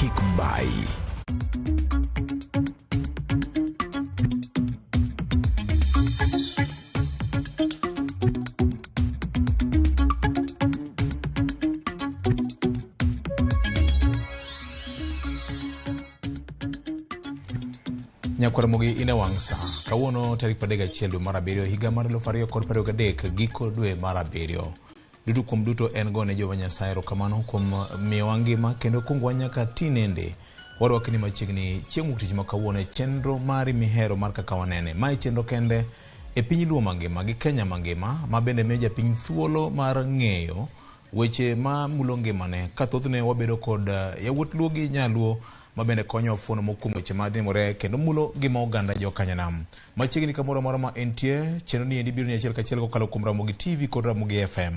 Kik bayi. Nyakwar Ramogi in e wang' sa. Kawuono tarik 31 dwe mar abiriyo higa mar 2023 giko dwe mar abiriyo. Duto kuom duto en gone Jehova Nyasaye erokamano kuom miyowa ngima kendo kungowa nyaka tinende. Warwaki ni machiegni chieng' wuok tich ma kawuono e chenro mari mihero mar kaka wanene. Mae chenro kende e piny Luo mangima gi Kenya mangima ma bende miyo japiny thuolo mar ng'eyo weche ma mulo ngimane ka thothne wabedo kod yawuot Luo gi nyaluo ma bende konyowa fuono moko kuom weche matimore kendo mulo ngima oganda jokanyanam. Machiegni kamoro amora ma entie, chenro ni endi biro ni achiel kachiel kokalo kuom Ramogi TV kod Ramogi FM.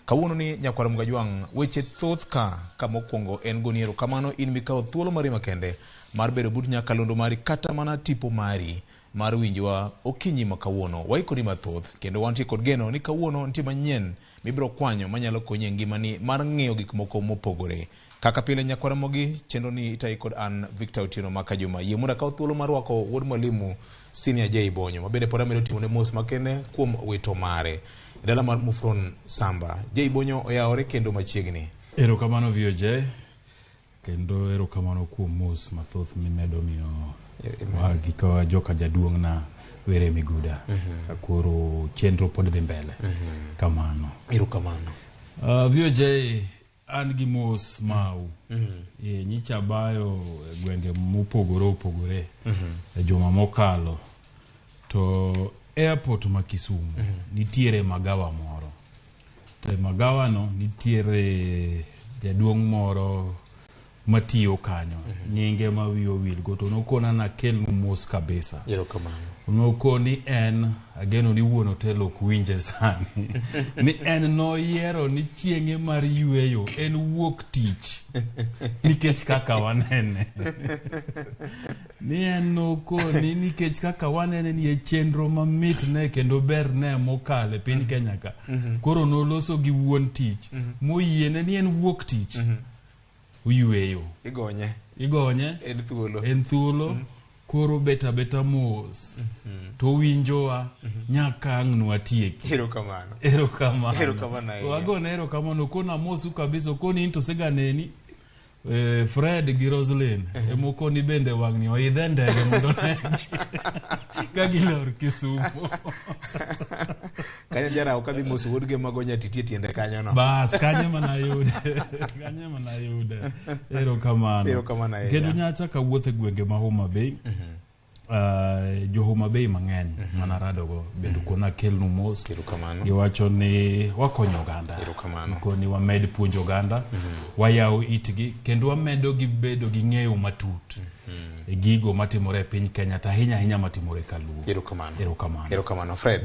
Kawuono ni nyakwar Ramogi Ajwang', weche thoth ka, ka mokwongo en goni erokamano in mikawo thuolo mari makende mar bedo but nyakalondo mari kata mana tipo mari mar winjowa okinyi ma kawuono. Waikoni mathoth kendo wantie kod geno ni kawuono nitie manyien mibiro kwanyo manyalo konyi e ngimani mar ng'iyo gik moko mopogore. Kaka pile nyakwar Ramogi, chenro ni itayi kod an Victor Otieno Maka Juma. Yie mondo akaw thuolo mar rwako wuod mwalimu Senior J Bonyo, ma bende pod amedo timone mos makende kuom wito mare. E dala mar Mufron Samba, J Bonyo oyawore kendo machiegni. Erokamano VOJ, kendo erokamano kuom mos mathoth mimedo miyo wa gi ka joka jaduong'na Were Miguda. Koro chenro pod dhi mbele. Kamano. Erokamano. VOJ, an gi mos mau. E, nyicha bayo e gwenge mopogore opogore e juma mokalo to airport ma Kisumu nitiere magawa moro to e magawano nitiere jaduong' moro matiyo kanyo nyinge ma wiye owilgo to nokona nakelnu mos kabisa. Erokamano. Nokoni en ageno ni wuon hotel ok winje sani ni en noyiero ni chieng'e mar yueyo en wuok tich nikech kaka wanene ni en nokoni nikech kaka wanene ni e chenro mamit ne kendo ber ne mokalo e piny Kenya ka koro noloso gi wuon tich moyiene ni en wuok tich oyueyo Igonye. Igonye. En thuolo. En thuolo. Koro bet abeta mos to winjowa nyaka ang' nwatieki. Erokamano. Erokamano. Erokamano ahinya. Wagone erokamano kona mosu kabisa okoni in to oseganeni Fred gi Roslyn emokoni bende wang'ni oidhe ndege mondo onegi ka gilor Kisumu. Kanyo jarawo kadhi mos wuod ge mago nyatiti e tiende kanyo no. Bas kanyo mana yude. Kanyo mana yude. Erokamano. Erokamano ahinya. Kendo nyacha kawuotho e gwenge ma Homa Bay. Jo Homa Bay mang'eny mana radogo bende kona kelnu mos. Erokamano. Giwacho ni wakonyo oganda. Erokamano. Gikoni wamed puonjo oganda, wayawo itgi kendo wamedo gi bedo gi ng'eyo matut e gigo matimore e piny Kenya to ahinya ahinya matimore Kaluo. Erokamano. Erokamano. Erokamano Fred.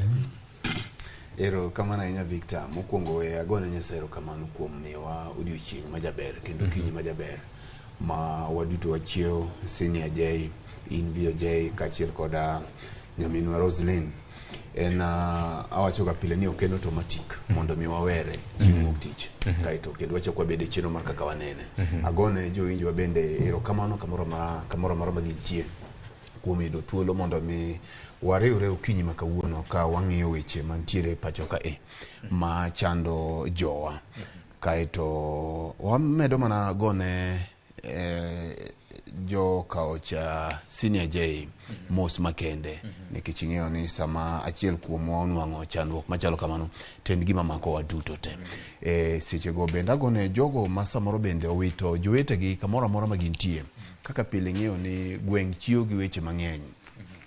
Erokamano ahinya Victor. Mokwongo we agone Nyasaye erokamano kuom miyowa odiochieng' majaber kendo okinyi majaber ma waduto wachiew, Senior J, in VOJ kaachiel koda nyaminwa Roslyn. En awacho ga pile ni ok en automatic mondo mi wawere chieng' wuok tich kaeto kendo wachako wabed e chenro mar kaka wanene. Agone jowinjowa bende erokamano kamoro amora ma gintie kuom yudo thuolo mondo mi wariwre okinyi ma kawuono ka wang'iyo weche mantiere pacho ka e ma chando jowa. Kaeto wamedo mana gone jokaocha Senior J mos makende nikech ing'eyo ni sama achiel kuomwa onwang'o chandruok machalo kamano to en gima makowa duto te. Sechego bende agone jogo ma samoro bende owito jowetegi kamoro amora ma gintie. Kaka pile ing'eyo ni gweng' chiewo gi weche mang'eny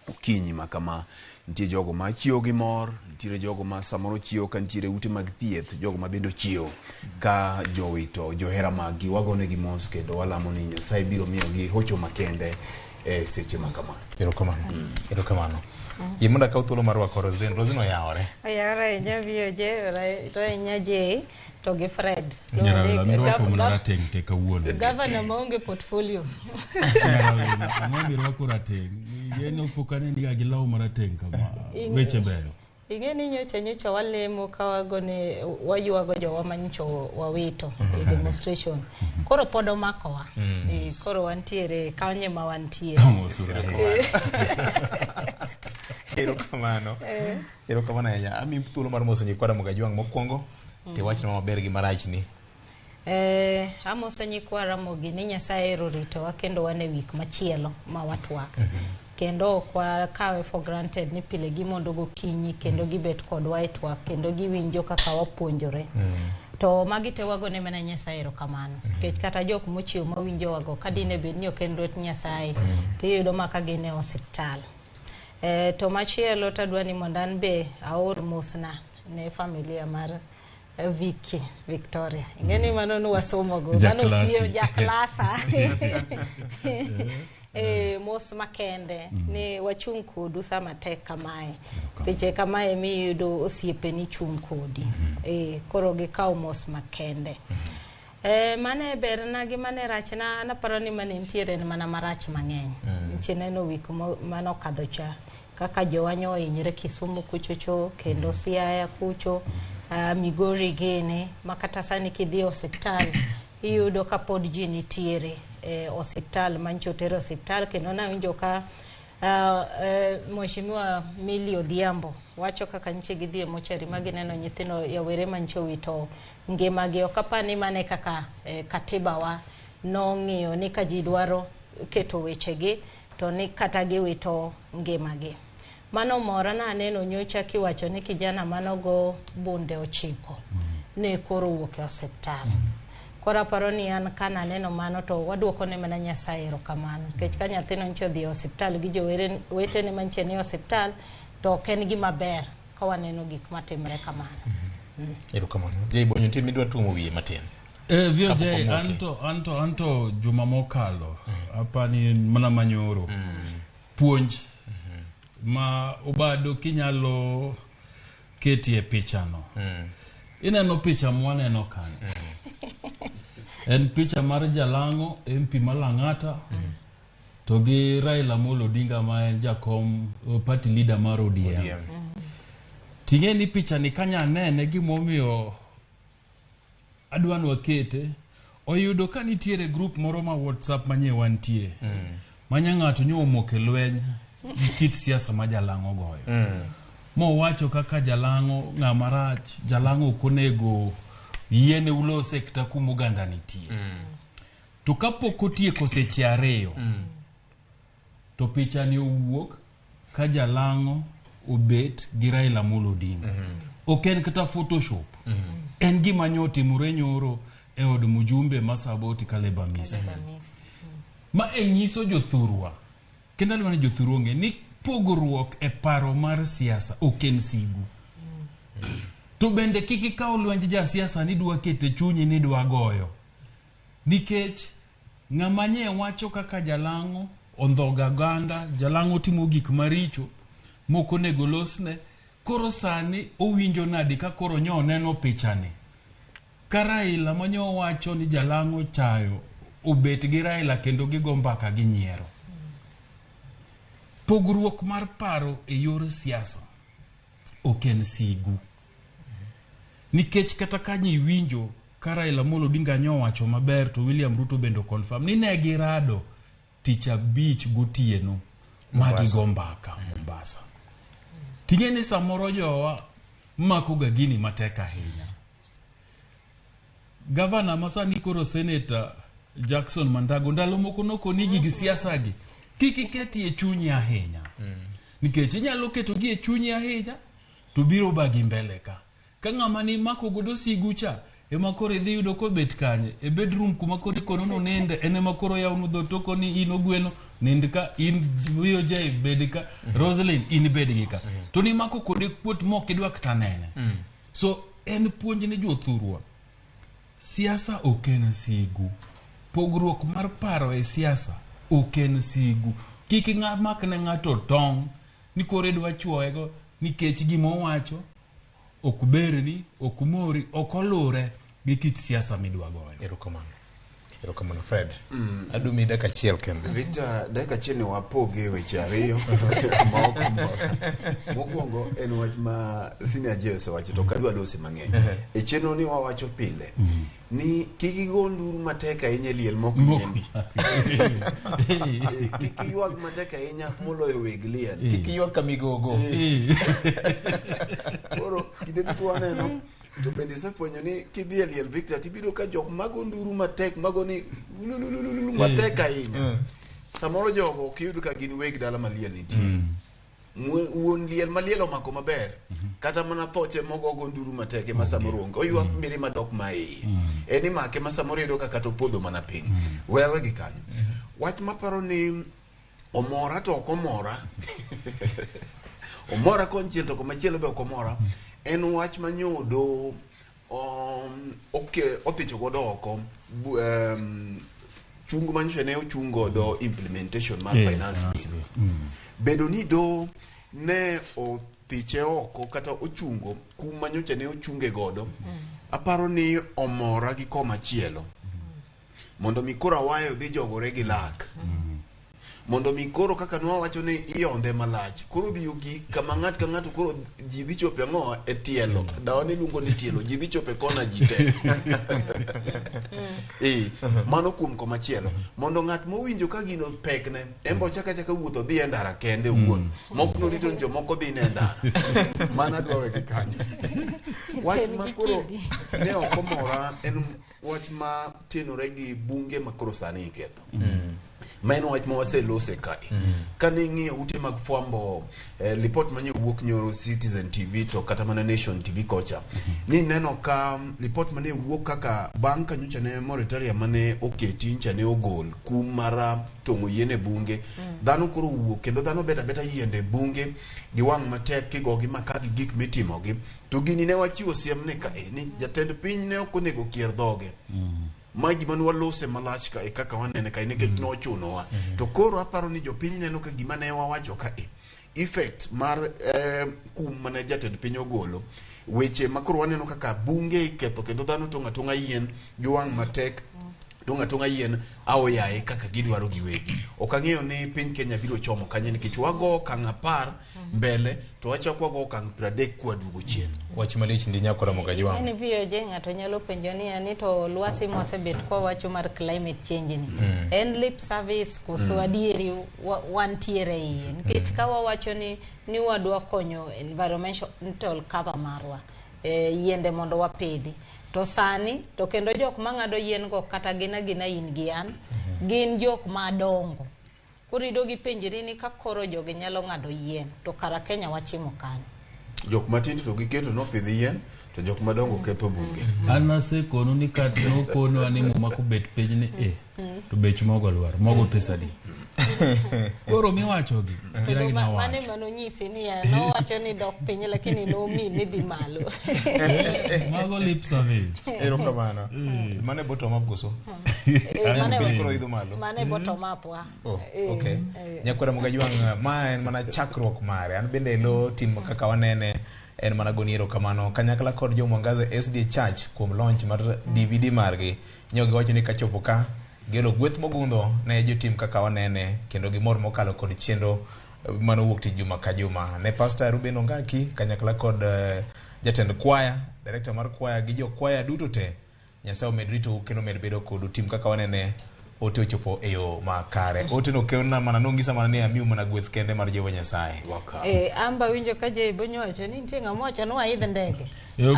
okinyi ma kama. Nitie jogo ma chiewo gi mor, nitiere jogo ma samoro chiewo ka nitiere ute mag thieth, jogo ma bende ochiewo ka jowito johera maggi. Wagonegi mos kendo walamo ni Nyasaye biro miyogi hocho makende e seche ma kama. Erokamano. Erokamano. Yie mondo akaw thuolo mar rwako Roslyn. Roslyn oyawore. Oyawore ahinya VOJ, oyawore ahinya J to gi Fred. Nyarawera mirwako mana rateng' te kawuono. Gavana maonge portfolio. Nyarawera, ang'o mirwako rateng'? Yeno pok aneni ga gi law marateng' kama. Weche beyo. Ing'e ni nyocha nyocha walemo ka wagone waywago jowa manyocha wawito e demonstration. Koro pod omakowa. Eh, koro wantiere kanye ma wantiere. Mosuru ahinya. Erokamano. Erokamano ahinya. Ami thuolo mar moso nyikwa Ramogi Ajwang' mokwongo tiwachna maber gi marachni. Amoso nyikwa Ramogi ni Nyasaye ero oritowa kendo wan e wik machielo ma watwak. Kendo ok wakawe for granted ni pile gimondo gokinyi kendo gibet kodwa e twak kendo giwinjo kaka wapuonjore. To magi te wagone mana Nyasaye erokamano. Nikech kata jok mochiew mawinjowago ka dine bed ni ok en lwet Nyasaye tiyudo ma ka gin e osiptal. To machielo tadwa ni mondo an be aor mosna ne familia mar Vicky Victoria. Ing'e ni mano nwasomogo. Mano Jaklasi. osiem jaklasa. Mos makende ni wachung' kodu sama tek kamae. Seche kamae miyudo osiepeni chung' kodi. Koro gikaw mos makende. Mane berna gi mane rachna, an aparo ni mane nitiere en mana marach mang'eny. Nitie neno wik mane okadho cha kaka jowa nyo ohinyre Kisumu kuchocho kendo Siaya kucho, Migori gini, ma kata sani kidhi e osiptal iyudo ka pod ji nitiere e osiptal mancho oter e osiptal kendo nawinjo ka Mheshimiwa Millie Odhiambo wacho kaka nyiche gidhi e mochari ma gineno nyithindo yawere manche owito ngimagi. Ok apar ni mane kaka katiba wa nong'iyo ni ka ji dwaro keto wechegi to ni kata giwito ngimagi. Mano mora na aneno nyocha kiwacho ni kijana manogo bunde 9 ne koro owuok e osiptal. Koro aparo ni an ka naneno mano to waduoko ne mana Nyasaye erokamano. Nikech ka nyathino nyocha odhi e osiptal gi jowetene mantie ni e osiptal to ok en gima ber ka waneno gik matimre kamano. Erokamano. Jay Bonyo, nitie midwa tuomo wiye matin. VOJ, Kapok omoke. anto juma mokalo, apani mana manyoro. Puonj ma Obado kinyalo ketie pichano. Ineno picha mwaneno kanyo. En picha mar Jalang'o, MP ma Lang'ata, to gi Raila Amolo Odinga ma en jakom party leader mar ODM. ODM. Ting'e ni picha ni kanya nene gimomiyo adwa ni wakete, oyudo ka nitiere group moro ma WhatsApp manye wantie. Manya ng'ato nyo omoko e lweny gi kit siasa ma Jalang'o goyo. Mowacho kaka Jalang'o ng'ama rach, Jalang'o ok onego yiene ulose kata kuma oganda nitie. To kapok otieko seche 2, to picha ni owuok ka Jalang'o obet gi Raila Amolo Odinga. Ok en kata Photoshop. En gima nyo otimore nyoro e od mjumbe ma Saboti Caleb Amisi. Ma e nyiso jothurwa, kendo adwa ni jothurwa ong'e ni pogruok e paro mar siasa ok en sigu. To bende kik ikaw lwenj jasiasa ni dwa kete chunyi ni dwa goyo. Nikech ng'ama nye wacho kaka Jalang'o ondhoga oganda, Jalang'o timo gik maricho mok onego losne, koro sani owinjo nadi ka koro nyo oneno pichani. Ka Raila manyo wacho ni Jalang'o chayo obet gi Raila kendo gigo mbaka gi nyiero. Pogruok mar paro e yor siasa ok en sigu. Nikech kata ka nyiwinjo ka Raila Amolo Odinga nyo owacho maber to William Ruto bende confirm ni ne girado tich abich gotieno ma gigo mbaka Mombasa. Ting'e ni samoro jowa mako ga gini matek ahinya. Gavana ma sani koro Senator Jackson Mandago ndalo moko nokoni gig siasa gi kik iketi e chunyi ahinya. Nikech inyalo keto gi e chunyi ahinya to biro bagi mbele ka. Ka ng'ama ni mako godo sigu cha ema koro idhi yudo kobet kanye e bedroom kuma koro ikono no ninde en ema koro yawnu dho to koni in ogweno nind ka in VOJ bed ka Roselyn in bed gi ka to ni mako kode kuot mok idwa kata nene. So en puonj ne jothurwa. Siasa ok en sigu. Pogruok mar paro e siasa ok en sigu. Kik mak ne ng'ato tong' ni koro idwa chuoyego nikech gima owacho ok berni, ok mori, ok olure gi kit siasa midwa goyo. Erokamano. Erokamano Fred. Adumi dakika achiel kende. Victor, dakika achiel ni wapoge weche ariyo ma ok mor. Mokwongo en wach ma Senior J osewacho to ok adwa lose mang'eny. E chenro ni wawacho pile ni kik igo nduru matek ahinya e liel mok liendi. Kik iywag matek ahinya moloyo weg liel. Kik iywag ka migogo. Koro kinde duto waneno to bende isefwenyo ni kidhi e liel Victor tibiro ka jok mago nduru matek mago ni lulululu matek ahinya. Samoro jogo ok iyud ka gin weg dala ma liel nitie. Wuon liel ma liel omako maber kata mana thoche mogogo nduru matek ema samoro onge oywak mirima dok ma iye en imake ma samoro iyudo ka kata opodho mana piny wewe gi kanyo wach maparo ni omora to ok omora omora konchiel to komachielo be ok omora en wach manyodo othicho godo oko chung manyocha ne ochung godo implementation mar finance finance bill bill. Bedo ni do ne othiche oko kata ochungo kum manyocha ne ochunge godo aparo ni omora gi komachielo mondo mi koro awayo dhi jogore gi lak mondo mi koro kaka nwawacho ni iyondhe malach koro biyo gik kama ng'ato ka ng'ato koro ji dhi chope ang'o e tielo dawa ne luongo ni tielo ji dhi chope kona ji te ee mano kuom komachielo mondo ng'at mowinjo ka gino pekne en be ochak achaka wuotho dhi e ndara kende owuon mok norito ni jomoko dhi ne e ndara mano adwa wegi kanyo wach En ma gi koro kidi. ne ok omora en wach ma tenore gi bunge ma koro sani iketho ma en wach ma waselose kae kane ing'iyo ute mag fwambo lipot manye wuok nyoro Citizen TV to kata mana Nation TV kocha ni neno ka lipot mane wuok kaka bang' ka nyocha ne moratorium mane oketi ncha ne ogol kum mar tong'o yien e bunge dhano koro wuok kendo dhano bet abeta yiende e bunge gi wang' matek kigogi maka gi gik mitimogi to gini ne wachiwo siem ne kae ni jatend piny ne ok onego kier dhoge ma gima ne walose malach kae kaka wanene kae nikech nochunowa to koro aparo ni jopiny neno ka gima ne wawacho kae effect mar kum mane jatend piny ogolo weche ma koro waneno kaka bunge iketho kendo dhano tong'o atong'a yien gi wang' matek tong'o atong'a yien aoyaye kaka gidwaro giwegi ok ang'eyo ni piny Kenya biro chomo kanye nikech wago okang' 10 mbele to wachako wago okang' 30 kwaduogo chien. Wach malich ndi nyako Ramogi Ajwang'. En VOJ ng'ato nyalo penjo niya ni to lwasi mwasebet kwawacho mar climate change ni en lip service koso adieri wantiere iye nikech ka wawacho ni wadwa konyo environmental cover marwa yiende mondo wapidhi to sani to kendo jok mang'ado yien go kata gin agina in gi an gin jok madongo koro ido gipenjri ni ka koro jogi nyalo ng'ado yien to kara Kenya wachimo kanye. Jok matindo to giketo nopidh yien to jok madongo ketho bunge. An nasekonu ni kat nokonwa ni muma kobet piny ni e to bech mogo lwar mogo pesa adi koro miwachogi gin agina Mane wacho manonyisi niya nowacho ni dok piny lakini nomi ni dhi malo. Mago lip service. Erokamano. Mano e bottom up koso? Mane Koro idho malo. mane bottom up wa. Oh, okay. Nyakwara Ramogi Ajwang', ma en mana chakruok mare. An bende lo tim kaka wanene en mana goni erokamano kanyakla kod jo Mwangaza SDA Church kuom launch mar DVD margi. Nyo giwacho ni kachopo ka gelo gweth mogundho ne jotim kaka wanene kendo gimor mokalo kod chenro manowuok tich juma ka juma. Ne Pastor Ruben Ongaki kanyakla kod jatend kwaya, director mar kwaya gi jo kwaya duto te. Nyasaye omed ritou kendo omed bedo kodu. Tim kaka wanene ote ochopo e yo makare. Ote no kelona mana nong'isa mana ni amiu mana gweth kende mar Jehova Nyasaye. Amba winjo ka Jay Bonyo wacho ni nitie ng'ama wacho ni waidh ndege.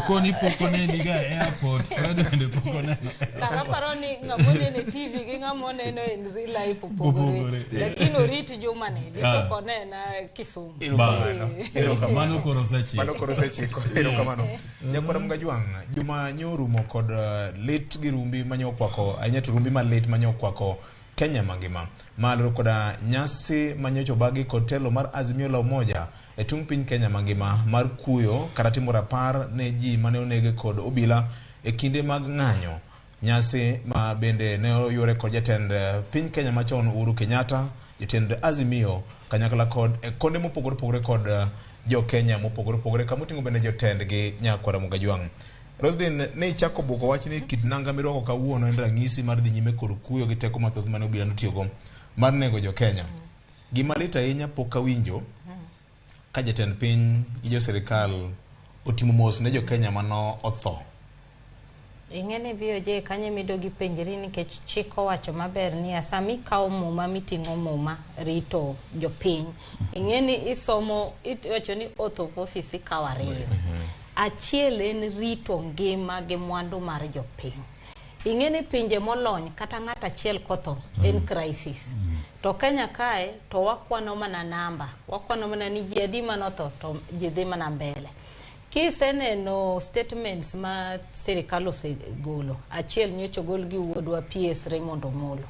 Koni pok oneni ga e airport, Fred bende pok oneno. Kara aparo ni ng'ama oneno e TV gi ng'ama oneno in real life opogore. Opogore. Lakini orit juma ni Ah. pok onena Kisumu. Erokamano. Erokamano. Mano koro osechiko. Mano koro osechiko. Erokamano. Nyakwara Ramogi Ajwang', juma nyorumo kod lit gi rumbi manyokwako, ahinya to rumbi malit manyokwako Kenya mangima. Malro koda nyasi manyocha obagi kod telo mar Azimio la Umoja e tung' piny Kenya mangima mar kuyo kata timo rapar ne ji mane onege kod obila e kinde mag ng'anyo. Nyasi ma bende ne oyuore kod jatend piny Kenya machon Uhuru Kenyatta, jotend Azimio kanyakla kod konde mopogore opogore kod jo Kenya mopogore opogore kamoting'o bende jotendgi Nyakwara Ramogi Ajwang'. Roslyn, ne ichako bwoko wach ni kit nanga mirwako kawuono en ranyisi mar dhi nyime kod kuyo gi teko mathoth mane obila notiyogo mar nego jo Kenya. Gima lit ahinya pok awinjo ka jatend piny gi jo sirikal otimo mos ne jo Kenya mano otho. Ing'e ni VOJ kanyo emido gipenjri nikech chik owacho maber niya sama ikawo muma miting'o muma rito jopiny ing'e ni isomo iwacho ni oath of office ikawo ariyo achiel en rito ngima gi mwandu mar jopiny ing'e ni pinje molony kata ng'at achiel kotho en crisis to Kenya kae to wakwano mana namba wakwano mana ni ji adi manotho to ji dhi mana mbele kiseneno statements ma sirikal osegolo achiel nyocha ogol gi wuodwa PS Raymond Omolo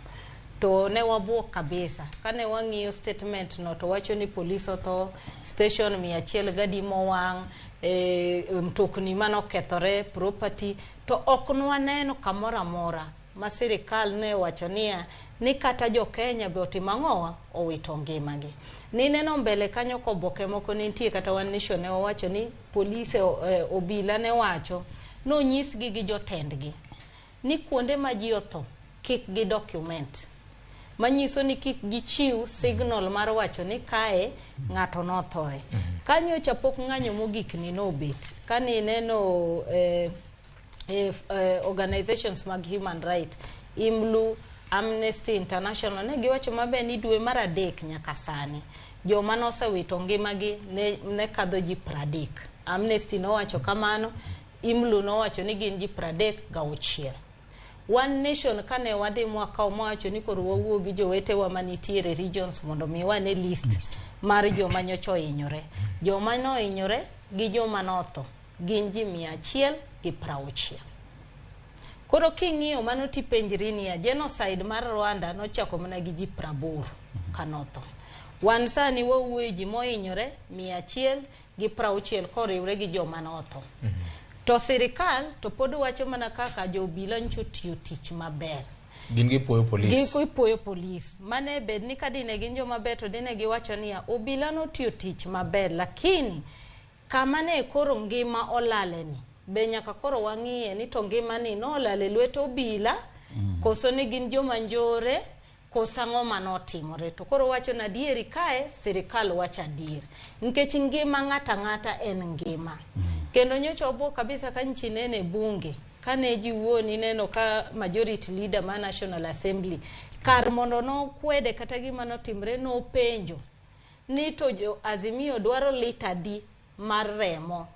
to ne wabuok kabisa kane wang'iyo statement no to wacho ni polis otho station 100 gadi mowang' e, mtokni manokethore property to ok nwaneno kamoro amora ma sirikal ne owacho niya ni kata jo Kenya be otimo ang'owa owito ngimagi nineno mbele kanyo koboke moko ne nitie kata One Nation ne owacho ni polise eh, obila ne wacho nonyisgi gi jotendgi ni kuonde ma ji otho kik gi document manyiso ni kik gichiw signal mar wacho ni kae ng'ato nothoe kanyocha pok ng'anyo mogik ni nobet kane ineno eh, organizations mag human right IMLU Amnesty International ne giwacho maber ni dwe mar adek nyaka sani joma nosewito ngimagi ne, ne kadho ji 30 Amnesty nowacho kamano IMLU nowacho ni gin ji 36 One Nation kane wadhi mwakawo mwawacho ni koro wawuo gi jowetewa manitiere regions mondo mi wane list mar joma nyocha ohinyore joma nohinyore gi joma notho gin ji 160 koro king'iyo mano tipenjri niya genocide mar Rwanda nochako mana gi ji 80 kanotho wan sani wawuoyo ji mohinyore 160 koriwre gi joma notho to sirikal to pod wacho mana kaka jobila nyocha otiyo tich maber Gin gipuoyo polis. gipuoyo polis mane bed ni ka dine gin joma ber to dine giwacho niya obila notiyo tich maber lakini kama ne koro ngima olale ni be nyaka koro wang'iye ni to ngima ni nolal e lwet obila koso ne gin joma njore koso ang'o manotimore to koro wacho na adieri kae sirikal wacho adier nikech ngima ng'ato ang'ata en ngima kendo nyocha obuok kabisa ka nchi nene e bunge kane ji wuo nineno ka majority leader ma National Assembly kar mondo nokwede kata gima notimre nopenjo ni to jo Azimio dwaro lita adi mar remo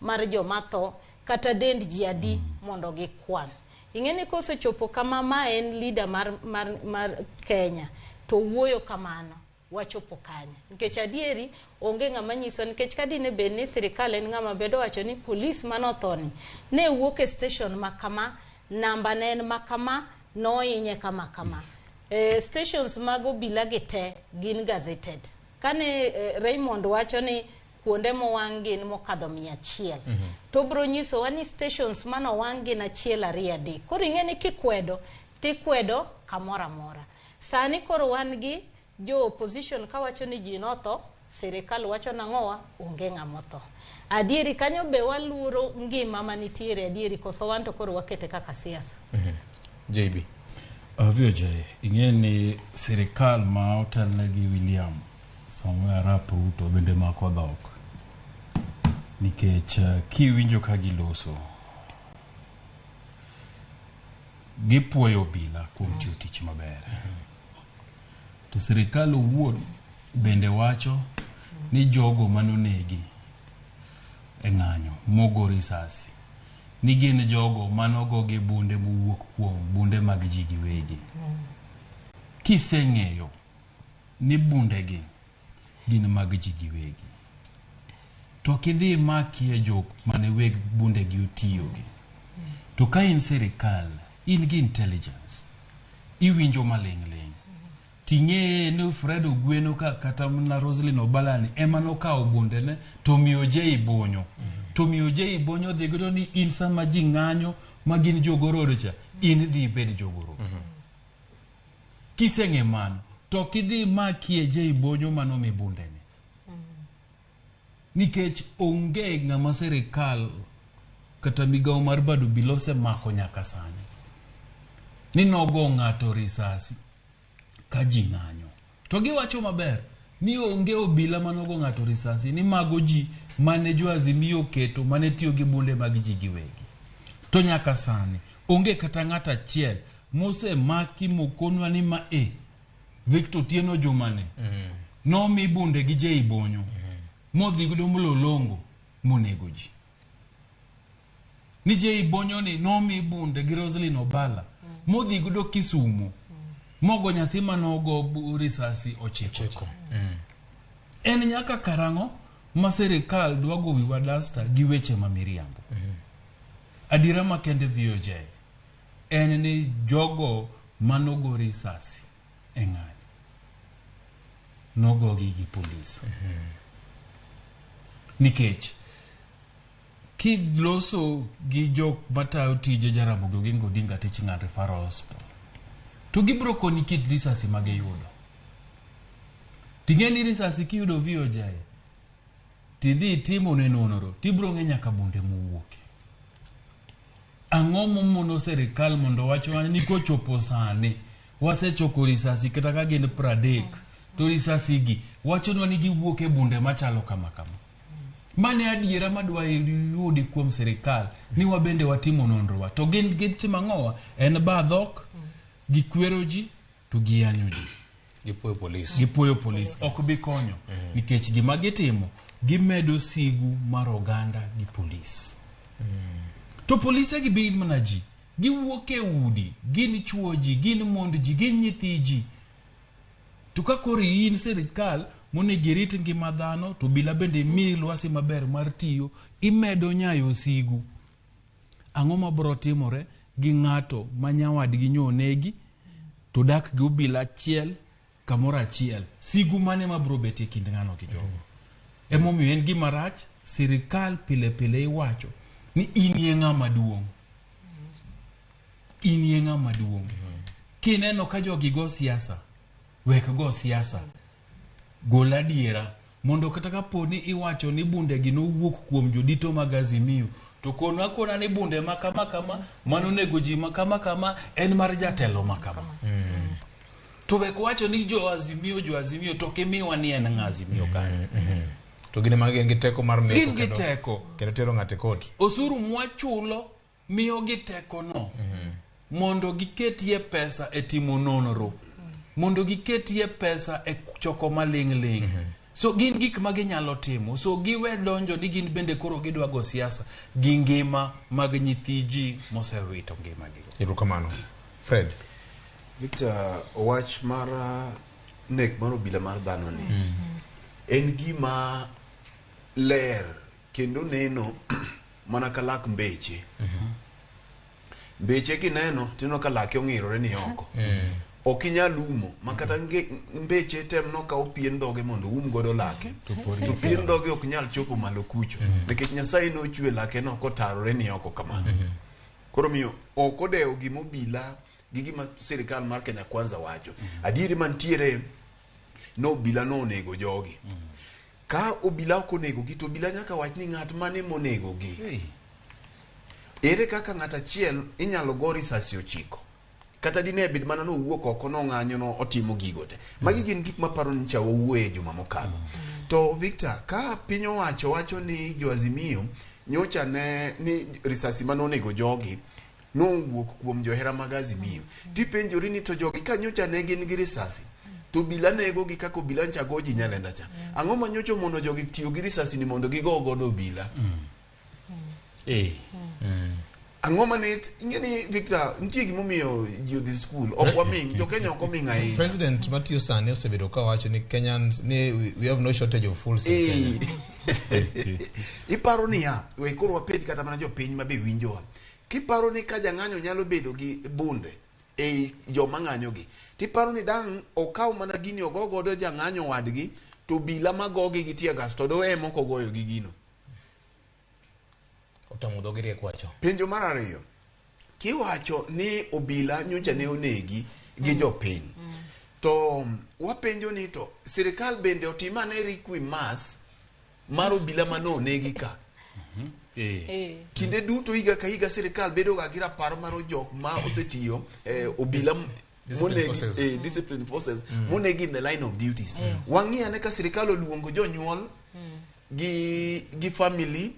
mar joma tho kata dend ji adi mondo gikwan ing'e ni kosechopo kama ma en leader mar Kenya to wuoyo kamano wachopo kanye nikech adieri onge ng'ama nyiso nikech ka dine bed ni sirikal en ng'ama bedo wacho ni polis manothoni ne wuok e station ma kama namba ne en ma kama nohinye kama kama stations mag obila gi te gin gazetted kane Raymond wacho ni kuonde mowang' gin mokadho 100 to obro nyisowa ni stations manowang' gin achiel ariyo adek koro ing'e ni kikwedo tikwedo kamoro amora sani koro wan gi jo opposition kawacho ni ji notho sirikal wacho nang'owa onge ng'ama otho adieri kanyo be waluoro ngima manitiere adieri koso wan to koro wakete kaka siasa JB. VOJ, ing'e ni sirikal ma otelne gi William Samoei Arap Ruto bende mako dhok nikech kiwinjo ka giloso gipuoyo obila kuom tiyo tich maber to sirikal owuon bende wacho ni jogo manonegi e ng'anyo mogo risasi ni gin jogo manogo gi bunde mowuok kuom bunde mag ji giwegi kiseng'eyo ni bundegi gin mag ji giwegi to kidhi makie jok mane weg bundegi otiyogi to ka in sirikal in gi intelligence iwinjo maling' ling' ting'eye ni Fred Ogweno ka kata mana Roslyn Obalani ema nokawo bundene to miyo Jay Bonyo to miyo Jay Bonyo dhi godo ni in sama ji ng'anyo ma gin jogororo cha in dhi ibed jogoro kiseng'e mano to kidhi makie Jay Bonyo manomi bundene nikech onge ng'ama sirikal kata migawo mar bad obila osemako nyaka sani ni nogo ng'ato risasi ka ji ng'anyo. To giwacho maber ni onge obila manogo ng'ato risasi, ni mago ji mane jo Azimio oketo mane tiyo gi bunde mag ji giwegi. To nyaka sani onge kata ng'ato achiel mosemaki mokonwa ni ma e Victor Otieno Jumane nomi bunde gi Jay Bonyo modhi godo Mlolongo monego ji. Ni Jay Bonyo ni nomi bunde gi Roselyn Obala modhi godo Kisumo mogo nyathi manogo risasi 9. En nyaka karang'o ma sirikal dwa go wiwa dasta gi weche ma miriambo? Adiera makende VOJ en ni jogo manogo risasi e ng'anyo nogogi gi polis. Nikech kiloso gi jok matayo tije Jaramogi Oginga Odinga Teaching and Referral Hospital, to gibiro koni kit risasi ma giyudo. Ting'e ni risasi kiyudo VOJ tidhi itimo ne nonro tibiro ng'e nyaka bunde mowuoke. Ang'o momono sirikal mondo wach ni kochopo sani wasechoko risasi kata ka gin 30 to risasi gi wachonwa ni giwuok e bunde machalo kama kama. Mane adiera madwa yudi kuom sirikal ni wabende watimo nonrowa to gin gitimo ang'owa en ba dhok gikwero ji to giyanyo ji. Gipuoyo polis. Gipuoyo polis ok bi konyo nikech gima gitimo gimedo sigu mar oganda gi polis. To polise gi bin mana ji giwuok e udi, gin chuo ji, gin mond ji, gin nyithi ji. To ka koro in sirikal monego irit ngima dhano to obila bende imiyi lwasi maber mar tiyo, imedo nyayo sigu. Ang'o mabiro timore gi ng'ato ma nyawadgi nyo onegi to dak gi obila achiel kamoro achiel? Sigu mane mabiro bet e kind ng'ano gi jogo? Emomiyo en gima rach, sirikal pile pile iwacho ni inie ng'ama duong'. Inie ng'ama duong'. Kineno ka jogi go siasa, wek go siasa. Gol adiera mondo kata kapo ni iwacho ni bunde gi nowuok kuom jodito mag Azimio to konwa akona ni bunde ma kama kama mano nego ji ma kama kama en mar jatelo ma kama. To wek wacho ni jo Azimio jo Azimio to kimiwa ni en ng'a Azimio kanyo. To gin ema gin gi teko mar meko Gin gi teko. Kendo tero ng'ato e kot. Osuru mwachulo miyo gi teko no mondo giketie pesa e timo nonro, mondo giketie pesa e choko maling' ling'. So gin gik ma ginyalo timo. So giwe donjo ni gin bende koro gidwa go siasa gi ngima mag nyithi ji mosewito ngimagi. Erokamano. Fred. Victor, wach mar nek mar obila mar dhano ni en gima ler kendo neno mana ka lak mbeche. Mbeche kineno tineno ka lake ong'irore ni oko. Ok inyal umo ma kata mbeche tem nokaw pien dhoge mondo oum godo lake. To pien dhoge ok nyal chopo malo kucho. Nikech Nyasaye nochwe lake no kotarore ni oko kamano. Koro miyo ok odewo gima obila gi gima sirikal mar Kenya Kwanza wacho. Adieri mantiere no obila no onego jogi. Ka obila ok onego gi to obila nyaka wach ni ng'at mane monego gi. Ere kaka ng'at achiel inyalo go risasi 9? Kata dine bed mana nowuok oko nong'anyo no otimo gigo te. Magi gin gik maparo ni cha wawuoye juma mokalo. To Victor, ka piny owacho wacho ni jo Azimio nyocha ne ni risasi manonego jogi nowuok kuom johera mag Azimio. Tipenjori ni to jogi ka nyocha ne gin gi risasi to obila nego gi kaka obila ncha go ji Nyalenda cha. Ang'o ma nyocha omono jogi tiyo gi risasi ni mondo gigo godo obila? Ang'o mane ing'e ni Victor nitie gimomiyo ji odhi skul ok waming jo Kenya ok oming ahinya. President matiyo sani osebedo ka wacho ni Kenyans ni we have no shortage of fools in Kenya. Iparo niya, we koro wapenj kata mana jopiny ma be winjowa. Kiparo ni ka jang'anyo nyalo bedo gi bunde ei joma ng'anyogi, tiparo ni dang' okaw mana gini ogo godo jang'anyo wadgi to obila magogi gi tear gas to dowe moko goyo gi gino. Otamo dhogi riek wacho. Penjo mar ariyo, kiwacho ni obila nyocha ne onegi gi jopiny, to wapenjo ni to sirikal bende otim ane requiem mass mar obila mane onegi ka. Kinde duto higa ka higa sirikal bedo ga gi rapar mar jok ma osetiyo obila Discipline monegi, forces. Discipline forces monegi in the line of duties. Wang'i ane ka sirikal oluongo jonyuol gi family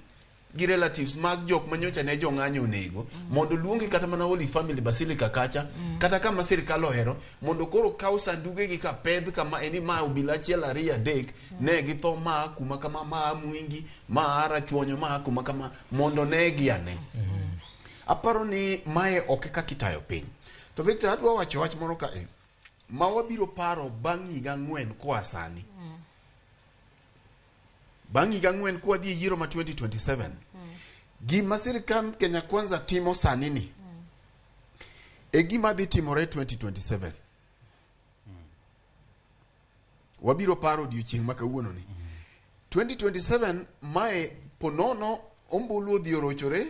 gi relatives mag jok manyocha ne jong'anyo onego mondo oluongi kata mana Holy Family Basilica kacha kata kama sirikal ohero mondo koro kaw sandugegi ka pedh kama eni ma obila achiel ariyo adek ne githo ma kuma kama ma Mwingi ma Rachuonyo ma kuma kama mondo negi ane. Aparo ni mae ok e kaka itayo piny. To Victor, adwa wacho wach moro kae ma wabiro paro bang' higa 4 koa sani. Bang' higa 4 kwadhi e yiero ma 2027, gima sirikal Kenya Kwanza timo sani ni e gima dhi timore 2027. Wabiro paro odiochieng' ma kawuono ni. 2027 mae ponono ombulu odhi orochore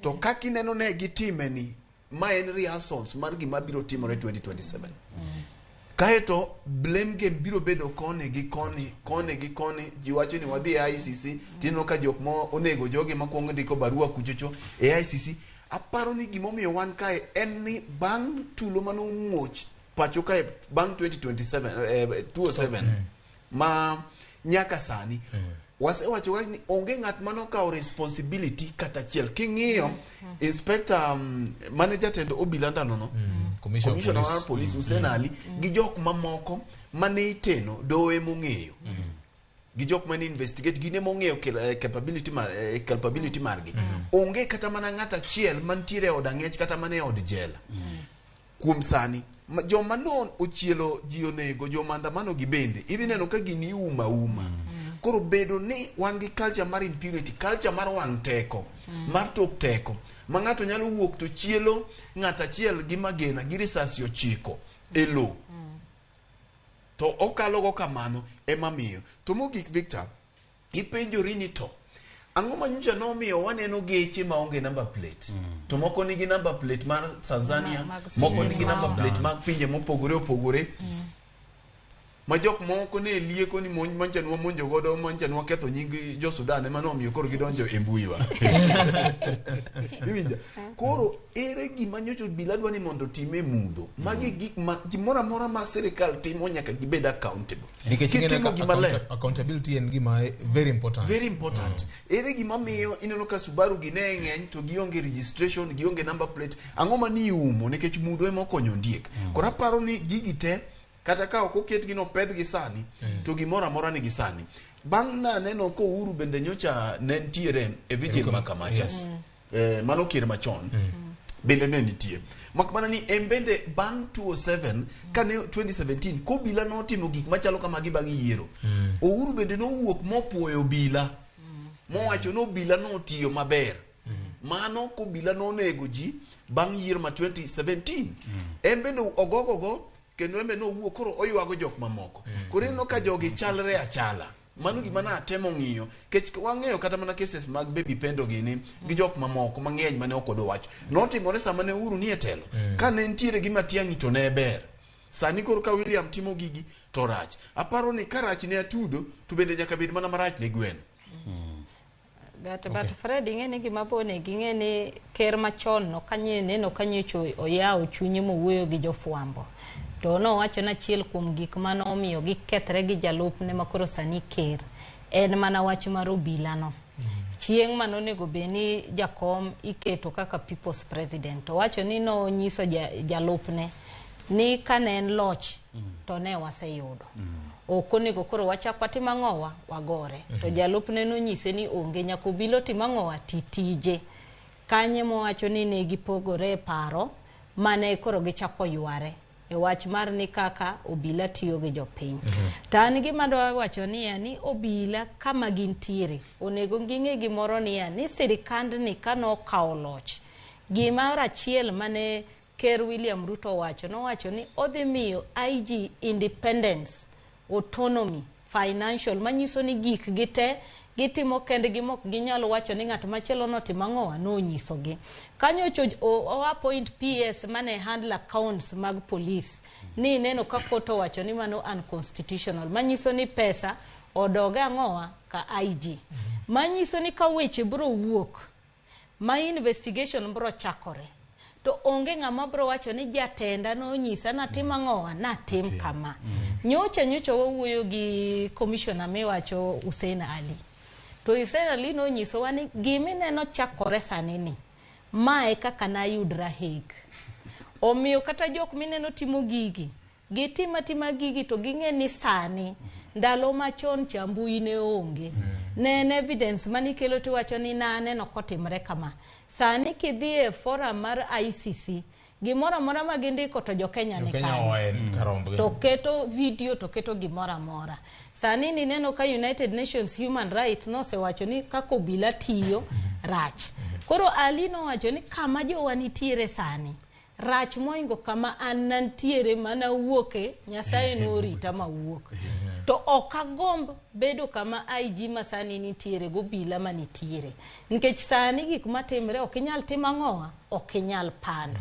to kaka ineno ne gitime ni ma en rehearsals mar gima biro timore 2027. Kaeto blame game biro bedo koni gi koni, koni gi koni. Ji wacho ni wadhi e ICC, tineno ka jok ma onego jogi makwongo ndiko barua kuchocho e ICC. Aparo ni gimomiyo wan kae en ni bang' tulo manomuoch pacho kae bang' 2027, 2007 ma nyaka sani wasewacho ga ni onge ng'at manokawo responsibility kata achiel. King'iyo inspector mane jatend obila ndalono, Commissioner of Commissioner Police. mar Police Hussein Ali gi jok mamoko mane iteno dowe mong'eyo gi jok mane investigate gin ema ong'eyo capability margi. Onge kata mana ng'at achiel mantiere e od ang'ech kata mana e od jela kuom sani. Joma no ochielo ji onego jo maandamano gi bende idhi neno ka gini iuma uma. Koro bedo ni wan gi culture mar impunity, culture mar wang' teko, mar tok teko ma ng'ato nyalo wuok to chielo ng'at achiel gi magena gi risasi 9 e lo to okalo go kamano ema miyo. To mogik, Victor, ipenjori ni to ang'o ma nyocha nomiyo waneno geche maonge number plate to moko nigi number plate mar Tanzania, Mag moko nigi Sudan. number plate mag pinje mopogore opogore ma jok moko ne lieko ni monj mancha nwamonjo godo mancha nwaketho nying jo Sudan ema nomiyo koro gidonjo e mbuiwa. Iwinja? Koro ere gima nyocha obila dwa ni mondo otim e mudho? Magi gik ma gimoro amora ma sirikal timo nyaka gibed accountable. Nikech ing'e Kitimo ka gima ler accountability en gima very important. Very important. Ere gima miyo ineno ka Subaru gi ne ng'eny to gionge registration, gionge number plate? Ang'o ma ni umo? Nikech mudho ema okonyo ondiek. Koro aparo ni gigi te kata ka ok oketgi nopedhgi sani to gimoro amora nigi sani. Bang' naneno ko Uhuru bende nyocha ne nitiere e vigil ma kamacha. Mano ker machon bende ne nitie, mak mana ni en bende bang' 207 kane 2017 kobila notimo gik machalo kamagi bang' yiero, Uhuru bende nowuok mopuoyo obila mowacho ni obila notiyo maber. Mano kobila nonego ji bang' yiero ma 2017 en bende ogogogo kendo en be nowuok koro oywago jok mamoko. Koro ineno ka jogi chalre achala. Mano gima natemo ng'iyo kech wang'eyo kata mana cases mag Baby Pendo gini gi jok mamoko mang'eny mane ok odwa wacho notimore sama ne Uhuru nie telo ka ne nitiere gi Matiang'i to ne ber. Sani koro ka William timo gigi to rach. Aparo ni ka rach ne atudo to bende nyaka bed mana marach ne gweno. But Fred, ing'e ni gima bone ging'e ni ker machon no kanye neno kanyocho oyawo chunye mowuoyo gi jofwambo to nowacho ni achiel kuom gik manomiyo gikethre gi jalupne ma koro sani ker en mana wach mar obila no. Chieng' manonego bed ni jakom iketo kaka people's president, owacho ni nonyiso jalupne ni kane en loch to ne waseyudo ok onego koro wachak watim ang'owa wagore. To jalupne nonyise ni onge nyaka obila otim ang'owa ti tije kanye mowacho ni ne gipogore e paro mane koro gichako yware e wach mar ni kaka obila tiyo gi jopiny. To an gima adwa wacho niya ni obila kama gintiere onego ging'e gimoro niya ni sirikandni kanokawo loch gimoro achiel mane Ker William Ruto owacho, nowacho ni odhi miyo IG independence, autonomy, financial, manyiso ni gik gi te gitimo kendgi mok ginyal wacho ni ng'at machielo notimo ang'owa nonyisogi. Kanyocho o appoint PS mane handle accounts mag police ni neno ka court owacho ni mano unconstitutional, manyiso ni pesa Odoge ang'owa ka IG. Manyiso ni ka weche biro wuok ma investigation biro chakore to onge ng'ama biro wacho ni jatenda nonyisa natim ang'owa natim kama. Nyocha nyocha wawuoyo gi commissioner miwacho Hussein Ali. To Hussein Ali nonyisowa ni gimineno chakore sani ni mae kaka nayudra Hague. Omiyo kata jok mineno timo gigi, gitim atima gigi to ging'e ni sani ndalo machon cha mbui ne onge. Ne en evidence manikelo tiwacho ni naneno kotimre kama. Sani kidhi e forum mar ICC, gimoro amora ma gindiko to jo-Kenya ni Kenya kanyo oe karombgi. to keto video to keto gimoro amora. Sani nineno ka United Nations Human Rights nosewacho ni kaka obila tiyo rach. Koro Ali nowacho ni kama jowa nitiere sani rach moingo kama an nantiere mana wuoke Nyasaye norita mawuok. To ok agomb bedo kama IG masani nitiere gobila manitiere. Nikech sani gik matimre ok inyal timo ang'owa, ok inyal pando.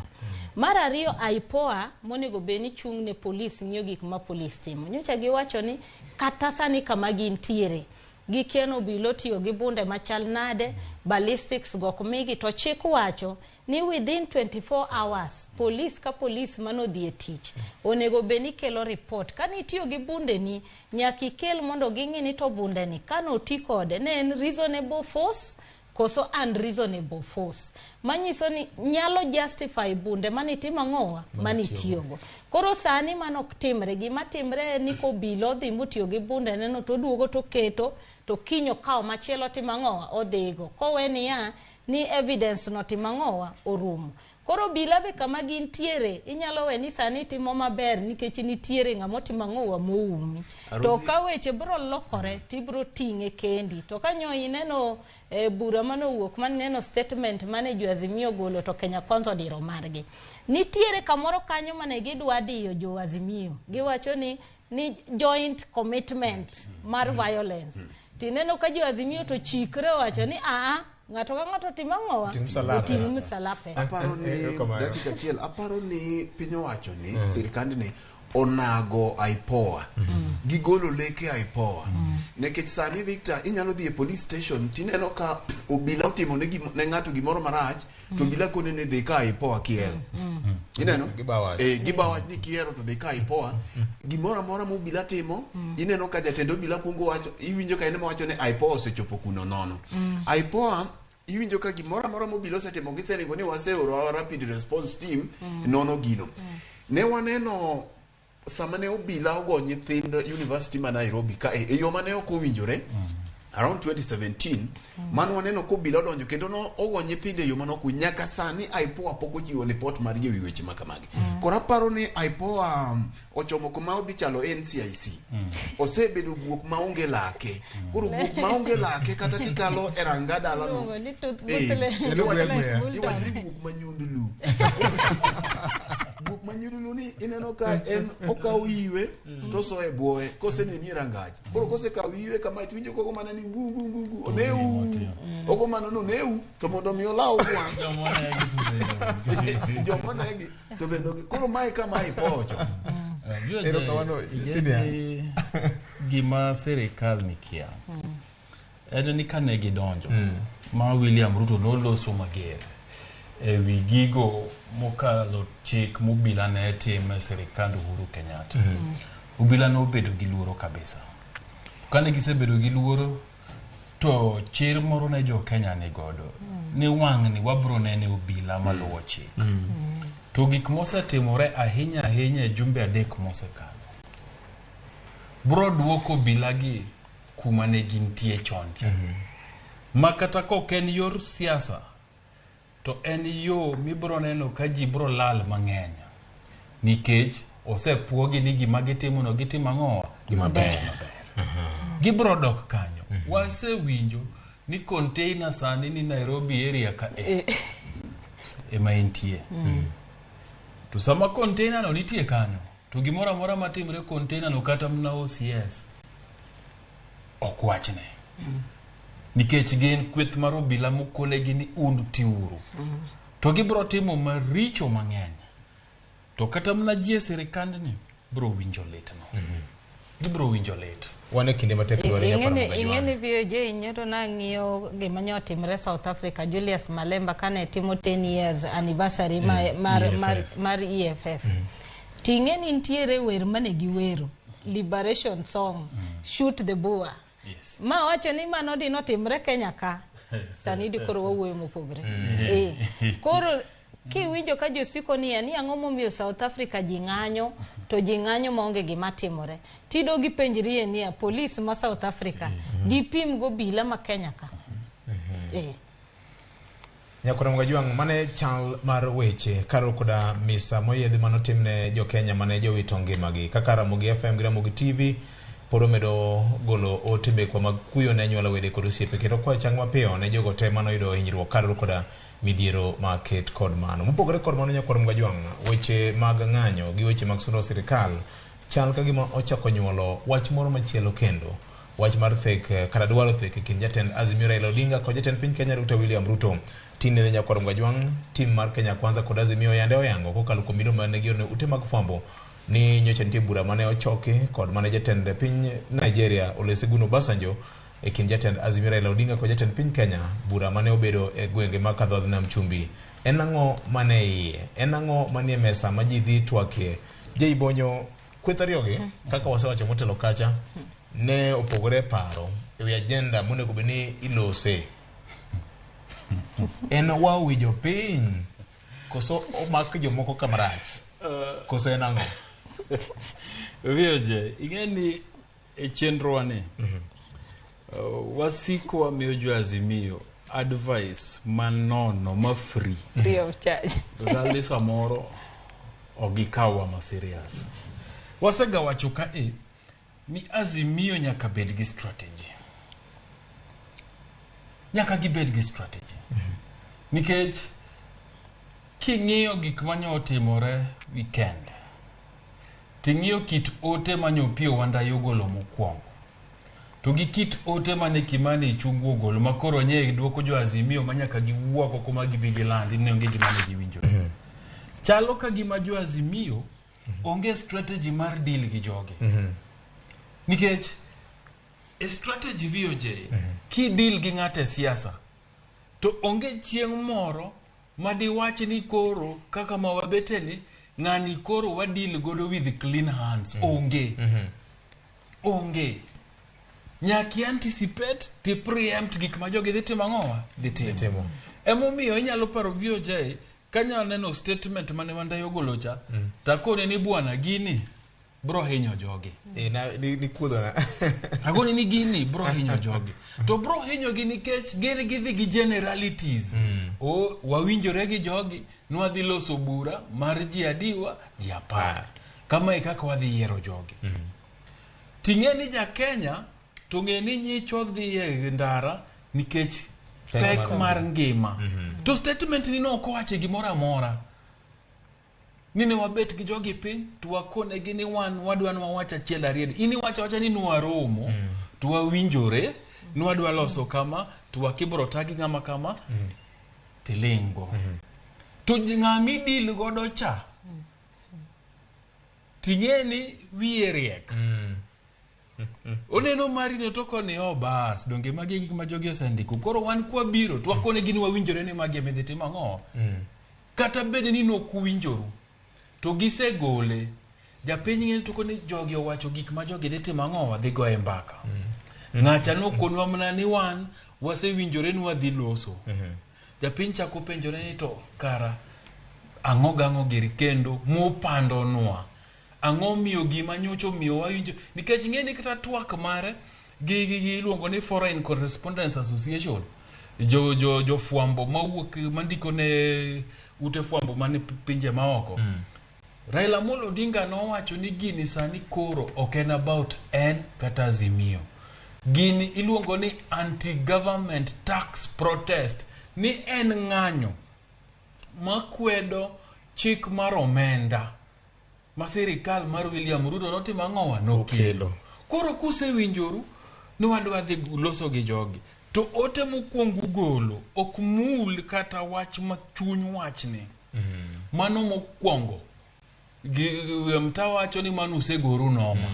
Mar ariyo IPOA monego bed ni chung' ne polis ng'iyo gik ma polis timo. Nyocha giwacho ni kata sani kama gintiere gikia ni obila otiyo gi bunde machal nade, ballistics go ok migi to chik wacho ni within 24 hours polis ka polis manodhi e tich onego bed ni kelo report. Ka nitiyo gi bundeni nyaka ikel mondo ging'i ni to bundeni kanoti kode ne en reasonable force koso unreasonable force manyiso ni nyalo justify bunde manitimo ang'owa manitiyogo. Koro sani mano ok timre. Gima timre en ni kobila odhi motiyo gi bunde neno to oduogo to keto to kiny okawo machielo timo ang'owa odhigo. Kowe niya ni evidence no timo ang'owa orumo. Koro obila be kama gintiere inyalo we ni sani timo maber nikech nitiere ng'ama otimo ang'owa moumi. To ka weche biro lokore tibiro ting'e kendi. To ka nyo ineno bura manowuok maneno statement mane jo Azimio ogolo to Kenya Kwanza odiro margi. Nitiere kamoro kanyo mane gidwa diyo jo Azimio. Giwacho ni joint commitment mar violence. Tineno ka jo Azimio to chikre owacho ni aa ng'ato ka ng'ato timo ang'owa Oting' oting' msalape. Aparo ni dakika achiel, aparo ni piny owacho ni sirikandni onago IPOA. Gigolo leke IPOA. Nikech sani Victor inyalo dhi e police station tineno ka obila otimo ne ng'ato gimoro marach to obila kone ni dhi ka IPOA kihero. Ineno? Giba wach ni kihero to dhi ka IPOA. Gimoro amora ma obila timo, ineno ka jatend obila kuongo wacho, iwinjo ka en ema wacho ni IPOA osechopo kuno nono. IPOA iwinjo ka gimoro amora ma obila osetimo giseringo ni waseoro rapid response team nono gino. Ne waneno sama ne obila ogo nyithind university ma Nairobi ka e yo mane ok owinjore around 2017 mano waneno ka obila odonjo kendo no ogo nyithindo e yo mane ok nyaka sani IPOA pok ochiwo ripot margi ewi weche ma kamagi. Koro aparo ni IPOA ochomo kuma odhi chalo NCIC. Osebedo guok maonge lake. Koro guok maonge lake kata kikalo e ranga dalano. Iwacho ni guok manyundlu. Guok manyundlu ni ineno ka en okawo iwe to osoye buoye koseneni e rangach. Koro kosekawo iwe kama to iwinjo kogo mana ni ngu ngu ngu ngu oneu. Ogo mana ni oneu to mondo mi olaw wang'. Joma negi to bende koro mae kama IPOA ochomo. Gima sirikal ni kia en ni kane gidonjo ma William Ruto noloso mager ewi gigo mokalo chik mobila ne timo e sirikand Uhuru Kenyatta. Obila nobedo gi luoro kabisa. Kane gisebedo gi luoro to chir moro ne jo Kenya ni godo ni wang'ni wabro nene obila maluwo chik. To gik mosetimore ahinya ahinya e jumbe 3 mosekalo bro duoko obila gi kuma ne gintie chon cha. Ma kata kok en yor siasa to en yo mibro neno ka ji bro lal mang'eny nikech osepuogi ni gima gitimo no gitimo ang'owa Gima ber. Gibro dok kanyo. Wasewinjo ni container sani ni Nairobi area ka ema entie. To sama container no nitie kanyo to gimoro amora matimre container no kata mana OCS ok wachne. Nikech gin kweth mar obila mokonegi ni un tiuru. To gibro timo maricho mang'eny. To kata mana ji e sirikandni bro winjo litno. Gibiro winjo lit. Wan e kinde matek dwaro nyakwar Ing'eni Ramogi ing'eni Ajwang'. VOJ nyoro nang'iyo gima ne otimre South Africa Julius Malemba kane timo 10 years anniversary ma, mar, EFF. mar EFF. Ting'e ni nitiere wer mane giwero liberation song shoot the Boer. Yes. Ma wacho ni mano di notimre Kenya ka. Sani di koro wawuoyo mopogre. Eh. Koro kiwinjo ka josiko niya ni ang'o momiyo South Africa ji ng'anyo to ji ng'anyo maonge gima timore. Tido gipenjrie niya polis ma South Africa gipim go bila ma Kenya ka. Eh. Nyakwar Ramogi Ajwang', mane chal mar weche kaluwore koda misa moyiedhi manotimne jo-Kenya mane jowito ngimagi. Kaka Ramogi FM gi Ramogi TV pod omedo golo ote mekwa mag kuyo ne anyuola wede kod osiepe kendo kwayo chang mapiyo ne jogo te manoyudo hinyruok kaluwore koda midhiero maket kod mano. Mopogore kod mano Nyakwar Ramogi Ajwang', weche mag ng'anyo gi weche mag sundo sirikal chal ka gima ochako nyuolo wach moro machielo kendo. Wach mar thek kata dwaro thek e kind jatend Azimio Raila Odinga kod jatend piny Kenya Dr. William Ruto. Tinde ne Nyakwar Ramogi Ajwang', tim mar Kenya Kwanza kod Azimio yande oyango kokalo kuom milome mane giorone ute mag fwambo ni nyocha nitie bura mane ochoki kod mane jatend piny Nigeria Olusegun Obasanjo e kind jatend Azimio Raila Odinga kod jatend piny Kenya, bura mane obedo e gwenge mag Kadhodh Nam Chumbi. En ang'o mane iye? En ang'o manie mesa ma ji dhi twakie? Jay Bonyo, kweth ariyogi, kaka wasewacho motelo kacha, ne opogore e paro e wi agenda monego bed ni ilose. En wao wi jopiny koso omak jomoko kamarach koso en ang'o? VOJ, ing'e ni e chenrowa ni wasiko wamiyo jo Azimio advice manono ma free. Free of charge. To sani samoro ok gikawwa ma serious. Wasegawacho ka e ni Azimio nyaka bed gi strategy. Nyaka gibed gi strategy. Nikech king'iyo gik mane otimore weekend, ting'iyo kit ote mane Opiyo Wandayi ogolo mokwongo, to gi kit ote mane Kimani Ichung'wa ogolo ma koro nye duoko jo Azimio ma nyaka giwuok oko ma gibi gilandi ni onge gima ne giwinjo. Chalo ka gima jo Azimio onge strategy mar deal gi jogi. Nikech e strategy VOJ, ki deal gi ng'ato e siasa, to onge chieng' moro ma diwach ni koro kaka ma wabete ni ng'ani koro wa deal godo with clean hands. Onge. Onge. Nyaka i anticipate ti preempt gik ma jogi dhi timo ang'owa? Dhi timo. Timo. Emomiyo inyalo paro VOJ kanyalo neno statement mane Wandayi ogolo cha, takone ni bwana gini bro hinyo jogi. E, na, ni, ni kuodhona. Agoni ni gini bro hinyo jogi. To bro hinyogi nikech gin gidhi gi generalities. O wawinjore gi jogi, nwadhi loso bura mar ji adiwa, ji 10. Kama e kaka wadhi yiero jogi. Ting'e ni ja Kenya to ng'e ni nyicho dhi e ndara nikech Pek pek mar mar ngima. To statement ni no ok owache gimoro amora. Ni ne wabet gi jogi piny to wakonegi ni wan wadwa ni wawach achiel ariyo. In iwacho awacha ni nwaromo to wawinjore ni wadwa loso kama to wakibro tagi ng'ama kama tiling'go. To ng'ama idil godo cha ting'e ni wiye riek. Oneno mari no to koni o bas donge magi e gik ma jogi osendiko. Koro wan kwabiro to wakonegi ni wawinjore ni magi ema idhi tim ang'o? Kata bed ni nokuwinjoru to gisegole. Japiny ng'e to koni jogi owacho gik ma jogi dhi timo ang'o wadhi goye mbaka. Ng'acha nokonwa mana ni wan wasewinjore ni wadhi loso. Japiny chako penjore ni to kara ang'o gang'o giri kendo mupandonwa. Ang'o miyo gima nyocha omiyo wawinjo nikech ing'e ni kata twak mare gi iluongo ni Foreign Correspondents Association jo jofwambo mawuok mandiko ne ute fwambo mane pinje maoko. Raila Amolo Odinga nowacho ni gini sani koro ok en about en kata Azimio. Gini iluongo ni anti-government tax protest ni en ng'anyo makwedo chik mar omenda ma sirikal mar William Ruto notimo ang'owa nokelo. Koro kusewinjoru ni wadwa dhi loso gi jogi to ote mokwongo ugolo ok mul kata wach ma chuny wachni. Mano mokwongo mta wacho ni mano usegoru noma.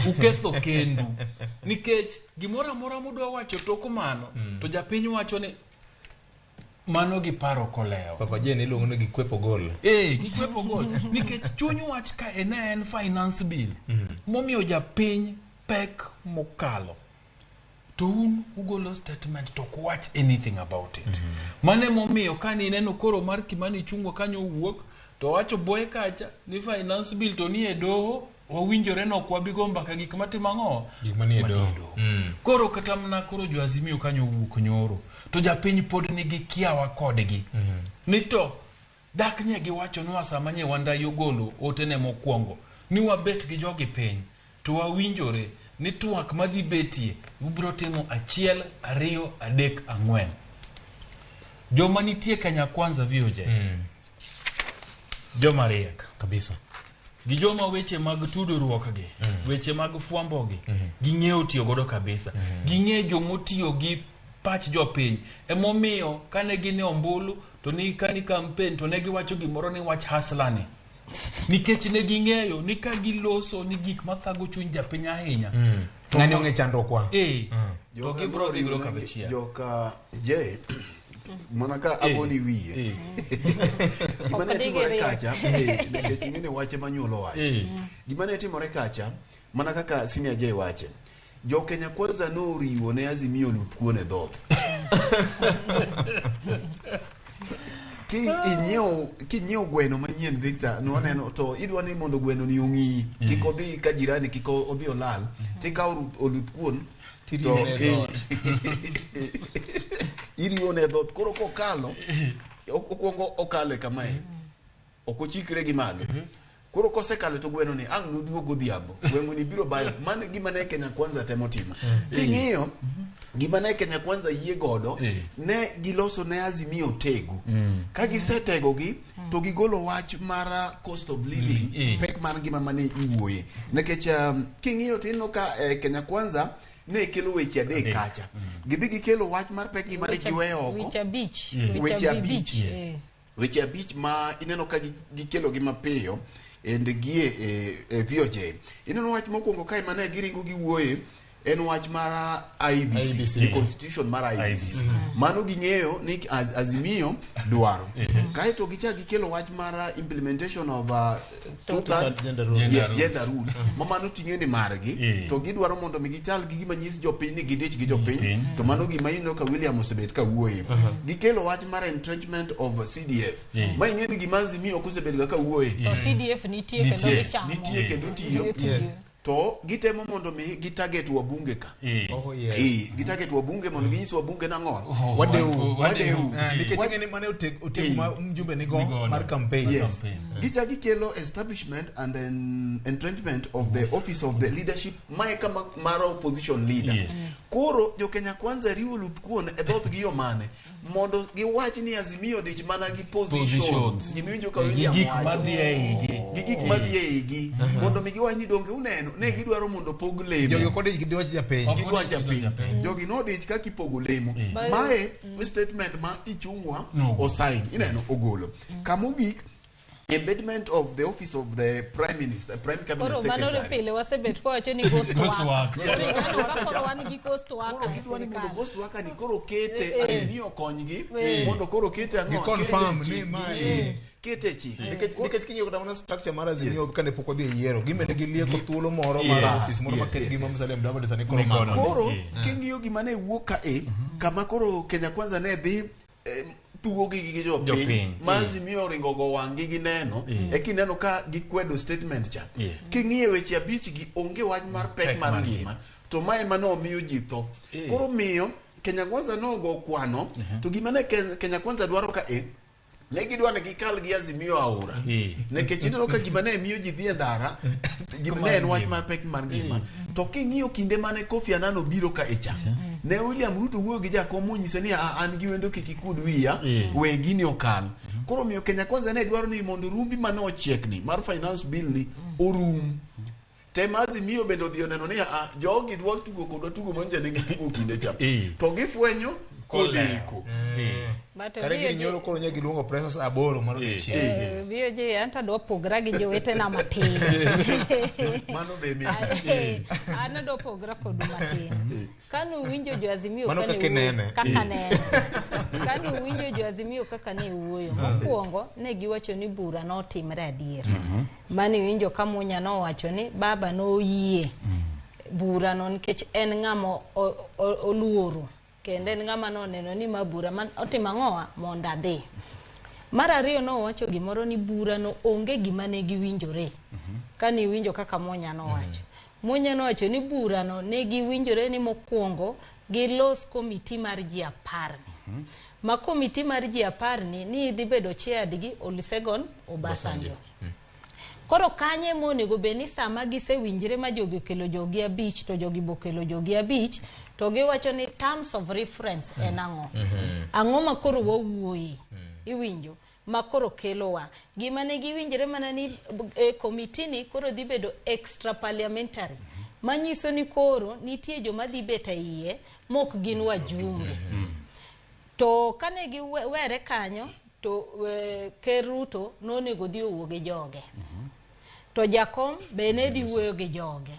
Uketho kendu. Nikech gimoro amora mudwa wacho tok mano, to japiny wacho ni mano giparo kolewo. Papa Jane iluongo ni gikwepo gol. Eh, gikwepo gol. Nikech chuny wach ka ne en finance bill. Momiyo japiny pek mokalo. To un ugolo statement to ok wach anything about it. Mano emomiyo kane ineno koro mar Kimani Ichung'wa kanyo owuok to wacho boye kacha ni finance bill to nie doho wawinjore ni ok wabi go mbaka gik matimo ang'o? Gik manie doho. Koro kata mana koro jo Azimio kanyo owuok nyoro to japiny pod nigi kiawa kodgi. Ni to dak nye giwachonwa sama nye Wandayi ogolo otene mokwongo ni wabet gi jogi piny to wawinjore ni twak madhi betie ubiro timo 1, 2, 3, 4. Joma nitie Kenya Kwanza VOJ. Joma riek. Kabisa. Gi joma weche mag tudruok gi, weche mag fwambo gi, ging'eyo tiyo godo kabisa. Ging'eyo jomotiyo gi pach jopiny. Emomiyo kane gin e ombulu to ni kani campaign to ne giwacho gimoro ni wach hustler ni. Nikech ne ging'eyo ni ka giloso ni gik mathago chuny japiny ahinya. To Ng'ani ong'e chandruok wa. To gibro dhi godo kamachielo. Joka J mana ka agoni wiye. Gima ne Ok timore digiriek. kacha, nikech ing'e ni wache manyuolo wach. Gima ne timore kacha, mana kaka Senior J wache, jo Kenya Kwanza noriwo ne Azimio oluth kuon e dhoth. Kinyiewo gweno manyien Victor, nwaneno to idwa ni mondo gweno ni ong'i, kik odhi ka jirani, kik odhi olal, tikawo oluth kuon to Tiriwo ne dhoot. iriwo ne dhoth. Koro kokalo, okwongo okale kamae, ok ochikre gi malo. Koro kosekalo to gweno ni ang' noduog godhiambo, gweno ni biro bayo. Mano gima ne Kenya Kwanza temo timo. King'iyo gima ne Kenya Kwanza yie godo, ne giloso ne Azimio tegu. Ka gisetegogi to gigolo wach mar cost of living, pek mar ngima mane iwuoye. Nikech king'iyo to ineno ka Kenya Kwanza ne kelo weche adek kacha. Gidhi gikelo wach mar pek ngima ne giweyo oko. Weche abich. Weche abich. Yes. Weche abich ma ineno ka gikelo gi mapiyo and gie e VOJ. Ineno wach mokwongo kae mane giringo giwuoye en wach mar IEBC, the constitution mar IEBC. Mano ging'eyo ni Azimio dwaro. Kaeto gichak gikelo wach mar implementation of two-third gender rule. Yes, gender rule. Ma mano ting'e ni margi to gidwaro mondo mi gichal gi gima nyis jopiny ni gidich gi jopiny to mano gima ineno ka William osebet ka wuoye. Gikelo wach mar entrenchment of CDF. Ma ing'e ni gima Azimio ok osebet ga ka wuoye. To CDF nitie kendo gichamo. Nitie kendo tiyo. To gitemo mondo mi gitarget wabunge ka. Oh, yes. Gitarget wabunge mondo ginyis wabunge nang'o. Wadeu. Wadeu. Nikech ing'e ni mane otegu ma mjumbe nigo mar campaign. Yes. Gicha gikelo establishment and then entrenchment of the office of the leadership mae kama mar opposition leader. Koro jo Kenya Kwanza riwo luth kuon e dhoth gi yo mane mondo giwach ni Azimio dich mana gi positions. Gimiwinjo ka William Gi gik wacho. madhi e igi. Gi gik madhi e igi. Mondo mi giwach ni donge uneno ne gidwaro mondo pog lemo. Jogi ok odich gi wach japiny. Gi wach japiny. Jogi nodich kaka ipogo lemo. Mae statement ma Ichung'wa osign. Ineno ogolo. Kamogik embedment of the office of the Prime Minister, Prime Cabinet Koro mano Secretary. pile wasebet kwawacho ni ghost Ghost worker. work. Koro ineno ka koro wan gi ghost worker Koro e gidwa ni mondo sirkal. ghost worker ni koro kete Azimio konygi mondo koro kete ang'o? Gi confirm Kete e ni chik. mae. Kete e chik. Nikech king'iyo kata mana structure mar Azimio kane pok odhi e yiero, gimene gilieko thuolo moro mar ofis moro maket gi ma Musalia Mudavadi sani koro mako. Koro king'iyo gima ne wuok ka e kama koro Kenya Kwanza ne dhi tugo gi jopiny ma Azimio oringo go wang'gi gineno e kineno ka gikwedo statement cha. King'iyo weche abich gi onge wach mar pek mar ngima to mae mane omiyo ji tho. Koro miyo Kenya Kwanza nogo kwano to gima ne Kenya Kwanza dwaro ka e ne gidwa ni gikal gi Azimio aora. Nikech ineno ka gima ne miyo ji dhi e ndara, gima ne en wach mar pek mar ngima. To king'iyo kinde mane Kofi Annan obiro ka e cha, ne William Ruto wuoyo gi jakom monyise ni an gi wendo kik ikud wiya, we gini okal. Koro miyo Kenya Kwanza ne dwaro ni mondo rumbi mane ochiekni mar finance bill ni orum. Tema Azimio bende odhi oneno ni jogi dwa tugo kodwa tugo manyicha ne gitugo kinde cha. To gifwenyo Kodeko. But Kare gini VOJ nyoro koro nye giluongo presas 8 mar odiechieng. VOJ an to adwa pogra gi jowetena matin. Mano be mit. An adwa pogra kodu matin. Kane uwinjo jo Azimio Mano kane kaka wuoyo- inene. kaka nene. Kane uwinjo jo Azimio kaka ne wuoyo, mokwongo ne giwacho ni bura notimre adier. Mane iwinjo ka Munya nowacho ni baba noyie burano nikech en ng'ama oluoro kendo en ng'ama noneno ni ma bura ma otimo ang'owa mondo adhi. Mar ariyo nowacho gimoro ni burano onge gima ne giwinjore. Kane iwinjo kaka Munya nowacho. Munya nowacho ni burano ne giwinjore ni mokwongo gilos komiti mar ji 10 ni. Ma komiti mar ji 10 ni ni idhi bedo chaired gi Olusegun Obasanjo. Koro kanye monego bed ni sama gisewinjre ma jogi okelo jogi 5 to jogi bokelo jogi 5 to giwacho ni terms of reference en ang'o. Ang'o ma koro wawuoye. Iwinjo ma koro kelowa. Gima ne giwinjre mana ni komiti ni koro dhi bedo extra parliamentary. Manyiso ni koro nitie joma dhi bet e iye mok gin wajumbe. To kane giwere kanyo to Ker Ruto nonego dhi owuo gi joge. To Jakom be ne dhi wuoyo gi joge.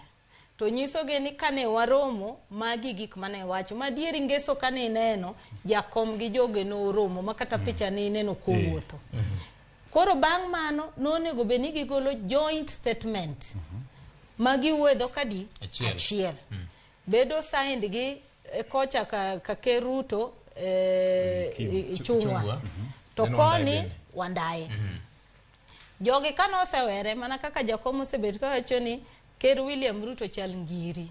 To nyisogi ni kane waromo magi gik mane wacho. Madieri ngeso kane ineno Jakom gi joge noromo ma kata picha ne ineno kowuotho. Koro bang' mano nonego bed ni gigolo joint statement. Ma giwuoyo e dhok adi? Achiel. Bedo signed gi kocha ka Ker Ruto Ichung'wa. To koni Wandayi. Jogi kane osewere mana kaka Jakom osebet kawacho ni Ker William Ruto chal ngiri.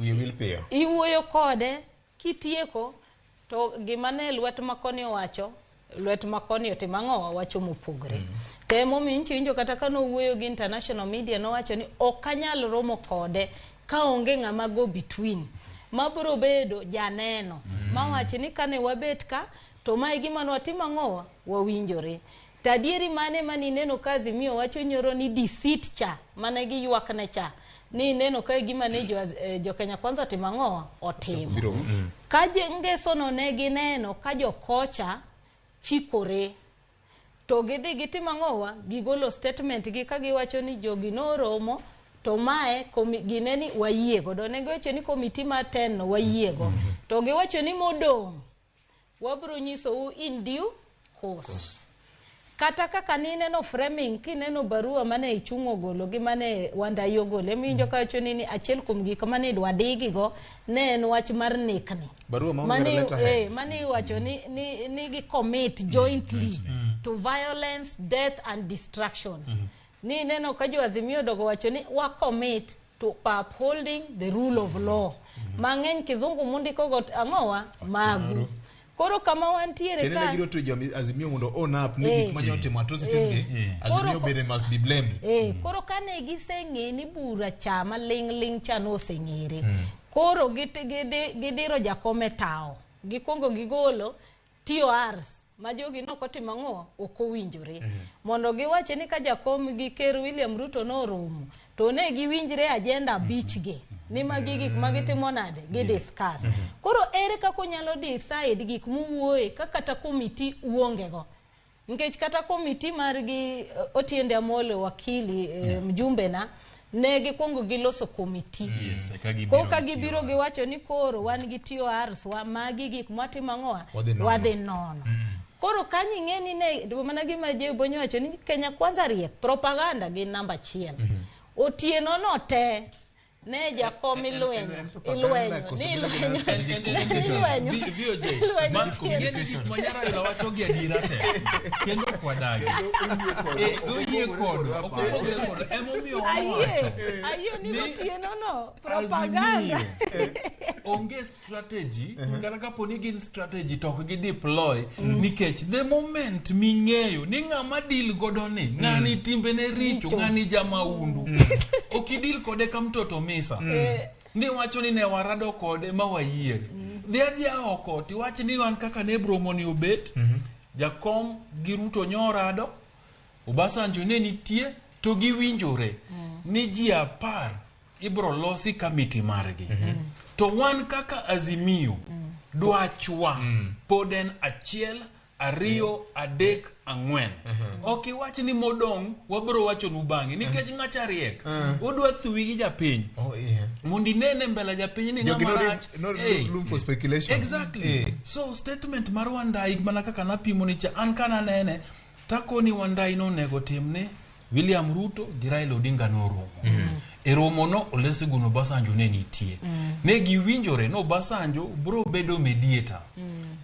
Wiye wil piyo. Iwuoyo kode kitieko to gima ne lwet makoni owacho lwet makoni otimo ang'o wacho mopogre. To emomiyo nchi winjo kata ka nowuoyo gi international media nowacho ni ok anyal romo kode ka onge ng'ama go between mabiro bedo janeno mawacho ni kane wabet ka to mae gima nwatimo ang'o wawinjore. To adieri mane manineno ka Azimio wacho nyoro ni deceit cha mane giywakne cha ni ineno ka gima ne jo Kenya Kwanza otimo ang'o otimo. Ka ngeso no ne gineno ka jokocha chikore to gidhi gitimo ang'owa gigolo statement gi ka giwacho ni jogi noromo to mae gine ni wayie godo. Ne giwacho ni komiti mar 10 no wayie go. To giwacho ni modong' wabiro nyisou in due course. Kata kaka nineno framing kineno barua mane Ichung'wa ogolo gi mane Wandayi ogolo emiwinjo kawacho ni achiel kuom gik mane idwa digigo ne en wach mar nekni. Barua ma onge letterhead. Mane iwacho ni gi commit jointly to violence, death and destruction. Ni neno ka jo Azimio odogo wacho ni wa commit to upholding the rule of law. Mang'eny kizungu mundiko go ang'owa magu. Koro kama wantiere ka giro to jo Azimio mondo own up ni gik mane otimo atrocities gi Azimio bende must be blamed. Koro kane giseng'e ni bura cha maling' ling' cha noseng'ere. Koro gidiro Jakom e tawo. Gikwongo gigolo TORs ma jogi nokotimo ang'o ok owinjore. Mondo giwache ni ka Jakom gi Ker William Ruto noromo to ne giwinjre agenda 5 gi ni magi gik ma gitimo nade gi discuss. Koro ere kaka unyalo decide gik muwuoye ka kata komiti uonge go. Nikech kata komiti margi Otiende Amolo wakili mjumbe na ne gikwongo giloso komiti. Koka gibiro giwacho ni koro wan gi TORs wa magi gik mwatimo ang'owa wadhi nono. Koro kanyo ing'e ni ne mana gima Jay Bonyo wacho ni Kenya Kwanza riek propaganda gin namba 1. Otieno no te ne Jakom ilwenyo ni wacho gi adiera te kendo ok wadagi. Oyie kodwa ok opogre kodwa emomiyo wawacho ayie ni otieno no propaganda onge strategy kata kapo ni gin strategy to ok gi deploy nikech the moment ming'eyo ni ng'ama deal godo ni ng'ani timbene richo ng'ani jamaundu ok idil kode ka mtoto misa ni wacho ni ne warado kode ma wayiere. Dhi adhiya oko tiwach ni wan kaka ne bromo ni obet Jakom gi Ruto nyorado Obasanjo ne nitie to giwinjore ni ji 10 ibro losi kamiti margi. To wan kaka Azimio Dwachwa pod en 1, 2, 3, 4. Ok iwach ni modong' wabro wachonu bang'e nikech ng'acha riek. Odwa thuwi gi japiny. Oh, yeah. Mondo inene mbele japiny ni Jogi ng'ama no room- rach. no Eh. room for speculation. Exactly. Eh. So statement mar Wandai mana kaka napimo ni cha an kananene takoni Wandai nonego timne William Ruto gi Raila Odinga noromo. E romo no Olusegun Obasanjo ne nitie. Ne giwinjore ni Obasanjo bro bedo mediator.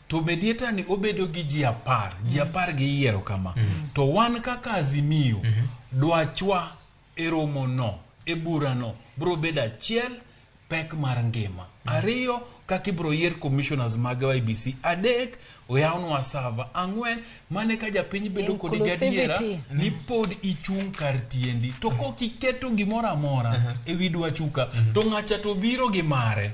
To mediator ni obedo gi ji 10, ji 10 giyiero kama. To wan kaka Azimio, dwachwa e romo no, e bura no, bro bedo 1, pek mar ngima. 2, kaka ibro yier commissioners mag IEBC. 3, oyawnwa server. 4, mane ka japiny bedo kod gadiera Inclusivity. ni pod ichung' kar tiendi. To kok iketo gimoro amora e wi dwachuka, to ng'acha to biro gi mare.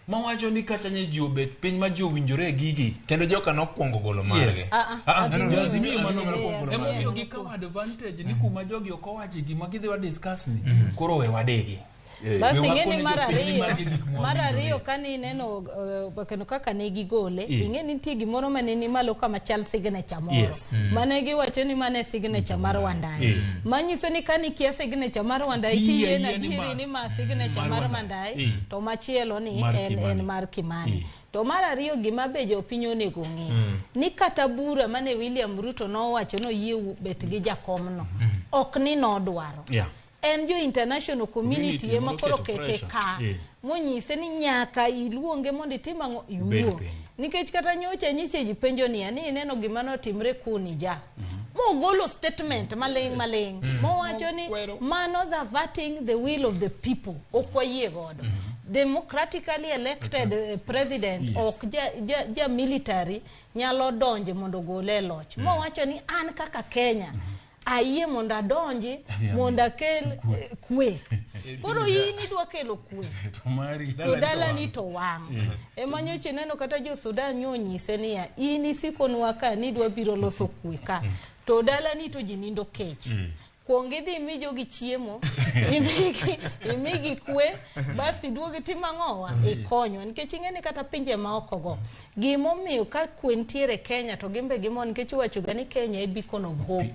Mawacho ni kacha nye ji obet piny ma ji owinjore e gigi. Kendo joka nokwongo golo margi. Yes. Ah, ah, Azimio. Jo Azimio mano Azimio mano emomiyo gikawo advantage ni kuma jogi ok owache gima gidhi wa discuss ni koro we wadegi. Bas We ing'e ni wakone mar jopiny ni ariyo, magi gik mar mwawinjore. ariyo kane ineno kendo kaka ne gigole, ing'e ni nitie gimoro mane ni malo kama chal signature moro. Yes. Mane giwacho ni mane signature mar Wandai. Manyiso ni kane ikia signature mar Wandai Tiyie tiyie ni adieri mas. ni ma signature Mar mar Wandai. Wandai, to machielo ni Mar en, Kimani. en mar Kimani. To mar ariyo gima be jopiny onego ng'e ni kata bura mane William Ruto nowacho noyie bet gi jakomno ok ni nodwaro. Yeah. En jo international community Community ema koro noketo kete pressure. ka monyise ni nyaka iluonge mondo itim ang'o Ibed iwuo piny. nikech kata nyocha nyiche ji penjo niya ni ineno gima notimre kuni ja mogolo statement maling' maling' mowacho ni Mokwero. mano subverting the will of the people ok wayie godo democratically elected president Yes. ok ja military nyalo donje mondo ogole e loch mowacho ni an kaka Kenya ayie mondo adonji mondo akel kwe. Koro in idwa kelo kwe To mari. to dalani to wang'. Ema nyocha ineno kata jo Sudan nyonyise niya in isikonwa ka ni idwa biro loso kwe ka to dalani to ji nindo kech. Kuong idhi imi jogi chiemo, imigi kwe, bas iduog itim ang'owa, ikonywa. Nikech ing'e ni kata pinje maoko go, gimomiyo ka kwe nitiere Kenya to gin be gimor nikech iwacho ga ni Kenya e beacon of hope.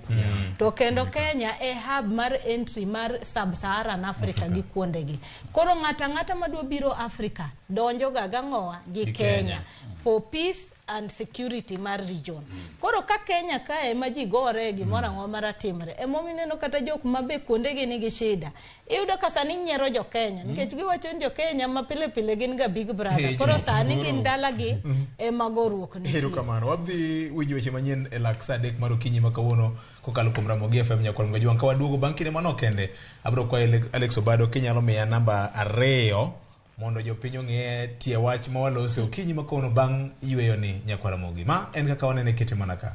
To kendo Kenya e hub mar entry mar sub-Saharan Africa gi kuondegi. Koro ng'ato ang'ata madwa biro Africa donjo ga gang'owa gi Gi Kenya Kenya. for peace and security mar region. Koro ka Kenya kae ema ji gore gimoro ang'o maratimre. Emomiyo ineno kata jok ma be kuondegi nigi shida. Iyudo ka sani nyiero jo Kenya nikech giwacho ni jo Kenya ma pile pile gin ga big brother. Koro sani gin dalagi ema goruok nitie. Erokamano. Wadhi winjo weche manyien e lak saa 3 mar okinyi ma kawuono kokalo kuom Ramogi FM Nyakwar Mgajwang'. Ka waduogo bang' kinde manok kende, abiro kwayo Alex Obado kinyalo miya namba 2 mondo jopiny ong'e tie wach ma walose okinyi ma kawuono bang' yweyo ni Nyakwar Ramogi. Ma en kaka wanene kete mana ka.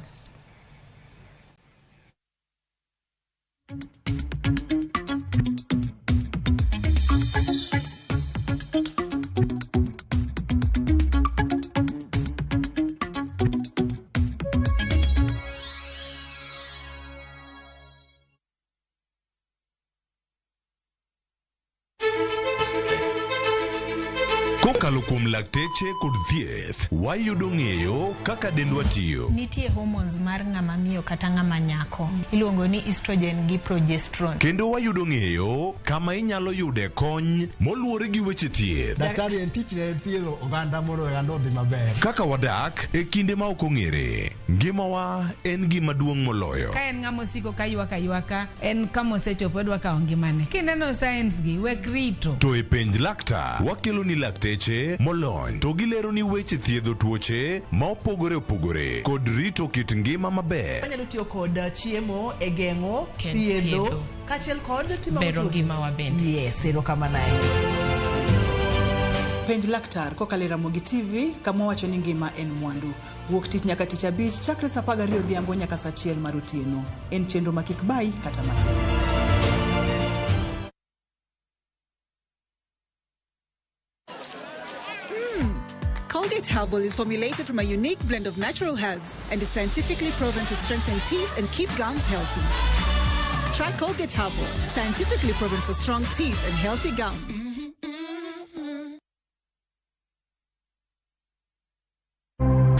Kokalo kuom lakteche kod thieth, wayudo ng'eyo kaka dendwa tiyo. Nitie hormones mar ng'ama miyo kata ng'ama nyako. Iluongo ni estrogen gi progesterone. Kendo wayudo ng'eyo kama inyalo yude kony moluwore gi weche thieth. Daktari en tich ne thiedho oganda mondo oganda odhi maber. Kaka wadak e kinde ma ok ong'ere, ngimawa en gima duong' moloyo. Ka en ng'ama osiko ka ywak aywaka, en kama osechopo odwa kawo ngimane. Kineno signs gi, wek rito. To e penj laktar, wakelo ni lakteche molony to gilero ni weche thiedho tuoche ma opogore opogore kod rito kit ngima maber. Wanyalo tiyo kod chiemo e geng'o, thiedho, thiedho. kaachiel kod timo Bero tuoche. ngimawa bende. Yes, erokamano ahinya. Penj laktar kokalo e Ramogi TV kama wacho ni ngima en mwandu. Wuok tich nyaka tich abich chakre saa 12 odhiambo nyaka saa 1 mar otieno. En chenro ma kik bayi kata matin. Colgate Herbal is formulated from a unique blend of natural herbs and is scientifically proven to strengthen teeth and keep gums healthy. Try Colgate Herbal, scientifically proven for strong teeth and healthy gums.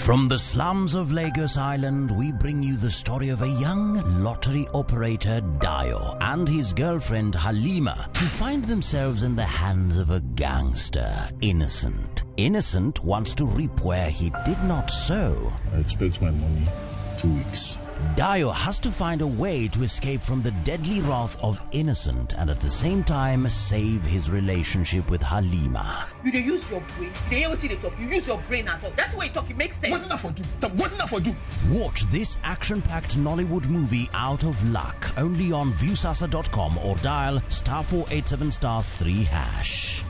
From the slums of Lagos Island, we bring you the story of a young lottery operator, Dio, and his girlfriend, Halima, who find themselves in the hands of a gangster, Innocent. Innocent wants to reap where he did not sow. I expect my money 2 weeks. Dio has to find a way to escape from the deadly wrath of Innocent and at the same time save his relationship with Halima. You dey use your brain. You dey hear wetin dey talk. You use your brain at all. That's way you talk. It makes sense. Wetin that for do? Wetin that for do? Watch this action-packed Nollywood movie Out of Luck only on Viusasa.com or dial *487 *3#.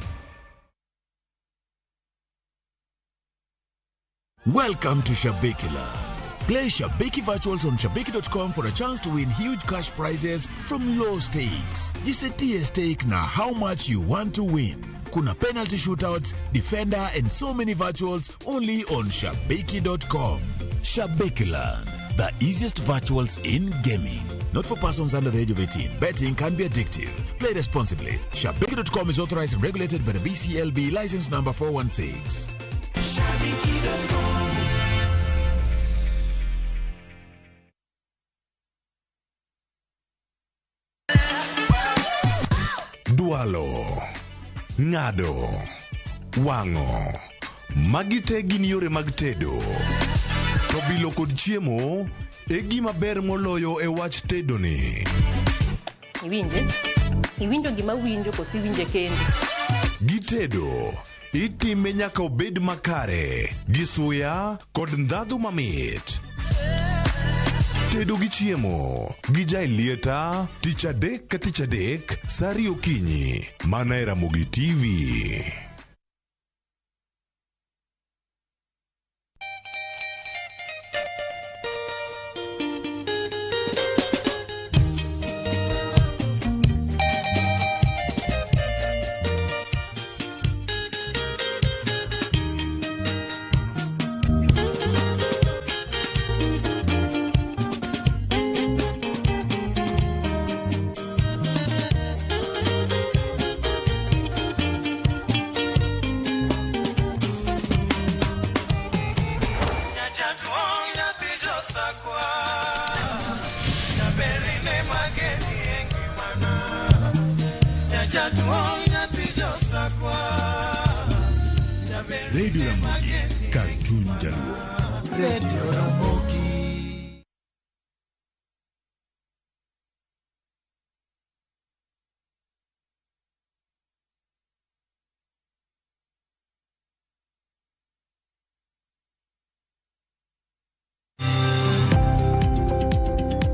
Welcome to Shabiki Land. Play Shabiki Virtuals on Shabiki.com for a chance to win huge cash prizes from low stakes. Jisetie stake na how much you want to win. Kuna penalty shootouts, defender and so many virtuals only on Shabiki.com. Shabiki Land, the easiest virtuals in gaming. Not for persons under the age of 18. Betting can be addictive. Play responsibly. Shabiki.com is authorized and regulated by the BCLB license number 416. Shabiki.com. Dwalo, ng'ado, wang'o. Magi te gin yore mag tedo. To bilo kod chiemo e gima ber moloyo e wach tedo ni. Iwinje? Iwinjo gima winjo koso iwinje kendi? Gitedo, itime nyaka obed makare, gi suya kod ndhadhu mamit. Tedo gi chiemo gi Jaelieta tich adek ka tich adek sa ariyo okinyi mana e Ramogi TV. Radio Ramogi, Cartoon Jaluo. Radio Ramogi.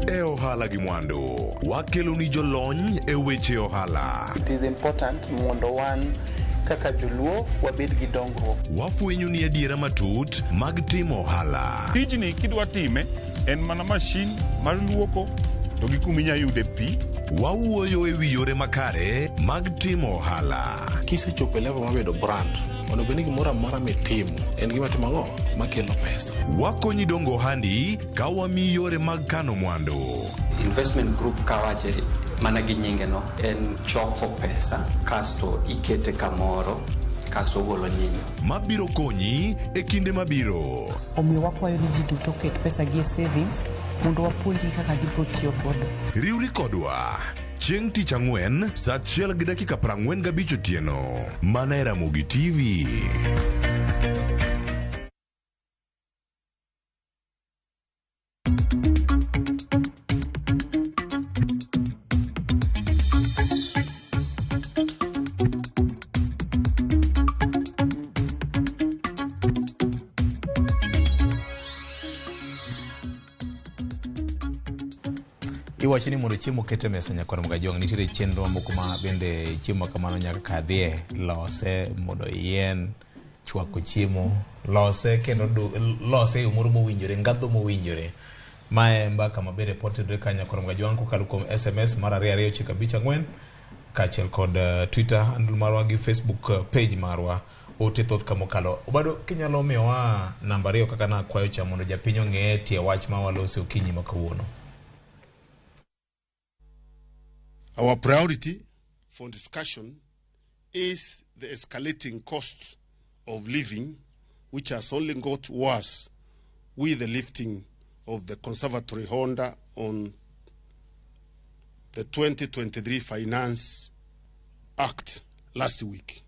E ohala gi mwandu, wakelo ni jolony e weche ohala. It is important mondo wan kaka joluo wabed gi dongruok. Wafwenyo ni adiera matut mag timo ohala. Tijni kidwa time en mana mashin mar luoko to gi kuma inya yude pi. Wawuoyo e wi yore makare mag timo ohala. Kisechopo e level mar bedo brand, onego bed ni gimoro amora mitimo en gima timo ang'o makelo pesa. Wakonyi dongo ohandi ka wamiyi yore mag kano mwandu. Investment group kawache mana gi nyinge no en choko pesa kasto ikete kamoro kasto ogolo nyinyo. Mabiro konyi e kinde mabiro. Omiyo wakwayo ni ji duto oket pesa gi e savings mondo wapuonjgi kaka gibiro tiyo godo. Riwri kodwa chieng' tich ang'wen sa 1:45 otieno mana e Ramogi TV. Iwacho ni mondo chiemo oket e mesa nyakwar Mgajwang', nitiere chenro mamoko ma bende chiemo kamano nyaka kadhie, lose mondo yien, chwako chiemo, lose kendo lose e yo moro mowinjore, ngadho mowinjore. Mae mbaka mabende pod tudore ka nyakwar Mgajwang' kokalo kuom SMS mar 22954 kaachiel kod Twitter handle marwa gi Facebook page marwa. Ote thoth kamokalo. Obado kinyalo miyowa namba 2 kaka nakwayo cha mondo japiny ong'e tie wach ma walose okinyi ma kawuono. Our priority for discussion is the escalating cost of living, which has only got worse with the lifting of the conservatory Honda on the 2023 Finance Act last week.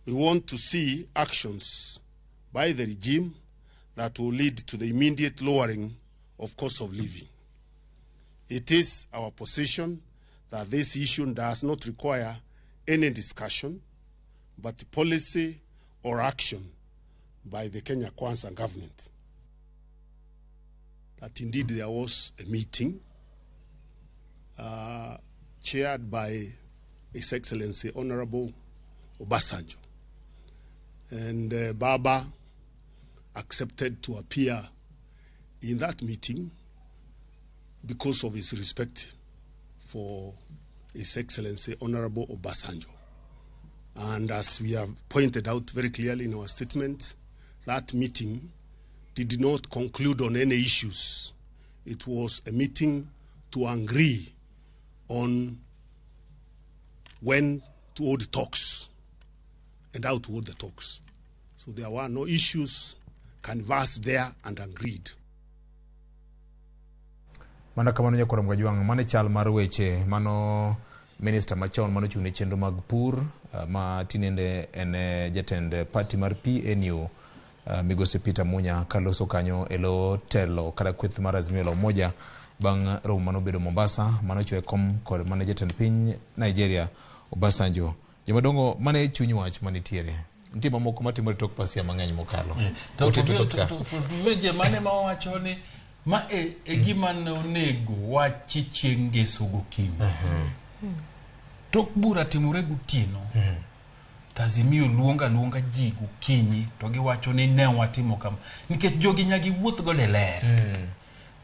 We want to see actions by the regime that will lead to the immediate lowering of cost of living. It is our position that this issue does not require any discussion, but policy or action by the Kenya Kwanza government. That indeed there was a meeting chaired by His Excellency Honorable Obasanjo. And Baba accepted to appear in that meeting because of his respect for His Excellency Honorable Obasanjo. And as we have pointed out very clearly in our statement, that meeting did not conclude on any issues. It was a meeting to agree on when to hold talks and how to hold the talks. So there were no issues canvassed there and agreed. Mana kamano nyakwar Mgajwang', mane chal mar weche mano minista machon manochung' ne chenro mag pur ma tinende en jatend party mar PNU migosi Peter Munya kaloso kanyo e lo telo kata kweth mar Azimio la Umoja bang' romo manobedo Mombasa manochwe kom kod mane jatend piny Nigeria Obasanjo. Jomadongo mane chuny wach manitiere nitie mamoko matimore tok pasia mang'eny mokalo. To weche mane ma wawacho ni ma e gima ne onego wachi chieng' ngeso gokinyi. Tok bura timore gotieno. Azimio luonga luonga ji gokinyi to giwacho ni ne watimo kama. Nikech jogi nyagi wuoth godo e ler.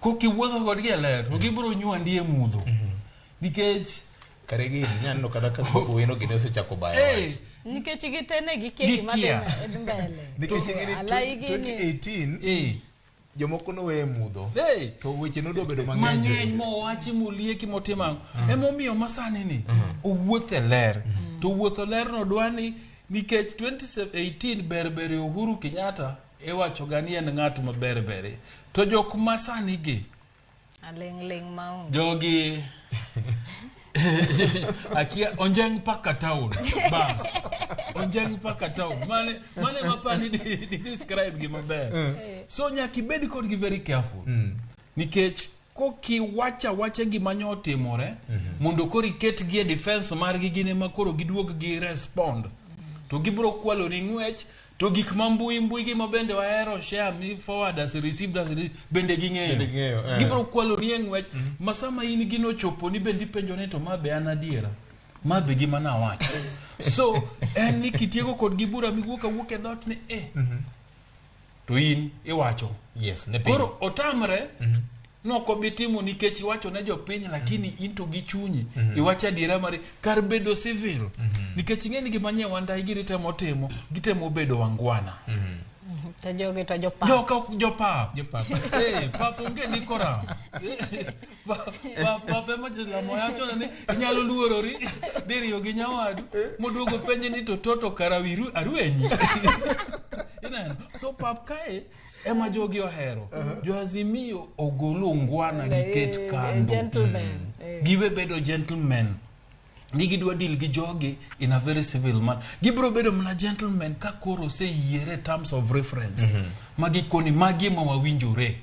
Kokiwuotho kodgi e ler to gibiro nywandi e mudho. Nikech kare gini nyaneno kata ka Bobi Wine gini osechako bayo wach. Nikech gitene gikia gima dhi mbele. Nikech ing'eni 2018 jomoko nowe e mudho to weche nodwa bedo mang'eny mowachi molieki motimo ang'o. Emomiyo masani ni owuoth e ler. To wuotho ler no dwani nikech 2018 berbere Uhuru Kenyatta iwacho ga ni en ng'at ma berbere. To jok masani gi aling' maonge. Jogi akia onjeng paka town bas. Onjeng paka town mane mapani di describe gi maber. So nyaka ibed kodgi very careful. Nikech koki wacha gima nyo otimore mondo koro iket gi e defense margi gin ema koro giduog gi respond. To gibiro kwalo ni ng'wech to gik ma mbui mbui gi ma bende wahero share mi forward as received as bende ging'eyo. Gibiro kwalo ni ng'wech ma sama in gino chopo ni bende ipenjo ni to ma be an adiera. Ma be gima nawacho. So en ni kitieko kodgi bura miwuok awuok e dhoot ni to in iwacho. Yes, ne piny. Koro otamre nok obi timo nikech iwacho ne jopiny lakini in to gi chunyi iwacho adiera mari kar bedo civil. Nikech ing'e ni gima nye Wandayi giri temo timo gitemo bedo wangwana. To jogi to jopap. Joka jopap. Pap onge ndiko ram. Pap ema jalamo wacho ni inyalo luorori diriyo gi nyawadu moduogo penje ni to toto kara wiru arwenyi. Ineno? So pap kae ema jogi ohero. Jo Azimio ogolo ngwana giket kando. Gentlemen. Giwe bedo gentlemen. Ni gidwa deal gi jogi in a very civil manner. Gibiro bedo mana gentlemen ka koro oseyiere terms of reference. Magi koni magi ma wawinjore.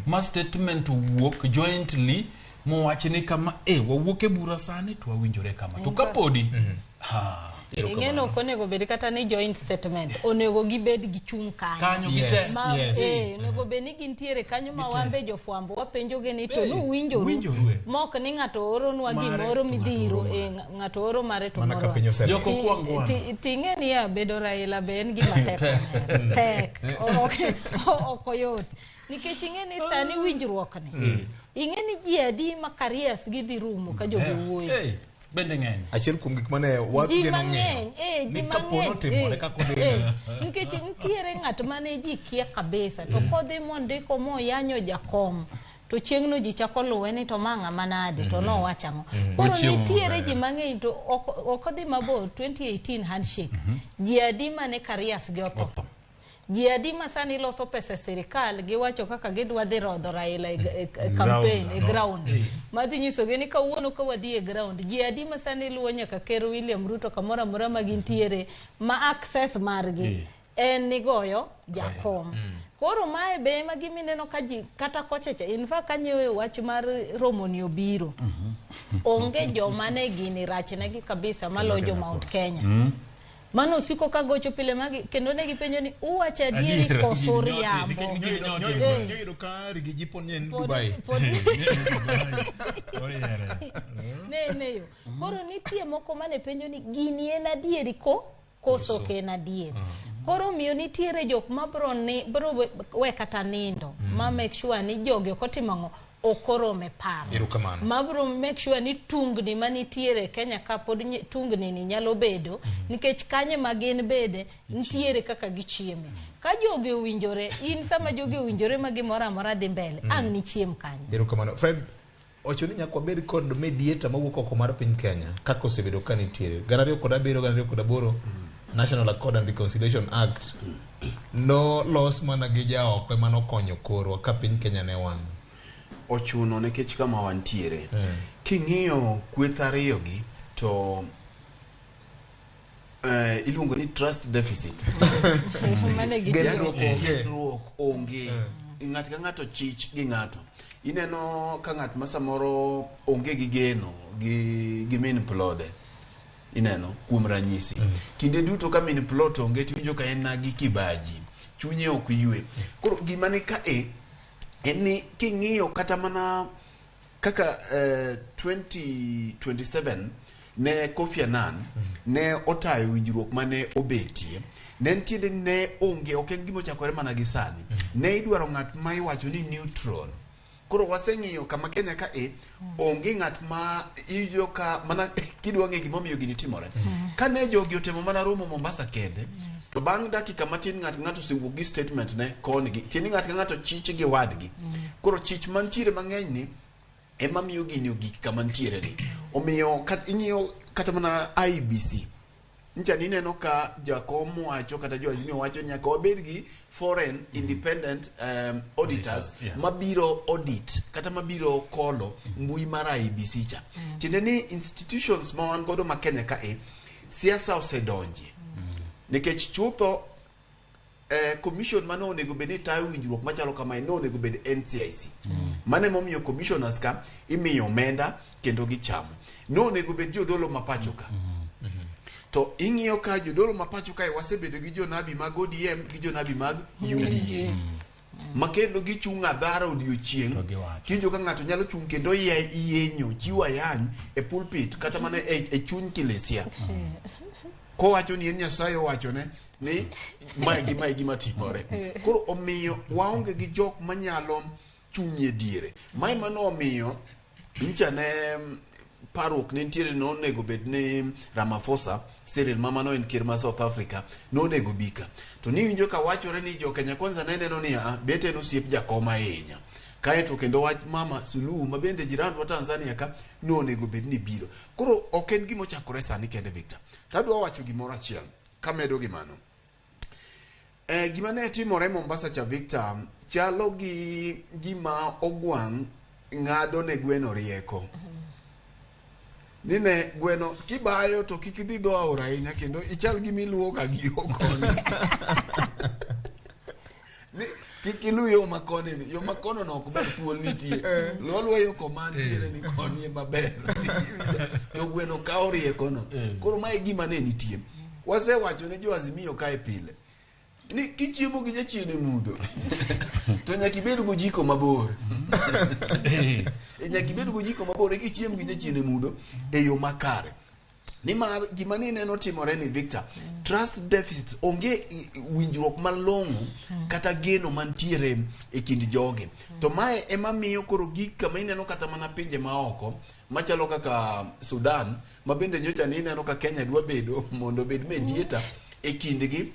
Ma statement owuok jointly mowach ni kama wawuok e bura sani to wawinjore kama. To kapodi Ing'eno ok onego bed kata ni joint statement. Onego gibed gi chung' kanyo. Kanyo gite. Onego bed ni gintiere kanyo ma wan be jofwambo wapenjogi ni to nuwinjoru. Mok ni ng'ato oronwa gimoro midhiro, ng'ato oro mare to moro. Ting'e niya bedo Raila be en gima tek. Tek. Ok oyot. Nikech ing'e ni sani winjruok ni. Ing'e ni ji adi ma careers gi dhi rumo ka jogi wuoyo. Bende ng'eny. Achiel kuom gik mane wageno ng'eyo ni kapo notimore kaka odhi. Nikech nitiere ng'at mane ji kia kabisa to kodhi mondiko moyanyo jakom to chieng'no ji chako luwe ni to ma ng'ama nade to nowacho ang'o. Koro nitiere ji mang'eny to ok odhi mabor 2018 handshake. Ji adi mane careers gi otho. Ji adi ma sani loso pesa e sirikal giwacho kaka gidwa dhi rodho Raila e campaign e ground. Madhi nyisogi ni kawuono ka wadhi e ground. Ji adi ma sani luwo nyaka Ker William Ruto kamoro amora ma gintiere ma access margi en ni goyo jakom. Koro mae be ema gimineno ka ji kata kochacha in fact kanyo wach mar romo ni obiro. Onge joma ne gini rachnegi kabisa maloyo jo Mount Kenya. Mano osiko ka gocho pile magi kendo ne gipenjo ni uwacho adieri koso riambo. Nyoyudo ka Riggy G pod ne en Dubai. Ne yo. Koro nitie moko mane penjo ni gini en adieri koso ok en adieri. Koro miyo nitiere jok ma bro we kata nindo ma make sure ni jogi ok otimo ang'o ok orome paro. Ma bro make sure ni tungni manitiere Kenya ka pod tungni ni nyalo bedo nikech kanye ma gin bede nitiere kaka gichieme. Ka jogi owinjore, in sama jogi owinjore ma gimoro amora dhi mbele, ang' ni chiem kanyo. Erokamano. Fred, owacho ni nyaka wabed kod mediator mawuok oko mar piny Kenya kaka osebedo ka nitiere. 2007, 2008 National Accord and Reconciliation Act no los mana gi jaoko ema nokonyo korwa ka piny Kenya ne wang'. Ochuno nikech kama wantiere. King'iyo kweth ariyo gi to iluongo ni trust deficit. Genruok onge. Ng'ato ka ng'ato chich gi ng'ato. Ineno ka ng'at ma samoro onge gi geno gi min plode. Ineno kuom ranyisi. Kinde duto ka min plot onge tiwinjo ka en gi kibaji. Chunye ok ywe. Koro gima ni ka en ni king'iyo kata mana kaka 2027 ne Kofi Annan ne otayo winjruok mane obetie. Ne nitiere ne onge ok en gima ochakore mana gi sani. Ne idwaro ng'at ma iwacho ni neutral. Koro waseng'iyo kama Kenya ka onge ng'at ma iwinjo ka mana kidwa ng'e gimomiyo gini timore. Kane jogi otemo mana romo Mombasa kende, to bang' dakika matin ng'at ng'ato osewuok gi statement ne koni gi. Tiende ni ng'at ka ng'ato chich gi wadgi. Koro chich mantiere mang'eny ni ema miyo gini ogik kama ntiere ni. Omiyo ing'iyo kata mana IEBC. Ncha ni ineno ka jakom wacho kata jo Azimio wacho nyaka wabed gi foreign independent auditors mabiro audit kata mabiro kolo mbui mar IEBC cha. Tiende ni institutions ma wan godo ma Kenya ka siasa osedonje. Nikech chutho commission mane onego bed ni tayo winjruok machalo kamae ne onego bed NCIC. Mano emomiyo commissioners ka imiyo omenda kendo gichamo. Ne onego bed jodolo ma pacho ka. To ing'iyo ka jodolo ma pacho kae wasebedo gi jonabi mag ODM gi jonabi mag UDA. Ma kendo gichung' adhara odiochieng'. Kiwinjo ka ng'ato nyalo chung' kendo yienyo, chiwo ayany e pulpit kata mana e chuny kilesia. Kowacho ni en Nyasaye owachone ni mae gi mae gima timore. Koro omiyo waonge gi jok manyalo chung' e diere. Mae mano omiyo ncha ne parruok ne nitiere nonego bed ni Ramaphosa, Cyril mama no en ker ma South Africa, nonego bi ka. To niwinjo ka wachore ni jo Kenya Kwanza ne neno ni bet en osiep jakom ahinya. Kaeto kendo wach mama Suluhu ma bende jirandwa Tanzania ka nonego bed ni biro. Koro ok en gima ochakore sani kende Victor. Tadwa wacho gimoro achiel kamedo gi mano. Gima ne timore Mombasa cha Victor chalo gi gima ogwang' ng'ado ne gweno rieko. Nine gweno kibayo to kik idhi dho aora ahinya kendo ichal gima iluwo ga gi yo koni. Ni kik iluw yo makoni ni, yo makono no ok ber thuol nitie. Luw aluwa yo koma ntiere ni koni ema ber. To gweno kawo riekono. Koro mae gima ne nitie. Wasewacho ne jo Azimio kae pile ni kichiemo gi jachien e mudho to nyaka ibed gojiko mabor. Nyaka ibed gojiko mabor eka ichiem gi jachien e mudho e yo makare. Nimar gima ne ineno timore ni Victor, trust deficit onge winjruok malong'o kata geno mantiere e kind jogi. To mae ema miyo koro gik kama ineno kata mana pinje maoko machalo kaka Sudan, ma bende nyocha ni ineno ka Kenya dwa bedo mondo obed mediator e kindgi.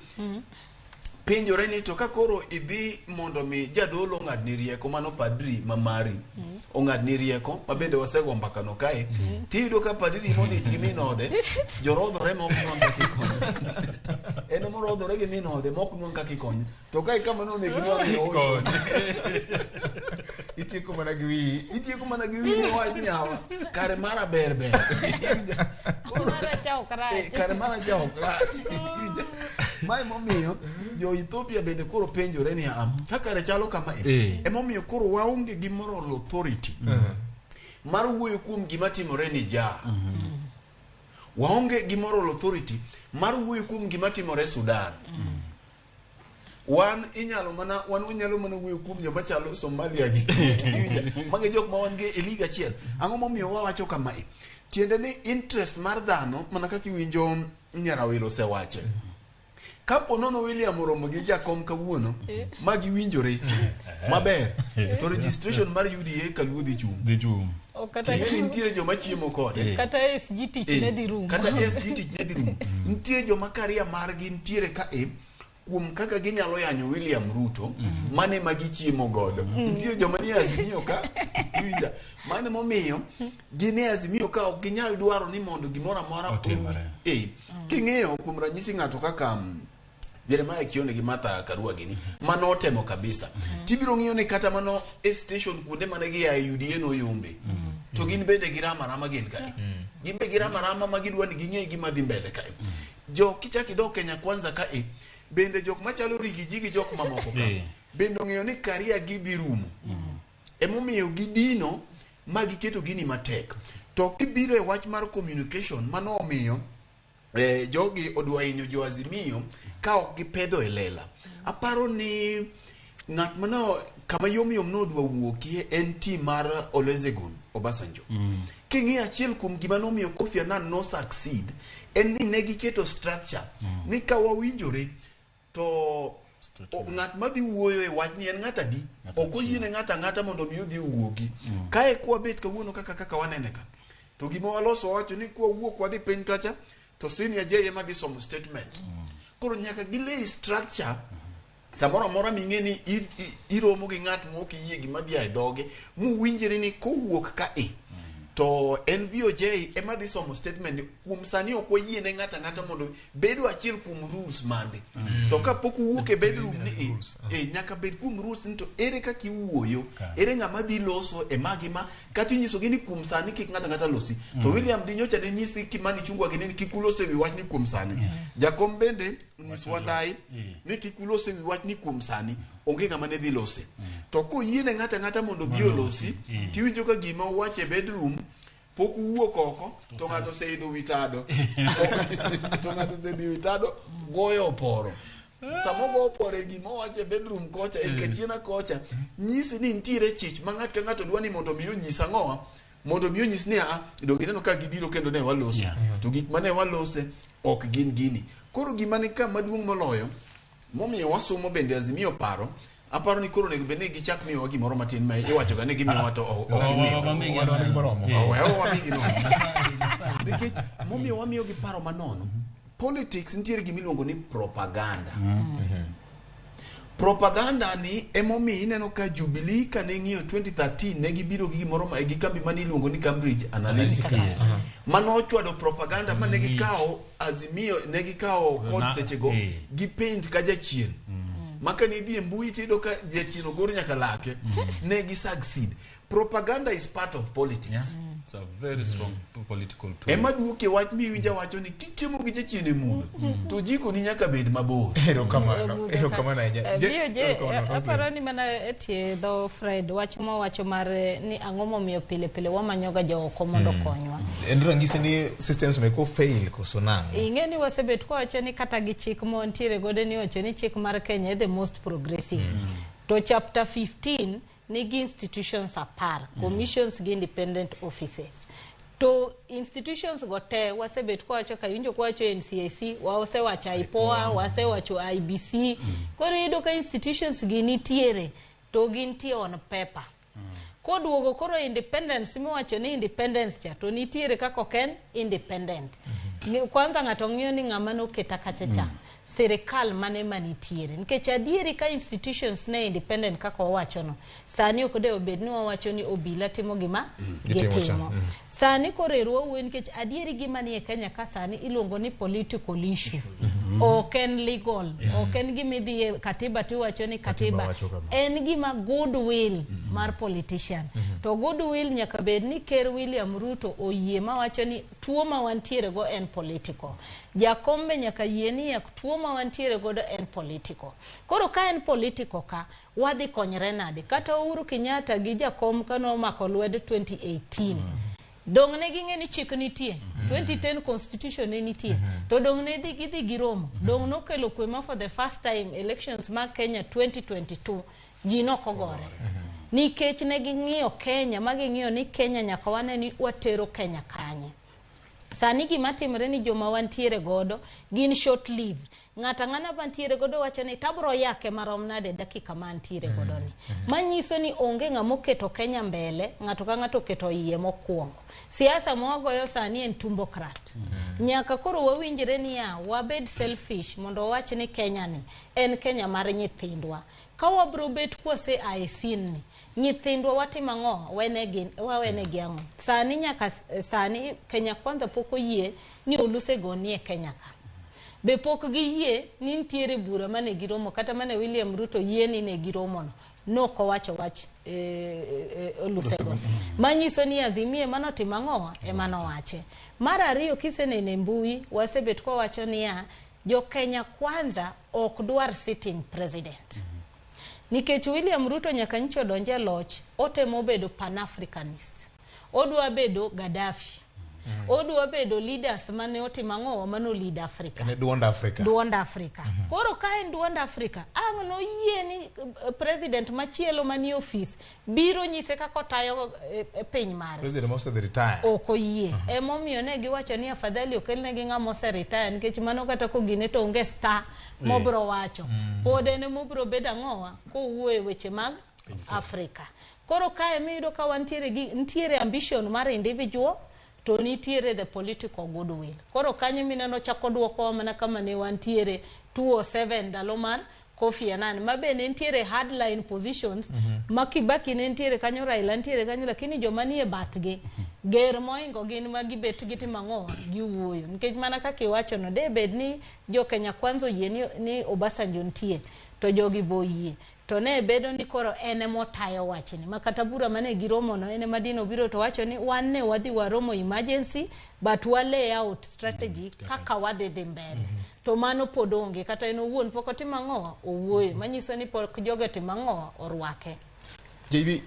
Penjore ni to ka koro idhi mondo mi jadolo ong'adni rieko, mano padri ma mari ong'adni rieko, ma bende wasego mbaka no kae, tiyudo ka padri modich gi min ode, jorodhore ma ok non kaka ikone. En morodhore gi min ode mok nwang' kaka ikonye to ka ikama nonego inwang' e ocho Itieko mana gi wiyi. Itieko mana gi wiyi mowach ni yawa kare mara ber ber. Mara cha ok rach. Kare mara cha ok rach. Mae momiyo jo Ethiopia bende koro penjore ni ah, ka kare chalo kama e. Emomiyo koro waonge gi moral authority mar wuoyo kuom gima timore ni ja. Waonge gi moral authority mar wuoyo kuom gima timore Sudan. Wan inyalo mana wan wanyalo mana wuoyo kuom joma chalo Somalia gi. Magi jok ma wan gi e league achiel. Ang'o momiyo wawacho kamae? Tiende ni interest mar dhano mana kaka iwinjo Nyarawilo osewache. Kapo nono William oromo gi jakom kawuono ma giwinjore maber to registration mar UDA kaluo dhi chung'. Dhi chung'. O kata Ting'e ni nitiere joma chiemo kode. Kata SG tich ne dhi rumo. Kata SG tich ne dhi rumo. Nitiere joma karia margi nitiere ka e kuom kaka ginyalo yanyo William Ruto mane ma gichiemo godo. Nitiere joma nie Azimio ka iwinja mane momiyo gin e Azimio ka ok ginyal dwaro ni mondo gimoro amora Otimore. King'iyo kuom ranyisi ng'ato kaka Jeremiah Kioni gi Martha Karua gini mano otemo kabisa. Tibiro ng'iyo ni kata mano e station kuonde mane gia e UDA noyombe. To gin bende girama rama gin kae. Gin be girama rama ma gidwa ni ging'e gima dhi mbele kae. Jo kichak idok Kenya Kwanza kae bende jok machalo Rigiji gi jok mamoko ka bende ong'eyo ni karia gi dhi rumo. Emomiyo gidino ma giketo gini matek. To kibiro e wach mar communication mano omiyo jogi odwa hinyo jo Azimio ka ok gipedho e lela. Aparo ni ng'at mano kama yom yom nodwa wuokie en team mar Olusegun Obasanjo. King'iyo achiel kuom gima nomiyo Kofi Annan no succeed en ni ne giketo structure ni ka wawinjore to ng'at madhi wuoyo e wach ni en ng'at adi ok oyiene ng'at ang'ata mondo mi odhi owuogi. Kae kwabet kawuono kaka kaka wanene ka to gima waloso wawacho ni kwawuok wadhi piny kacha to senior J ema dhi somo statement. Koro nyaka gilay structure samoro amora ming'e ni iromo gi ng'at mok iyie gima dhi e dhoge muwinjre ni kowuok ka e to en VOJ ema dhi somo statement ni kuom sani ok wayie ne ng'ato ang'ata mondo bedo achiel kuom rules mande. To kapok uwuok e bedroom ni nyaka bed kuom rules ni to ere kaka iwuoyo, ere ng'ama dhi loso e magi ma kata inyisogi ni kuom sani kik ng'ato ang'ata losi. To William di nyocha ne nyisi Kimani Ichung'wa gi ni kik ulos e wi wach ni kuom sani. Jakom bende nyis Wandayi ni kik ulos e wi wach ni kuom sani onge ng'ama ne dhi lose. To koyiene ng'ato ang'ata mondo odhi olosi, tiwinjo ka gima owacho e bedroom pok uwuok oko to ng'ato oseidho wi tado. To ng'ato osedhi wi tado goyo oporo. Sama ogo oporo e gima owacho e bedroom kocha, e kachiena kocha, nyisi ni nitiere chich ma ng'ato ka ng'ato dwa ni mondo mi onyis ang'owa, mondo mi onyis ni a donge ineno ka gibiro kendo ne waloso. To gik mane walose ok gin gini. Koro gima ni ka maduong' moloyo momiyo wasomo bende Azimio paro, aparo ni koro onego bed ni gichak miyowa gimoro matin ma iwacho ga ni gimiyowa to ok gimiyowa. Wamigi nono. Nikech momiyo wamiyogi paro manono, politics nitiere gima iluongo ni propaganda. Propaganda ni emomiyo ineno ka Jubilee kane ng'iyo 2013 ne gibiro gi gimoro ma gi kambi mane iluongo ni Cambridge Analytica. Mano ochwado propaganda mane gikawo Azimio, ne gikawo kod sechego gi paint ka jachien. Ma kane idhi e mbui tiyudo ka jachien ogor nyaka lake. Ne gi succeed. Propaganda is part of politics. It's a very strong political tool. Ema duoke wach miwinja wacho ni kichiemo gi jachien e mudho to jiko ni nyaka bed mabor. Erokamano, erokamano ahinya. Aparo ni mana e tie dho Fred wach mowacho mar ni ang'o momiyo pile pile wamanyoga jooko mondo konywa. En ranyisi ni systems meko fail koso nang'o? Ing'e ni wasebet kwawacho ni kata gi chik montiere godo ni wacho ni chik mar Kenya e the most progressive. To chapter 15 nigi institutions 10, commissions gi independent offices. To institutions go te wasebet kwawacho ka iwinjo kwawacho NCIC, wasewacho IPOA, wasewacho IBC. Koro iyudo ka institutions gi nitiere to gintie on paper. Koduogo koro independence miwacho ni independence cha to nitiere kaka ok en independent. Kwanza ng'ato ng'iyo ni ng'ama noketa kacha cha. Sirikal mane manitiere nikech adieri ka institutions ne independent kaka wawacho no sani ok de obed ni wawacho ni obila timo gima gitimo sani koro ero wawuoyo nikech adieri gima nie Kenya ka sani iluongo ni political issue. Ok en legal. Ok en gima idhi e katiba tiwacho ni katiba. Wacho kama. En gima goodwill mar politician. To goodwill nyaka bed ni Ker William Ruto oyie mawacho ni tuo ma wantiere go en political. Jakom be nyaka yie ni ya tuo ma wantiere godo en political. Koro ka en political ka, wadhi konyre nade? Kata Uhuru Kenyatta gi jakom kano omako lwedo 2018. Dong' ne ging'e ni chik nitie. 2010 constitution ne nitie. To dong' ne dhi gidhi giromo. Dong' nokelo kwe ma for the first time elections mag Kenya 2022 ji nokogore. Nikech ne ging'iyo Kenya ma ging'iyo ni Kenya nyaka wane ni watero Kenya kanye. Sani gima timre ni joma wantiere godo gin short lived. Ng'ato ang'ata mantiere godo wacho ni tabro yake marom nade dakika ma antiere godo ni. Manyiso ni onge ng'ama oketo Kenya mbele, ng'ato ka ng'ato oketo iye mokwongo. Siasa mwagoyo sani en tumbocrat. Nyaka koro wawinjre niya, wabed selfish mondo wawach ni Kenya ni en Kenya mar nyithindwa. Ka wabro bet kwase a e scene ni, nyithindwa watimo ang'o wenegi wawenegi ang'o sani nyaka sani Kenya Kwanza pok oyie ni Olusegun nie Kenya ka be pok giyie ni nitiere bura mane giromo kata mane William Ruto yie ni ne giromo no nokowacho wach Olusegun manyiso ni Azimio ema notimo ang'o ema nowache mar ariyo kiseneno e mbui wasebet kwawacho niya jo Kenya Kwanza ok dwar sitting president nikech William Ruto nyaka nyocha odonj e loch otemo bedo pan-Africanist odwa bedo Gaddafi odwa bedo leaders mane otimo ang'o mane lead Africa En e duond Afrika. duond Afrika koro ka en duond Afrika ang' noyie ni president machielo manie ofis biro nyise kaka otayo piny mare President mosedhi retire. ok oyie emomiyo ne giwacho ni afadhali okelnegi ng'ama ose retire nikech mano kata kogine to onge star mobro wacho pod en emobro bedo ang'owa kowuoyo e weche mag Afrika koro kae miyudo ka wantiere gi nitiere ambition mar individual to nitiere the political goodwill koro kanyo mineno chako duokowa mana kama ne wantiere 207 ndalo mar Kofi Annan ma be ne nitiere hardline positions ma Kibaki ne nitiere kanyo Raila nitiere kanyo lakini joma nie bathgi ger moingo gin ma gibet gitimo ang'o giwuoyo nikech mana kaka iwacho no de bed ni jo Kenya Kwanza oyie ni Obasanjo nitie to jogi bo yie to ne bedo ni koro en emotayo wachni ma kata bura mane giromo no en ema dino biro to wacho ni wan ne wadhi waromo emergency but wa lay out strategy kaka wadhi dhi mbele to mano pod onge kata en owuon pok otimo ang'o owuoyo manyiso ni pok jogo otimo ang'o orwake JB,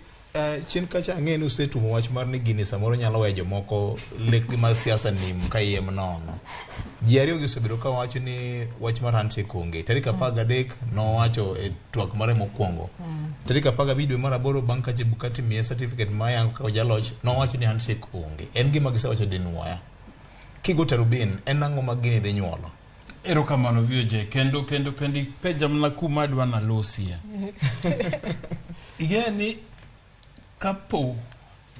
chien kacha ang'e ni usetumo wach mar ni gini samoro nyalo weyo jomoko lekgi mar siasa nim kayiem nono. Ji ariyo gi osebedo ka wacho ni wach mar handshake onge. Tarik 13 nowacho e twak mare mokwongo. Tarik 15 dwe mar aboro bang' ka Chebukati miye certificate mayango kaka jaloch nowacho ni handshake onge. En gima gisewacho dinwoya. Kigo tarubin, en ang'o ma gini dhi nyuolo? Erokamano VOJ kendo ipenja mana kuma adwa nalosie. Ing'e ni kapo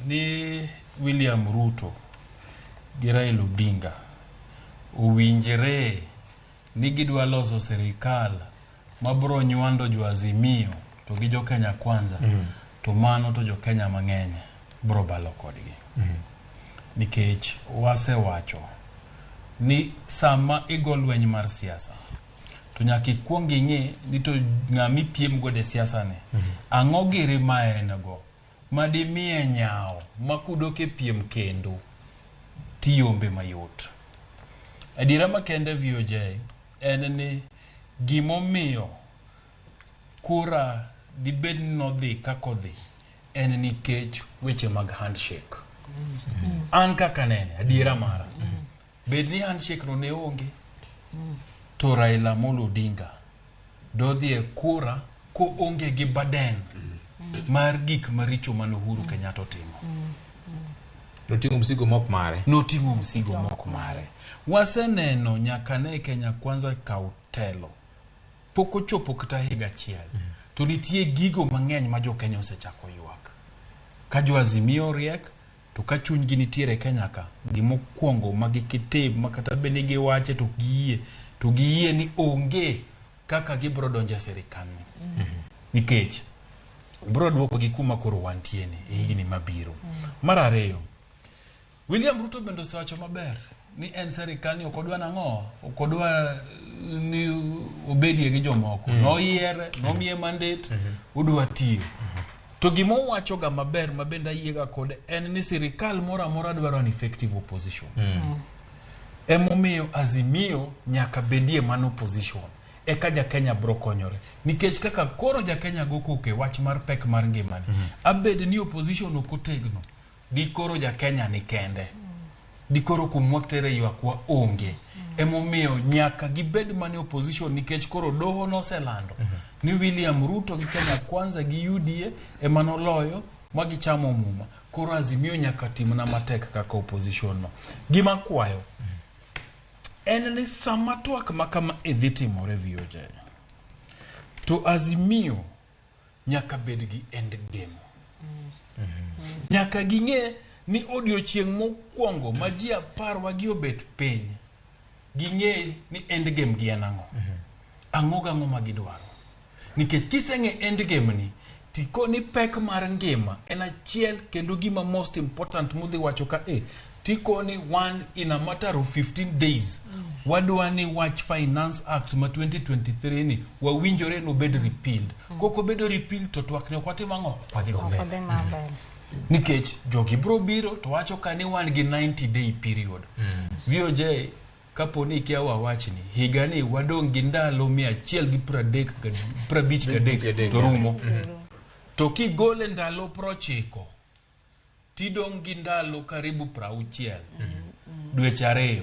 ni William Ruto gi Raila Odinga owinjre ni gidwa loso sirikal mabro nywando jo Azimio to gi jo Kenya Kwanza to mano to jo Kenya mang'eny bro balo kodgi. Nikech wasewacho ni sama igo lweny mar siasa to nyaka ikuong ing'e ni to ng'ama ipiem godo e siasa ni ang'o giri ma en go madimiye nyawo ma kudok e piem kendo tiyombe mayot. Adiera makende VOJ en ni gimomiyo kura dibed ni nodhi kaka odhi en nikech weche mag handshake. An kaka nene, adiera mara, bed ni handshake no ne onge to Raila Amolo Odinga dodhi e kura koonge gi burden mar gik maricho mane Uhuru Kenyatta otimo. Noting'o msigo mok mare. Noting'o msigo mok mare. Waseneno nyaka ne Kenya Kwanza kaw telo. Pok ochopo kata higa achiel. To nitie gigo mang'eny ma jo Kenya osechako ywak. Ka jo Azimio riek, to ka chunygi nitiere Kenya ka, gimokwongo ma gikitim ma kata bed ni giwache to giyie, to giyie ni onge kaka gibro donjo e sirikal ni. Nikech bro duokogi kuma koro wantie ni e higni mabiro. Mar ariyo, William Ruto bende osewacho maber ni en sirikal ni ok odwa nang'o, ok odwa ni obedie gi jomoko. Noyiere, nomiye mandate, odwa tiyo. To gima owachoga maber ma bende ayiega kode en ni sirikal moro amora dwaro an effective opposition. Emomiyo Azimio nyaka bedie mana opposition. Eka ja Kenya bro konyore. Nikech kaka koro ja Kenya go koko e wach mar pek mar ngimani. Abed ni opposition ok otegno. Dikoro ja Kenya ni kende. Dikoro kuma watere ywakwa onge. Emomiyo nyaka gibed mana e opposition nikech koro doho noselando ni William Ruto gi Kenya Kwanza gi UDA ema noloyo ma gichamo muma. Koro Azimio nyaka timna matek kaka opposition no. Gima kwayo en ni sama twak ma kama e dhi timore VOJ to Azimio nyaka bed gi end game. Nyaka ging'e ni odiochieng' mokwongo ma ji 10 wagi obet piny, ging'e ni end game gi en ang'o. Ang'o gang'o ma gidwaro. Nikech kiseng'e end game ni, tikoni pek mar ngima en achiel kendo gima most important mudhi wacho ka e tikoni one in a matter of 15 days wadwa ni wach Finance Act ma 2023 ni wawinjore nobed repealed. Kok obedo repealed to twak ni ok watim ang'o? Ok wadhi go mbele. Odhi maber. Nikech jogi bro biro to wacho ka ni wan gi 90 day period. VOJ kapo ni ikia wawachni higa ni wadong' gi ndalo 153 to rumo. To kigole ndalo 90 tidong' gi ndalo karibu 60 dweche 2.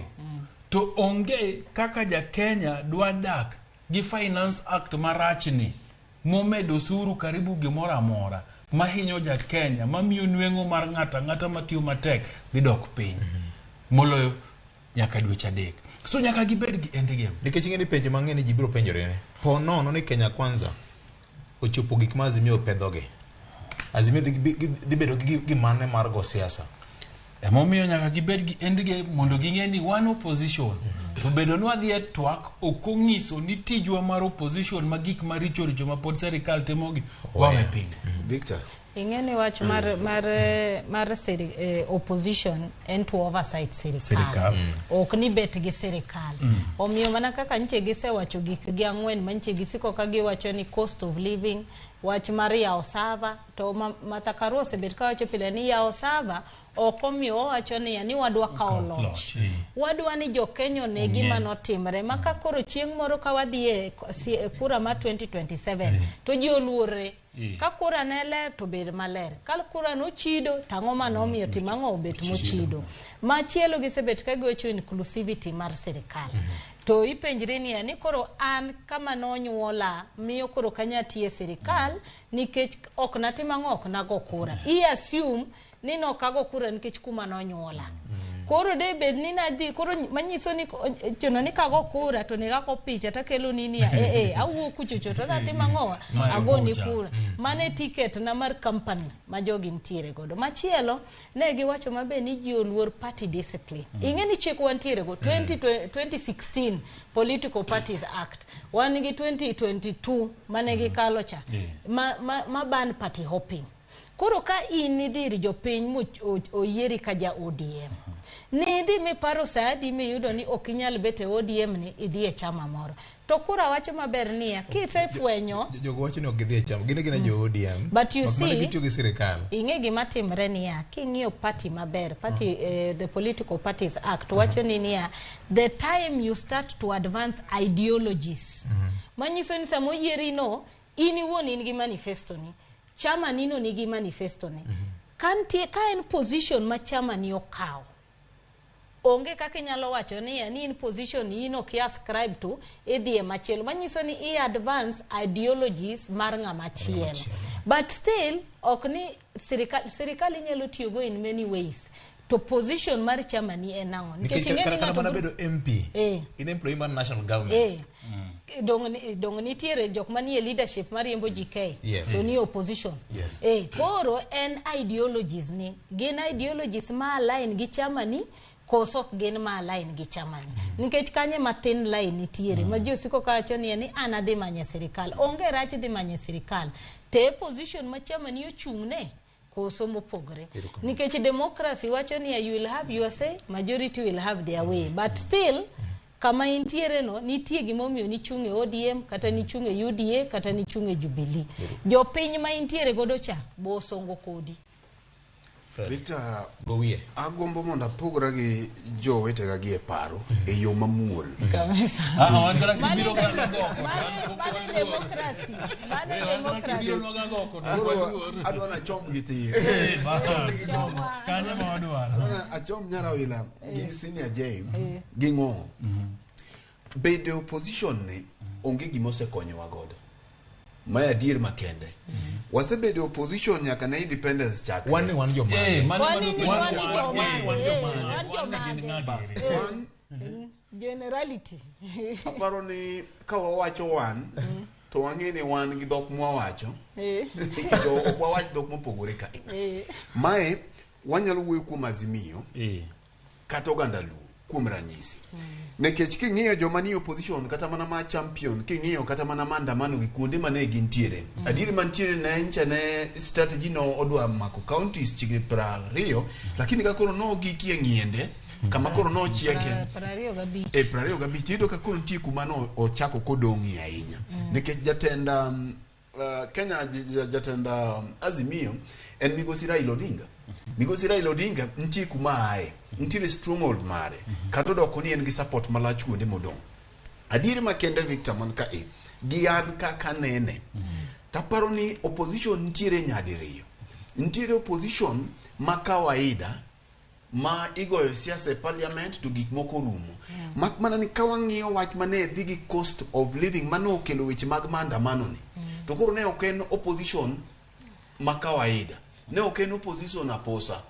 To onge kaka ja Kenya dwa dak gi Finance Act marachni momedo osuru karibu gimoro amora mahinyo ja Kenya mamiyo nweng'o mar ng'ato ang'ata matiyo matek dhi dok piny moloyo nyaka dweche 3. So nyaka gibed gi end game. Nikech ing'e ni penjo mang'eny ji biro penjore po nono ni Kenya Kwanza ochopo gik ma Azimio pedhogi. Azimio dhi bedo gi gimane mar go siasa. Emomiyo nyaka gibed gi end game mondo ging'e ni wan opposition. To bedo ni wadhi e twak ok onyiso ni tijwa mar opposition ma gik maricho richo ma pod sirikal timogi wawe piny. Victor. Ing'e ni wach mar opposition en to oversight sirikal. Sirikal. Ok ni bet gi sirikal. Omiyo mana kaka nche gisewacho gik gi 4 manche gisiko ka giwacho ni cost of living, wach mar yawo sava, to Martha Karua osebet kawacho pile ni yawo sava ok omiyo owacho niya ni wadwa kawo loch. Wadwa ni jo Kenya one gima notimre ma ka koro chieng' moro ka wadhi e kura mar 2027 to ji oluorre. Ka kura ne ler to bed maler. Ka kura nochido to ang'o manomiyo timo ang'o obet mochido. Machielo gisebet ka giwacho inclusivity mar sirikal. To ipenjri niya ni koro an kama nonyuola miyo koro kanya tiye sirikal nikech ok natim ang'o ok nago kura. I assume ni nokago kura nikech kuma nonyuola. Koro de bed ni nadhi koro manyiso ni chuno ni kago kura to nego ago picha takelo ni niya awuok kuchocho to natimo ang'o agoni kura. Mane ticket na mar company ma jogi nitiere godo. Machielo ne giwacho maber ni ji oluor party discipline. Ing'e ni chik wantiere go 2016 Political Parties Act. Wan gi 2022 mane gikalo cha ma ban party hopping. Koro ka in idhi ir jopiny oyieri ka ja ODM. Ni idhi miparo sa adi miyudo ni ok inyal bet e ODM ni idhi e chama moro. To kura wacho maber niya, kisefwenyo jogo wacho ni ok gidhi e chama, gin gina jo ODM. But you see, gitiyo gi sirikal. Ing'e gima timre niya, king'iyo party maber, party the Political Parties Act wacho ni niya, the time you start to advance ideologies. Manyiso ni sama oyieri no, in iwuon in gi manifesto ni. Chama nino nigi manifesto ne. Ka nitie, ka en position ma chama ni okawo, onge kaka inyalo wacho ni ni in position in ok ascribe to idhi e machielo. Manyiso ni i advance ideologies mar ng'ama chielo. But still ok ni sirikal inyalo tiyogo in many ways. To position mar chama ni en ang'o? Nikech ing'e ni kata ng'ato mana bedo MP, in employee mar national government. Dong nitiere jok manie leadership mariembo GK. Yes. To ni opposition. Yes. Koro en ideologies ni. Gin ideologies ma align gi chama ni koso ok gin ma align gi chama ni. Nikech kanye ma thin line nitiere. Ma ji osiko kawacho ni an adhi manyo sirikal. Onge rach dhi manyo sirikal. Te position ma chama ni ochung'ne koso mopogre. Nikech democracy wacho ni you will have your say, majority will have their way. But still, Kama intiere no nitie gimomiyo nichung' e ODM kata nichung' e UDA kata nichung' e Jubilee. Jopiny ma intiere godo cha bo osongo kodi. Victor, Gowie. Agombo mondo apogra gi jowetega gi e paro e yo mamuol. Kabisa. Ah, wan kata Mane kibiro ga go oko, to wan pok mane waluor. democracy. Mane Eh, wan kata democracy. kibiro ga go oko to Koro waluor. adwa nachom gi tir. Eh, bas. Kanyo ma wadwaro. Adwa na achom Nyarawila gi Senior J gi Ng'ong'o. Bedo e opposition ni onge gima osekonyowa godo. Mae adier makende. Wasebedo e opposition nyaka ne independence chakre. Wan ni wan jomage. Eh, mano Wan ni ema wan ni dwaro. jomage. Wan Eh, wan wan gin jomage. ng'a giri. Wan Generality. aparo ni ka wawacho wan to wang'e ni wan gi dhok mwawacho nikech ok wawach dhok mopogore ka. Mae wanyalo wuoyo kuom Azimio kata oganda Luo kuom ranyisi. Nikech king'iyo joma nie opposition kata mana ma champion, king'iyo kata mana maandamano gi kuonde mane gintiere. Adieri mantiere ne ncha ne strategy no odwa mako counties chiegni 20, lakini ka koro nogikie ng'iende kama koro nochieke 25. e 25 iyudo ka koro nitie kuma no ochako kodong'ie ahinya. Nikech jatend Kenya jatend Azimio en migosi Raila Odinga. Migosi Raila Odinga nitie kuma aye, nitiere stronghold mare, kata odoko ni en gi support malach kuonde modong'. Adieri makende Victor man ka e, gi an kaka nene, taparo ni opposition nitiere nyadiriyo. Nitiere opposition ma kawaida ma igoyo siasa e parliament to gik moko rumo. Mak mana ni ka wang'iyo wach mane dhi gi cost of living mane okelo weche mag maandamano ni. To koro ne ok en opposition ma kawaida. Ne ok en opposition aposa.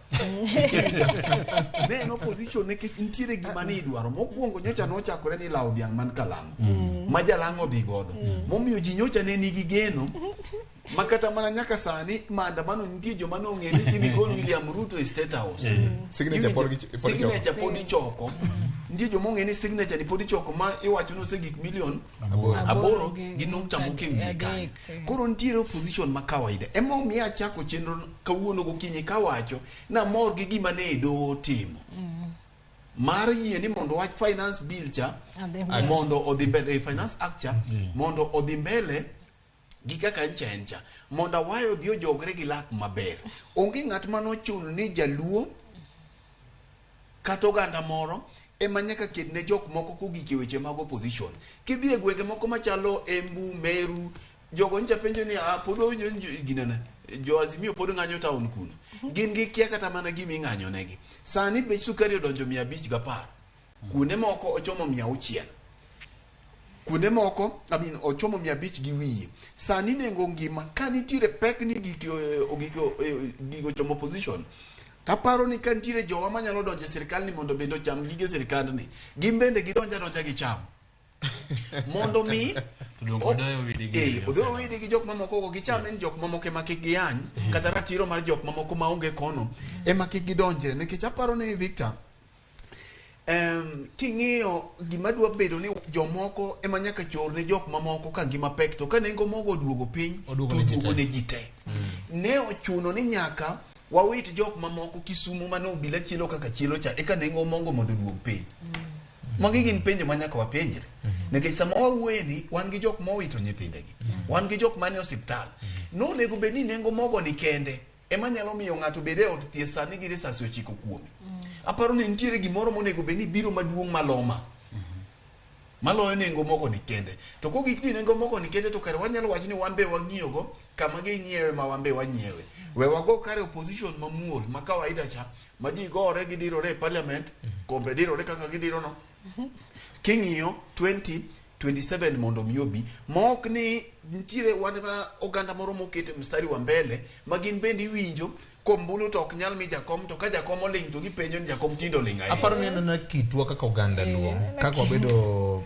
Ne en opposition nikech nitiere gima ne idwaro. Mokwongo nyocha nochakore ni lawo dhiang' man Kalang'o. Ma jalang'o odhi godo. Momiyo ji nyocha ne nigi geno ma kata mana nyaka sani maandamano nitie joma nong'e ni idhi gol William Ruto e State House. Signature pod pod ichoko. Signature pod ichoko. Nitie joma ong'e ni signature ni pod ichoko ma iwacho ni osegik milion Aboro. 8 gi nukta moko e wiye kanyo. Koro nitiere opposition ma kawaida. Emomiyo achako chenro kawuono gokinyi kawacho namor gi gima ne doho otimo. Mar yie ni mondo wach finance bill cha mondo odhi mbele, finance act cha mondo odhi mbele gi kaka ncha en cha mondo awayo odhi ojogre gi lak maber. Onge ng'at manochuno ni jaluo kata oganda moro ema nyaka ket ne jok moko kogik e weche mag opposition. Kidhi e gwenge moko machalo Embu, Meru, jogo ncha penjo ni ah, pod wawinjo ni ginene jo Azimio pod ng'anyo town kuno. Gin gikia kata mana gima ing'anyo negi. Sani bech sukari odonjo 510. Kuonde moko ochomo 600. Kuonde moko, I mean, ochomo 500 gi wiye. Sani nengo ngima ka nitiere pek ni gigo ochomo opposition. Taparo ni ka nitiere jowa manyalo donjo e sirkal ni mondo bende ocham gige sirkandni, gin bende gidonjo adonja gicham. Mondo mi Odoyo widi gi odoyo widi gi jok mamoko go gicham en jok mamoko ema kik giyany kata ratiro mar jok mamoko maonge kono ema kik gidonjre nikech aparo ni Victor king'iyo gima dwa bedo ni jomoko ema nyaka chor ne jok mamoko ka ngima pek to ka nengo mogo oduogo piny to oduogo ne ji te. Ne ochuno ni nyaka wawit jok mamoko Kisumu mane obila chielo kaka chielo cha eka nengo mogo mondo oduog piny. Magi gin penjo ma nyaka wapenjre. Nikech sama wawuoye ni wan gi jok mowito nyithindegi. Wan gi jok mane osiptal. Nonego bed ni nengo mogo ni kende ema nyalo miyo ng'ato bed e od thieth sani gi risasi 9 kuome. Aparo ni nitiere gimoro monego bed ni biro maduong' maloma. Maloyo nengo mogo ni kende. To kogik ni nengo mogo ni kende to kare wanyalo wacho ni wan be wang'iyogo kama ginyiewe ma wan be wanyiewe. We wago kare opposition mamuol ma kawaida cha ma ji gore gidirore e parliament, kombe dirore kaka gidirono. King'iyo 2027 mondo mi obi ma ok ni nitiere wan ma oganda moro moket e mstari wa mbele ma gin bende iwinjo kombulu to ok nyal mi jakom to ka jakom oling' to gipenjo ni jakom tinde oling' ahinya. Aparo ni en kitwa kaka oganda Luo, kaka wabedo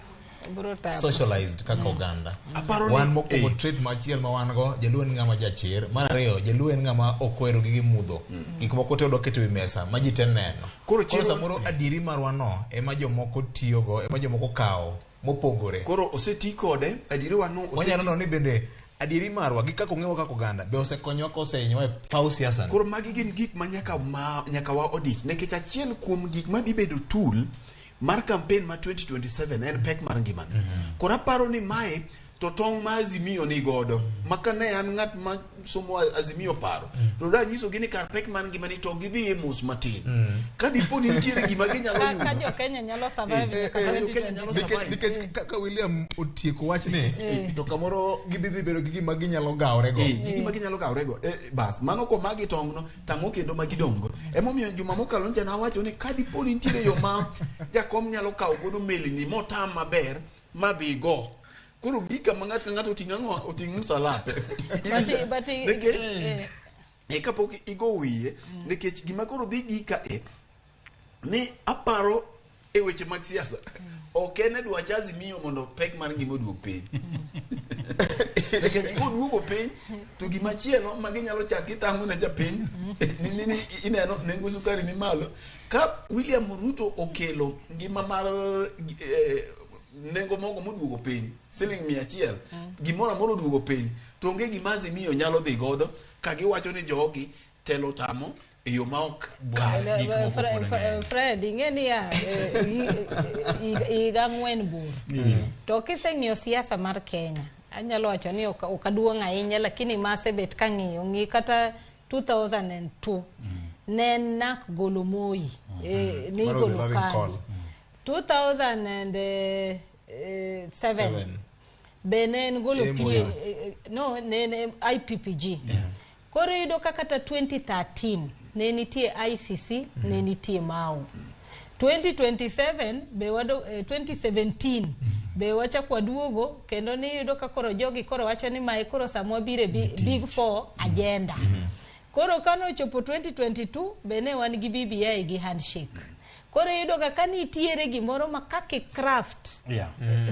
socialized kaka oganda. Wan mokwongo trait machiel ma wan go, jaluo en ng'ama jachir. Mar ariyo, jaluo en ng'ama ok ohero gige mudho. Gik moko te odwa keto e wi mesa ma ji te neno. Koro samoro adieri marwa no ema jomoko tiyogo, ema jomoko kawo mopogore. Koro oseti kode, adieri wa no oseti. Wanyalo neno ni bende adieri marwa gi kaka ong'ewa kaka oganda be osekonyowa kosehinyowa e paw siasa ni. Koro magi gin gik ma nyaka wa odich nikech achiel kuom gik ma dhi bedo tool mar campaign ma 2027 en pek mar ngimani. Koro aparo ni mae to tong' ma Azimio ni godo ma ka ne an ng'at ma somo Azimio paro to danyisogi ni kar pek mar ngimani to gidhi e mos matin ka dipo ni nitiere gima ginyalo Ka, ka yudo jo Kenya nyalo survive nyaka ka jo Kenya nyalo 2027. survive. Nikech kaka William otieko wachni Eh. to kamoro gidhi bedo gi gima ginyalo gawrego. Eh, gi gima ginyalo gawrego. Eh, bas mano komagi tong'no tang'o kendo ma gidong'go emomiyo juma mokalo ncha nawacho ni ka dipo ni nitiere yo ma jakom nyalo kawo godo melini motam maber madhigo koro gika ma ng'ato ka ng'ato oting' ang'o oting' msalape But Nikech- eh, e kapok igo wiye nikech gima koro dhi gika e ni aparo e weche mag siasa ok en e dwach Azimio mondo pek mar ngima oduog piny nikech koduogo piny to gima chielo ma ginyalo chak gitang'o ne japiny ni, ni, ni ineno nengo sukari ni malo ka William Ruto okelo ngima mar eh, nengo mogo moduogo piny siling 100 gimoro amora oduogo piny to onge gima Azimio nyalo dhi godo ka giwacho ni jogi telo tamo e yo ma ok kare. Fred, ing'e niya, eh, higa ang'wen bor. To kiseng'iyo siasa mar Kenya, anyalo wacho ni ok ok aduong' ahinya lakini masebet kang'iyo, ng'i kata 2002 ne en nak golo Moi, eh, ni Mano igolo the loving KANU. call. 2007 Seven. be ne en golo Eh, Moi. PA, eh, no ne en IPPG. Koro iyudo ka kata 2013 ne nitie ICC, ne nitie Mau. 2027 be wado, eh, 2017 be wachak waduogo kendo niyudo ka koro jogi koro wacho ni mae koro sama wabire big four agenda. Koro kanochopo 2022 be ne wan gi BBI gi handshake. Koro iyudo ka ka nitiere gimoro ma kaka craft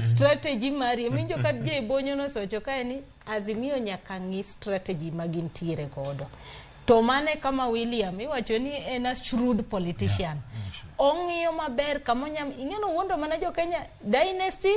strategy mari emiwinjo ka Jay Bonyo nosewacho kae ni Azimio nyaka ng'i strategy ma gintiere godo. To mane kama William iwacho ni en a shrewd politician. Ong'iyo maber kama onyam ing'eno wuondo mana jo Kenya dynasty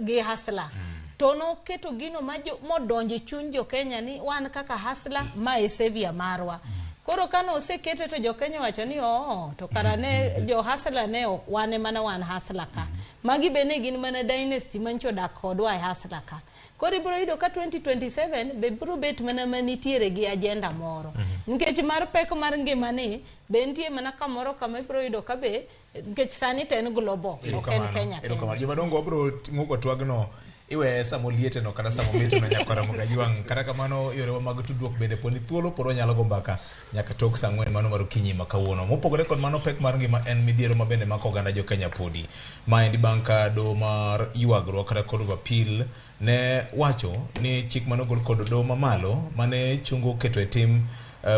gi hustler. To noketo gino ma jo, modonjo e chuny jo Kenya ni wan kaka hustler ma e savior marwa. Koro kane osekete to jo Kenya wacho ni oo to kara ne jo hustler ne ok wan ema ne wan hustler ka. Magi be ne gin mana dynasty mancho odak kodwa e hustler ka. Koro ibiro yudo ka 2027 be biro bet mana manitiere gi agenda moro. Nikech mar pek mar ngima ni be nitie mana kamoro kama ibiro yudo ka be nikech sani to en global ok en Kenya kende. Erokamano. Jomadongo wabiro ng'uko twagno iweye sama olieteno kata sama omitno nyakwara Mogajwang'. Kata kamano yorewa mag tudruok bende poni thuolo pod wanyalo go mbaka nyaka tok saa ang'wen mano mar okinyi ma kawuono. Mopogore kod mano pek mar ngima en midhiero ma bende mako oganda jo Kenya podi. Maendi bang' ka doho mar ywagruok kata Court of Appeal ne wacho ni chik manogol kod doho mamalo mane chungo keto e tim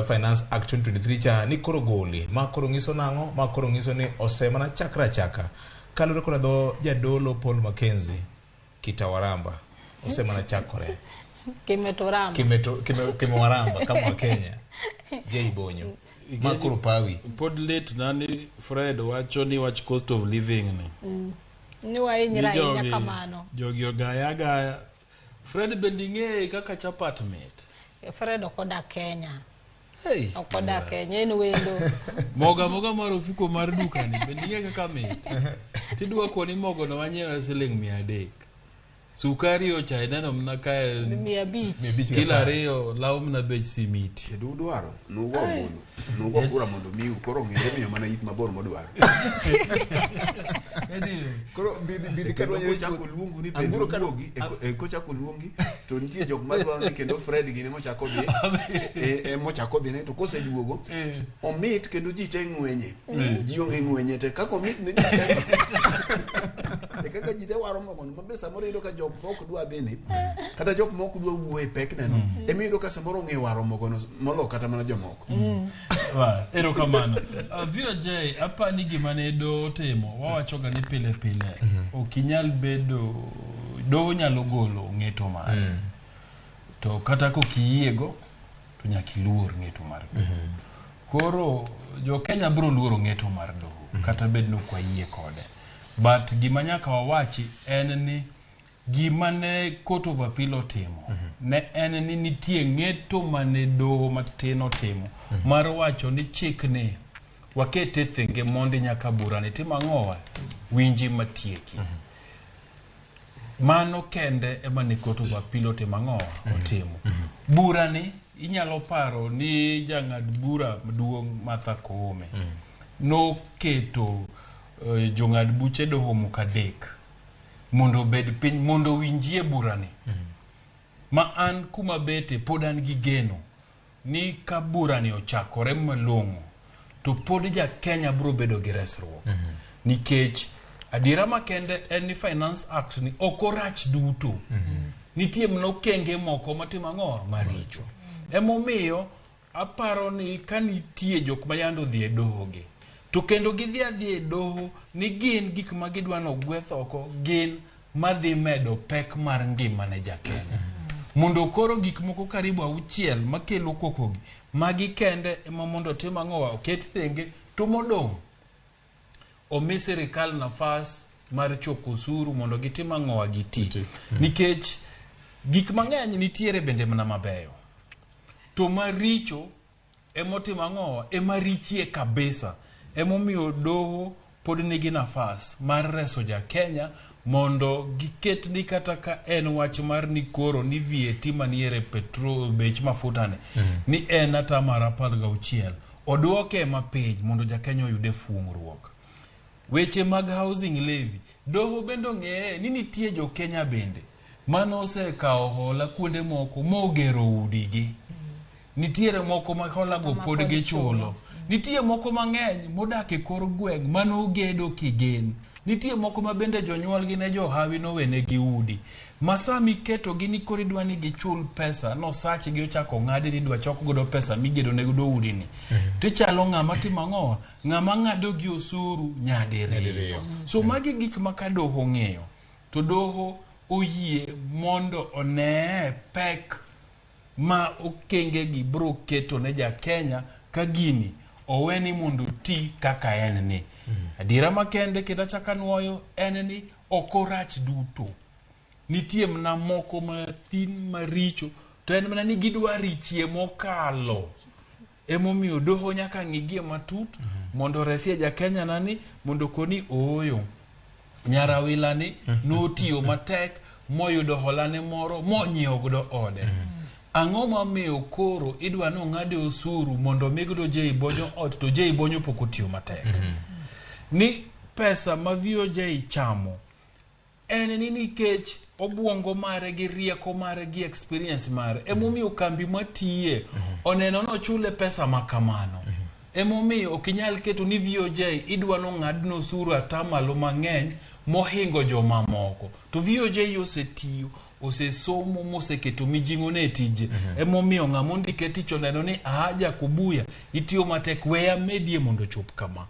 Finance Act 2023 cha ni koro goli. Ma koro nyiso nang'o? Ma koro nyiso ni osemana chakre achaka. Kaluwore koda dho jadolo Paul Mackenzie Kitawaramba osemana chakore. Kimetoramba. Kimewaramba kama wa Kenya. Jay Bonyo. Ma koro pawi. Pod late na ni Fred wacho ni wach cost of living ni. Ni wahinyre Ni ahinya jogi- kamano. Jogi ogaya agaya. Fred bende ing'eye kaka chapat mit. Fred ok odak Kenya. Hey. Ok odak Kenya, en wendo. Moga moga mar ofuko mar dukani bende ing'e kaka mit. Tidwa koni mogo no wanyiewe siling 300. Sukari ocha ineno mana ka en 500. kilo ariyo lawo mana bech simiti. Kendo udwaro nugo ombulu nugo kura mondo miu koro ong'ere miyo mana yik mabor modwaro. Koro mbidhi mbidhi Kendo kadwa nyere kochako luongu ni bende Anguro ka- uwuogi, kochako luongi to nitie jok madwaro ni kendo Fred gini mochako dhi mochako dhine to koseduogo omit kendo ji te ng'wenye ji ong'e ng'wenye te kaka omit ne ji te e kaka ji te waro mogono mabe samoro iyudo ka jok mok dwa dhini kata jok mok dwa wuoyo e pek neno ema iyudo ka samoro ong'e waro mogono molo kata mana jomoko. Erokamano. VOJ, apani gima ne doho otimo, wawachoga ni pile pile, ok inyal bedo, doho nyalo golo ng'eto mare. To kata kok iyiego, to nyaka iluor ng'eto mar doho. Koro jo Kenya biro luoro ng'eto mar doho, kata bed ni ok wayie kode. But gima nyaka wawachi en ni gima ne Court of Appeal otimo ne en ni nitie ng'eto mane doho matin otimo mar wacho ni chikni Wakete thenge mondi nyaka burani tim ang'owa winji matieki. Mano kende ema ne Court of Appeal otimo ang'owa otimo. Burani inyalo paro ni jang'ad bura maduong' Martha Koome noketo jong'ad buche doho moko adek mondo obed piny mondo owinjie burani. Ma an kuma bete pod an gi geno ni ka burani ochakore malong'o to pod ja Kenya biro bedo gi resruok. Nikech adiera makende en ni Finance Act ni ok orach duto. Nitie mana okenge moko matimo ang'o maricho. Emomiyo aparo ni ka nitie jok ma yande odhi e doho gi to kendo gidhi adhiya e doho ni gin gik ma gidwa ni ogweth oko gin madhi medo pek mar ngima ne ja Kenya. Mondo koro gik moko karibu auchiel makelo koko gi magi kende ema mondo otim ang'owa oket thenge to modong' omi sirikal nafas mar choko osuru mondo gitim ang'owa giti. Nikech gik mang'eny nitiere bende mana mabeyo to maricho emotimo ang'owa ema richie kabisa. Emomiyo doho pod nigi nafas mar reso ja Kenya mondo giket ni kata ka en wach mar ni koro ni VAT maniere petrol bech mafuta ni ni en atamaro 16 oduoke mapiny mondo ja Kenya oyude fuong'ruok. Weche mag housing levy doho bende ong'eye ni nitie jo Kenya bende mano osekawo hola kuonde moko mogero udigi. Nitiere moko ma hola go pod gichulo. Nitie moko mang'eny modak e kor gweng' manogedo kigen. Nitie moko ma bende jonyuolgi ne johawi nowenegi udi. Ma sama iketogi ni koro idwa ni gichul pesa, nosachgi ochako ng'adi ni idwa chok godo pesa migedo ne godo udi ni. Tichalo ng'ama timo ang'owa? Ng'ama ng'ado gi osuru nyadiriyo. So magi gik ma ka doho ong'eyo, to doho oyie mondo onee pek ma okenge gi bro keto ne ja Kenya ka gini oweni mondo oti kaka en ni. Adiera makende kendo achako anuoyo en ni ok orach duto. Nitie mana moko mathin maricho to en mana ni gidwa richie mokalo. Emomiyo doho nyaka ng'igie matut mondo oresie ja Kenya nani mondo koni ooyo. Nyarawila ni notiyo matek moyudo holane moro monyiewo godo ode. Ang'o mamiyo koro idwa ni ong'ade osuru mondo omi godo Jay Bonyo ot to Jay Bonyo pok otiyo matek. Ni pesa ma VOJ chamo en ni nikech obuongo mare gi rieko mare gi experience mare emomiyo kambi matiye oneno nochule pesa ma kamano. Emomiyo ok inyal keto ni VOJ idwa nong'adne osuru atamalo mang'eny mohingo jomamoko. To VOJ osetiyo, osesomo moseketo mijing'o ne e tije. Emomiyo ng'ama ondike tich oneno ni aha Jakubuya itiyo matek weya medie mondo ochop kama.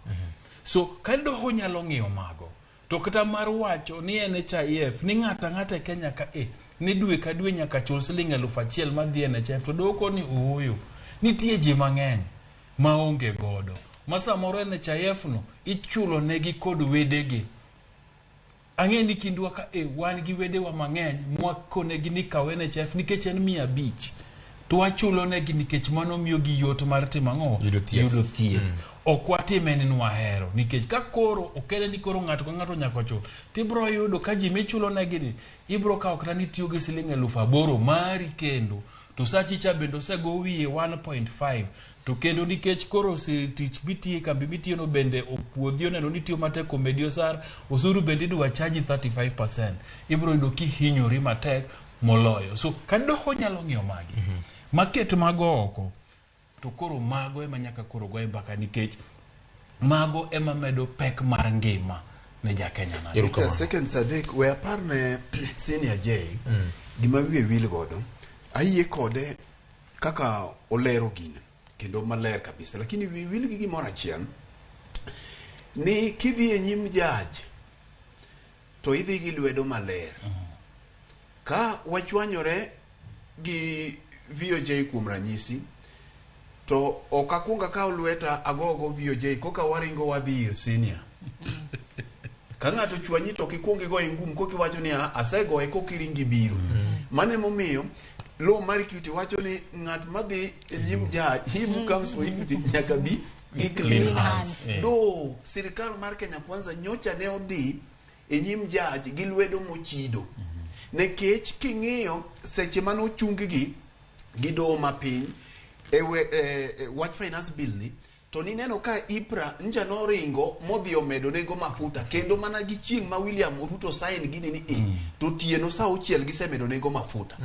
So ka doho nyalo ng'iyo mago to kata mar wacho ni NHIF ni ng'ato ang'ata e Kenya ka e ni dwe ka dwe nyaka chul siling 1000 madhi NHIF to doho koni ooyo. Nitie ji mang'eny maonge godo ma samoro NHIF no ichulo negi kod wedegi. Ang'e ni kindwa ka e wan gi wedewa mang'eny mwakonegi ni kaw NHIF nikech en 500 to wachulo negi nikech mano miyo gi yot mar timo ang'o? Yudo thieth. Yudo thieth. Ok watime ni nwahero nikech ka koro okele ni koro ng'ato ka ng'ato nyaka chul tibro yudo ka ji michulo negi ni ibro kawo kata ni tiyo gi siling 8000 mari kendo to sachi cha bende osego wiye 1.5 to kendo nikech koro tich mitiye kambi mitiyo no bende opuodhi oneno ni tiyo matek omedi osara osuru bende idwa chaji 35% ibro yudo kihinyori matek moloyo. So ka doho nyalo ng'iyo magi maket mago oko to koro mago ema nyaka koro goye mbaka nikech mago ema medo pek mar ngima ne ja Kenya. Peter, seconds adek we apar ne senior J gima wiye wil godo ayie kode kaka olero gini kendo maler kabisa lakini wiye wil gi gimoro achiel ni kidhi e nyim judge to idhi gi lwedo maler. Ka wachwanyore gi VOJ kuom ranyisi to ok akwong akaw lweta agogo VOJ koka waringo wadhi ir senior. Ka ng'ato chwanyi to kikwong igoye ngum koka iwacho ni asegoye koka iringo ibiro. Mano emomiyo law mar equity wacho ni ng'at madhi e nyim judge, he who comes for equity nyaka bi Gi clean hands. Do sirikal mar Kenya Kwanza nyocha ne odhi e nyim judge gi lwedo mochido. Nikech king'iyo seche mane ochung gi gi doho mapiny e wach finance bill ni to nineno ka IPRA nja noringo modhi omedo nengo mafuta kendo mana gi chieng' ma William Ruto sign gini ni to tieno sa auchiel gisemedo nengo mafuta.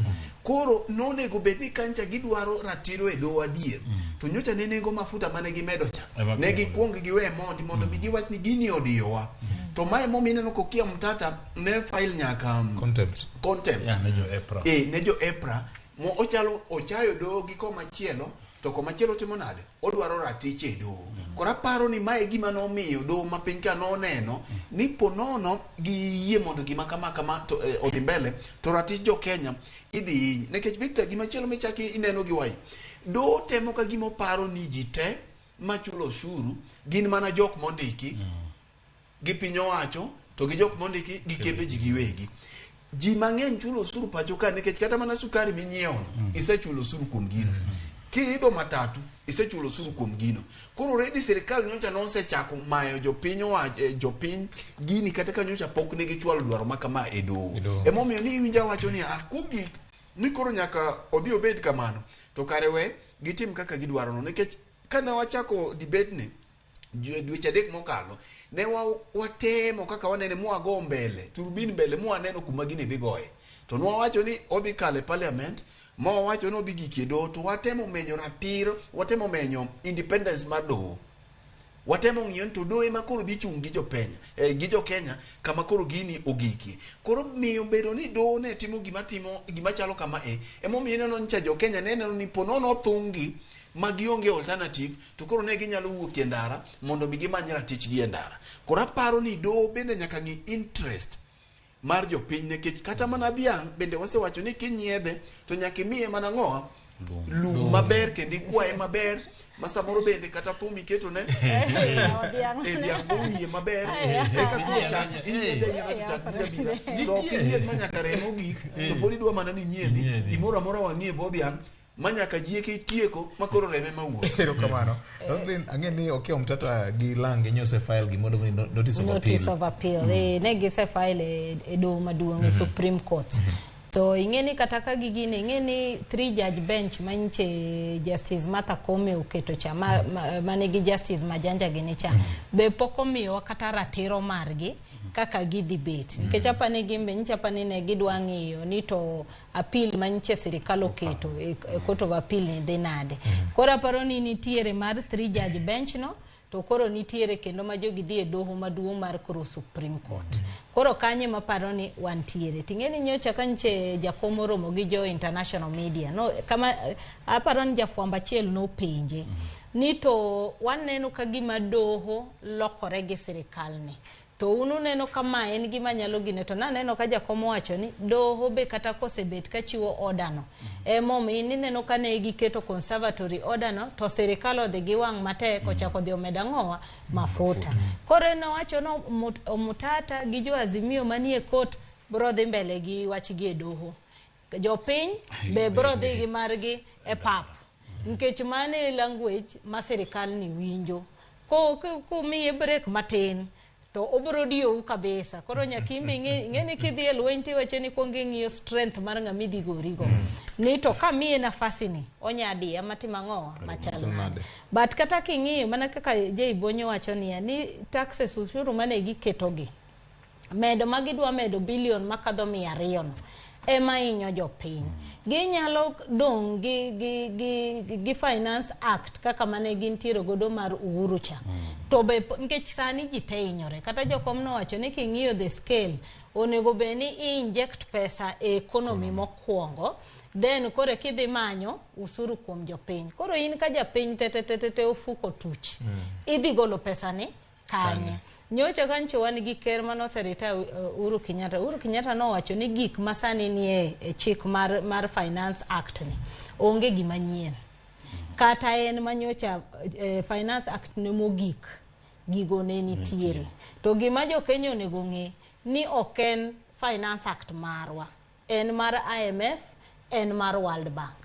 Koro nonego bed ni kancha gidwaro ratiro e doho adier to nyocha ne nengo mafuta mane gimedo cha ne gikwong giwe mondi mondo mi giwach ni gini odiyowa. To mae momiyo ineno Kokia Mtata ne file nyaka Contempt. contempt. Yeah, ne jo EPRA. Ne jo EPRA mo ochalo ochayo doho gi komachielo to komachielo timo nade? Odwaro ratiche e doho. Koro aparo ni mae gima nomiyo doho ma piny ka noneno ni ponono giyie mondo gima kama kama to odhi mbele to ratich jo Kenya idhi hiny. Nikech Victor gima chielo michaki ineno gi wai. Doho temo ka gima oparo ni ji te machulo osuru gin mana jok mondiki gi piny owacho to gi jok mondiki gi kembe ji giwegi. Ji mang'eny chulo osuru pacho ka nikech kata mana sukari minyiewo no isechulo osuru kuom gino. Kiidho matatu isechulo osuru kuom gino. Koro already sirikal nyocha nosechako mayo jopiny jopiny gini kata ka nyocha pok ne gichwalo dwaro ma kama e doho. Emomiyo ni iwinjo awacho ni kogik ni koro nyaka odhi obed kamano to kare we gitim kaka gidwaro no nikech kane wachako debate ni dweche adek mokalo ne watemo kaka wanene mwago mbele turbin mbele mwaneno kuma gini dhi goye to nwawacho ni odhi kalo e parliament ma wawacho ni odhi gik e doho to watemo menyo ratiro watemo menyo independence mar doho watemo ng'iyo ni to doho ema koro dhi chung' gi jopenya gi jo Kenya kama koro gini ogikie. Koro miyo bedo ni doho ne timo gima timo gima chalo kama emomiyo ineno ni cha jo Kenya ne neno ni ponono othung'gi ma gionge alternative to koro ne ginyalo wuok e ndara mondo mi gimany ratichgi e ndara. Koro aparo ni doho bende nyaka ng'i interest mar jopiny nikech kata mana dhiang' bende wasewacho ni kinyiedhe to nyaka imiye mana ng'owa lum maber kendo ikwaye maber ma samoro bende kata thum iketo ne dhiang' bowiye maber eka koro chak inyiedhe anyiedha to chak biro abira to ok inyiedh ma nyaka remo gik to pod idwa mana ni inyiedhi gimoro amora wang'iye bo dhiang' ma nyaka jieke itieko ma koro reme mawuok. Erokamano. Roslyn, ang'e ni Okiya Omtata gi Lang nyo file gimoro ni notice of appeal. Notice of appeal. Ne gise file e doho maduong' e Supreme Court. To ing'e ni kata ka gigini ing'e ni 3 judge bench manyiche Justice Martha Koome oketo cha manigi Justice Majanja gini cha be pok omiyowa kata ratiro margi kaka gidhi bet. Nikech apani gimbe nyicha apani ne gidwa ng'iyo ni to appeal manyiche sirikal oketo e Court of Appeal ni dhi nade. Koro aparo ni nitiere mar 3 judge bench no to koro nitiere kendo ma jogi dhi e doho maduong' mar koro Supreme Court. Koro kanye maparo ni wantiere. Ting'e ni nyocha ka nyiche jakom oromo gi jo international media. No, kama aparo ni jafwambo achiel nopenje ni to waneno ka gima doho lokore gi sirikal ni. To un uneno kama en gima nyalo gine to naneno ka jakom owacho ni doho be kata kosebet ka chiwo order no. Emomiyo ineno ka ne giketo conservatory order no to sirikal odhi gi wang' matek ochako dhi omedo ang'owa mafuta. Koro en owacho no Omtata gi jo Azimio manie court bro dhi mbele gi wachgi e doho. Jopiny be bro dhi gi margi e pap. Nikech mano e language ma sirikal ni winjo. Komiye break matin to obro diyou kabisa. Koro nyaka imbe ing'e ni kidhi e lweny tiwacho ni kuong ing'iyo strength mar ng'ama idhi gorigo. Ni to kamiye nafasi ni onya diya matimo ang'owa machal nade. But kata king'iyo mana kaka Jay Bonyo wacho niya ni taxes ushuru mane giketogi medo ma gidwa medo billion makadho 200 no ema hinyo jopiny. Ginyalo dong' gi Finance Act kaka mane gintiere godo mar Uhuru cha. To be nikech sani ji te hinyore. Kata jokom nowacho ni king'iyo the scale onego bed ni inject pesa e economy mokwongo then koro kidhi manyo usuru kuom jopiny. Koro in ka japiny te ofuko tuch. Idhi golo pesa ni kanye. Nyocha ka nche wan gi ker mane oseretire Uhuru Kenyatta. Uhuru Kenyatta nowacho ni gik masani nie e chik mar Finance Act ni onge gima nyien. Kata en manyocha Finance Act ne mogik gigo ne nitiere. To gima jo Kenya onego ng'e ni ok en Finance Act marwa. En mar IMF, en mar World Bank.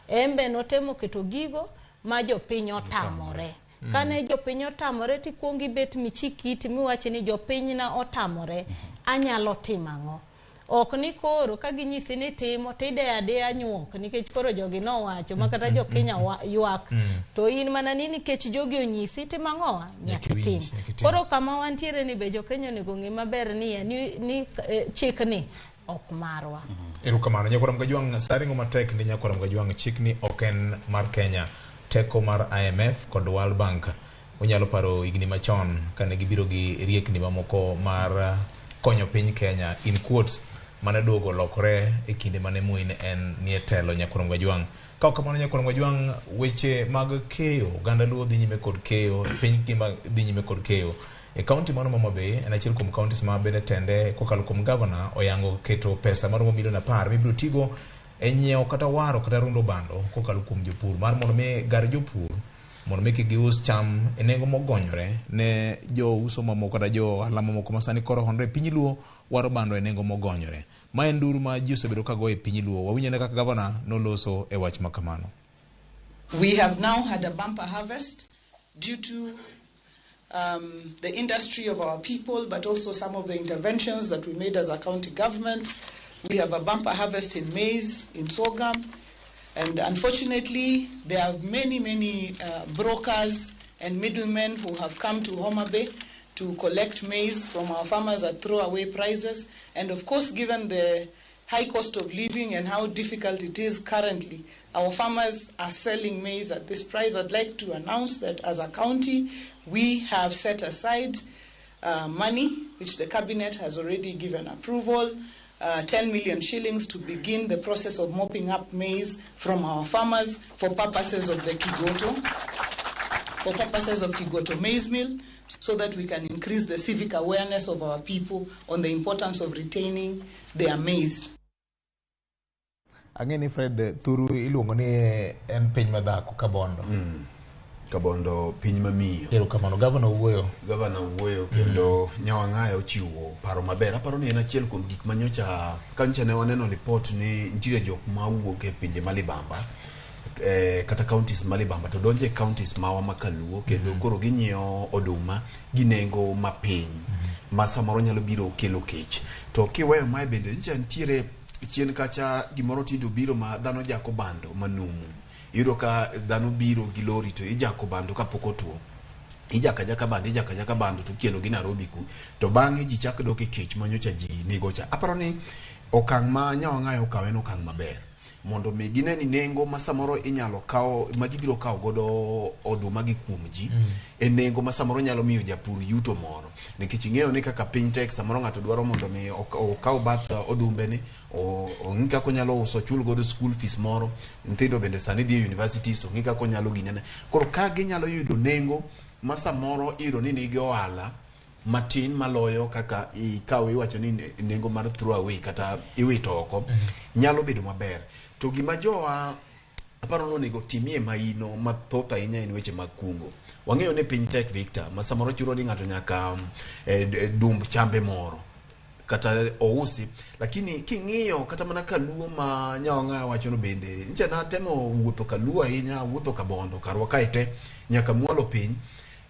En be notemo keto gigo ma jopiny otamore. Kane jopiny otamore tikuongo ibet michik iti miwach ni jopiny na otamore, anyalo timo ang'o? Ok ni koro ka ginyisi ni timo tideyo adeya nyuok nikech koro jogi nowacho ma kata jo-Kenya ywak to in mana ni nikech jogi onyisi timo ang'owa nyaka itim. Koro kama wantiere ni be jo-Kenya onego ng'e maber ni ni chikni ok marwa. Erokamano. Nyakwar Mgajwang', sa ringo matek ni Nyakwar Mgajwang', chikni ok en mar Kenya. Teko mar IMF kod World Bank. Unyalo paro higni machon kane gibiro gi riekni mamoko mar konyo piny Kenya, in quotes, mane duogo lokore e kinde mane Moi ne en nie telo Nyakwar Mgajwang'. Ka ok kamano Nyakwar Mgajwang', weche mag keyo, oganda Luo dhi nyime kod keyo, piny ngima dhi nyime kod keyo. E kaunti mano ma Homa Bay, en achiel kuom counties ma bende tende kokalo kuom gavana oyango keto pesa maromo milion 10 mibiro tigo e nyiewo kata waro kata rundo bando kokalo kuom jopur mar mondo mi gar jopur mondo mi kik gius cham e nengo mogonyore ne jouso mamoko kata jo ohala mamoko ma sani koro honre e piny Luo waro bando e nengo mogonyore. Ma en nduru ma ji osebedo ka goyo e piny Luo. Wawinj ane kaka gavana noloso e wach ma kamano. We have now had a bumper harvest due to the industry of our people, but also some of the interventions that we made as a county government. We have a bumper harvest in maize, in sorghum, and unfortunately, there are many, many brokers and middlemen who have come to Homa Bay to collect maize from our farmers at throwaway prices. And of course, given the high cost of living and how difficult it is currently, our farmers are selling maize at this price. I'd like to announce that as a county, we have set aside money, which the cabinet has already given approval, 10 million shillings to begin the process of mopping up maize from our farmers for purposes of the Kigoto, for purposes of Kigoto maize mill, so that we can increase the civic awareness of our people on the importance of retaining their maize. Ang'e ni Fred, Thuru iluongo ni en piny madhako Kabondo. Kabondo piny mamiyo. Erokamano, gavana owuoyo. Gavana owuoyo kendo Nyawang'aya ochiwo paro maber. Aparo ni en achiel kuom gik manyocha kanyocha ne waneno ripot ni nitiere jok mawuok e pinje malibamba kata counties malibamba to donjo e counties mawa ma kaluo kendo koro ginyiewo oduma gi nengo mapiny ma samoro nyalo biro kelo kech. To kiweyo mae bende nyicha nitiere chien kacha gimoro tinde obiro ma dhano jako bando manumu. Iyudo ka dhano biro gi lori to ijako bando kapok otuo. Ijako ajaka bando, ijako ajaka bando to kelo gi Nairobi ku. To bang'e ji chak dok e kech manyocha ji nigo cha. Aparo ni okang' ma Nyawang'aya okawo en okang' maber. Mondo mi gine ni nengo ma samoro inyalo kawo ma gibiro kawo godo oduma gi kuom ji e nengo ma samoro nyalo miyo japur yuto moro. Nikech ing'eyo ni kaka piny tek samoro ng'ato dwaro mondo mi okaw bath odumbene ong'i kaka onyalo uso chul godo school fees moro. Nyithindo bende sani dhi e universities ong'i kaka onyalo ginene. Koro ka ginyalo yudo nengo ma samoro iyudo ni nigi ohala matin maloyo kaka ikawo iwacho ni nengo mar throw away kata iwito oko nyalo bedo maber. To gima jowa aparo ni onego timie maino mathoth ahinya en weche mag kungo. Wang'eyo ni piny tek Victor, ma samoro chuno ni ng'ato nyaka dumb chambe moro kata ousi, lakini king'iyo kata mana kaluo ma Nyawang'aya wacho no bende nyicha natemo wuotho kaluo ahinya, wuotho Kabondo karwa kae te nyaka mwalo piny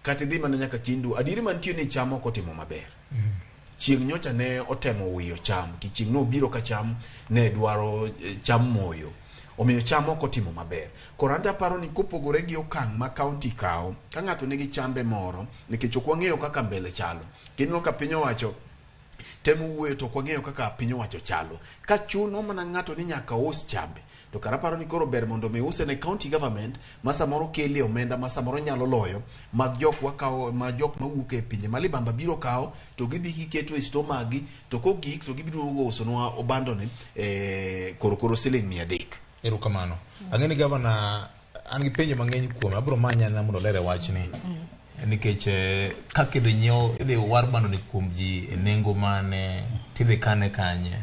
kata idhi mana nyaka Kindu, adieri mantie ni cham ok otimo maber. Chieng' nyocha ne otemo wiyo cham, ki chieng' nobiro ka cham ne dwaro cham moyo. Omiyo cham ok otimo maber. Koro anto aparo ni kopogore gi okang' ma county kawo, ka ng'ato nigi chambe moro, nikech ok wang'eyo kaka mbele chalo. Kineno ka piny owacho temo wuoyo to ok wang'eyo kaka piny owacho chalo. Ka chuno mana ng'ato ni nyaka us chambe, to kara aparo ni koro ber mondo mi use ne county government ma samoro kelie omenda ma samoro nyalo loyo mag jok wakawo, ma jok mawuok e pinje ma libamba biro kawo to gidhi giketo e store maggi, to kogik to gibiro duogo usonwa obandoni korokoro siling 300. Erokamano. Ang'e ni gavana an gi penjo mang'eny kuome, abiro manye ana mondo olere wachni. Nikech kaka idhi nyiew, idhi war bandoni kuom ji e nengo mane, tidhi kane kanye.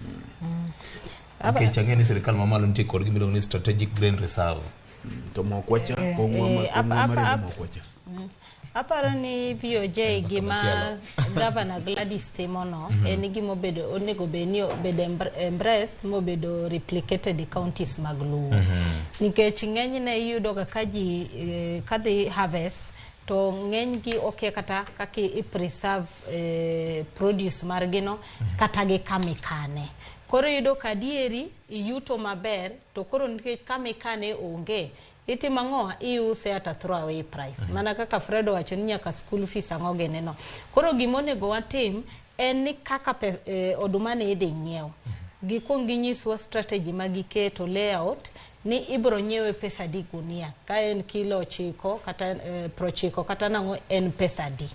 Nikech ang'e ni sirikal mamalo nitie kod gima iluongo ni strategic grain reserve. To mokwa cha, pong'wa ma mokwa cha. Aparo ni VOJ gima Governor Gladys timo no en gima obedo onego bed ni obedo embraced mobedo replicated e counties mag Luo. Nikech ng'enyne iyudo ga ka ji kadhi harvest To ng'eny gi okia kata kaka i preserve produce margi no kata gi kama ikane. Koro iyudo ka adieri iyuto maber to koro nikech kama ikane onge itimo ang'o iuse at a throwaway price. Mana kaka Fred owacho ni nyaka school fees ang'o gini no. Koro gima onego watim en ni kaka oduma ni idhi nyiew. Gikuong ginyiswa strategy ma giketo layout ni ibro nyiewe pesa adi gunia. Ka en kilo 9 kata 90 kata nang'o en pesa adi.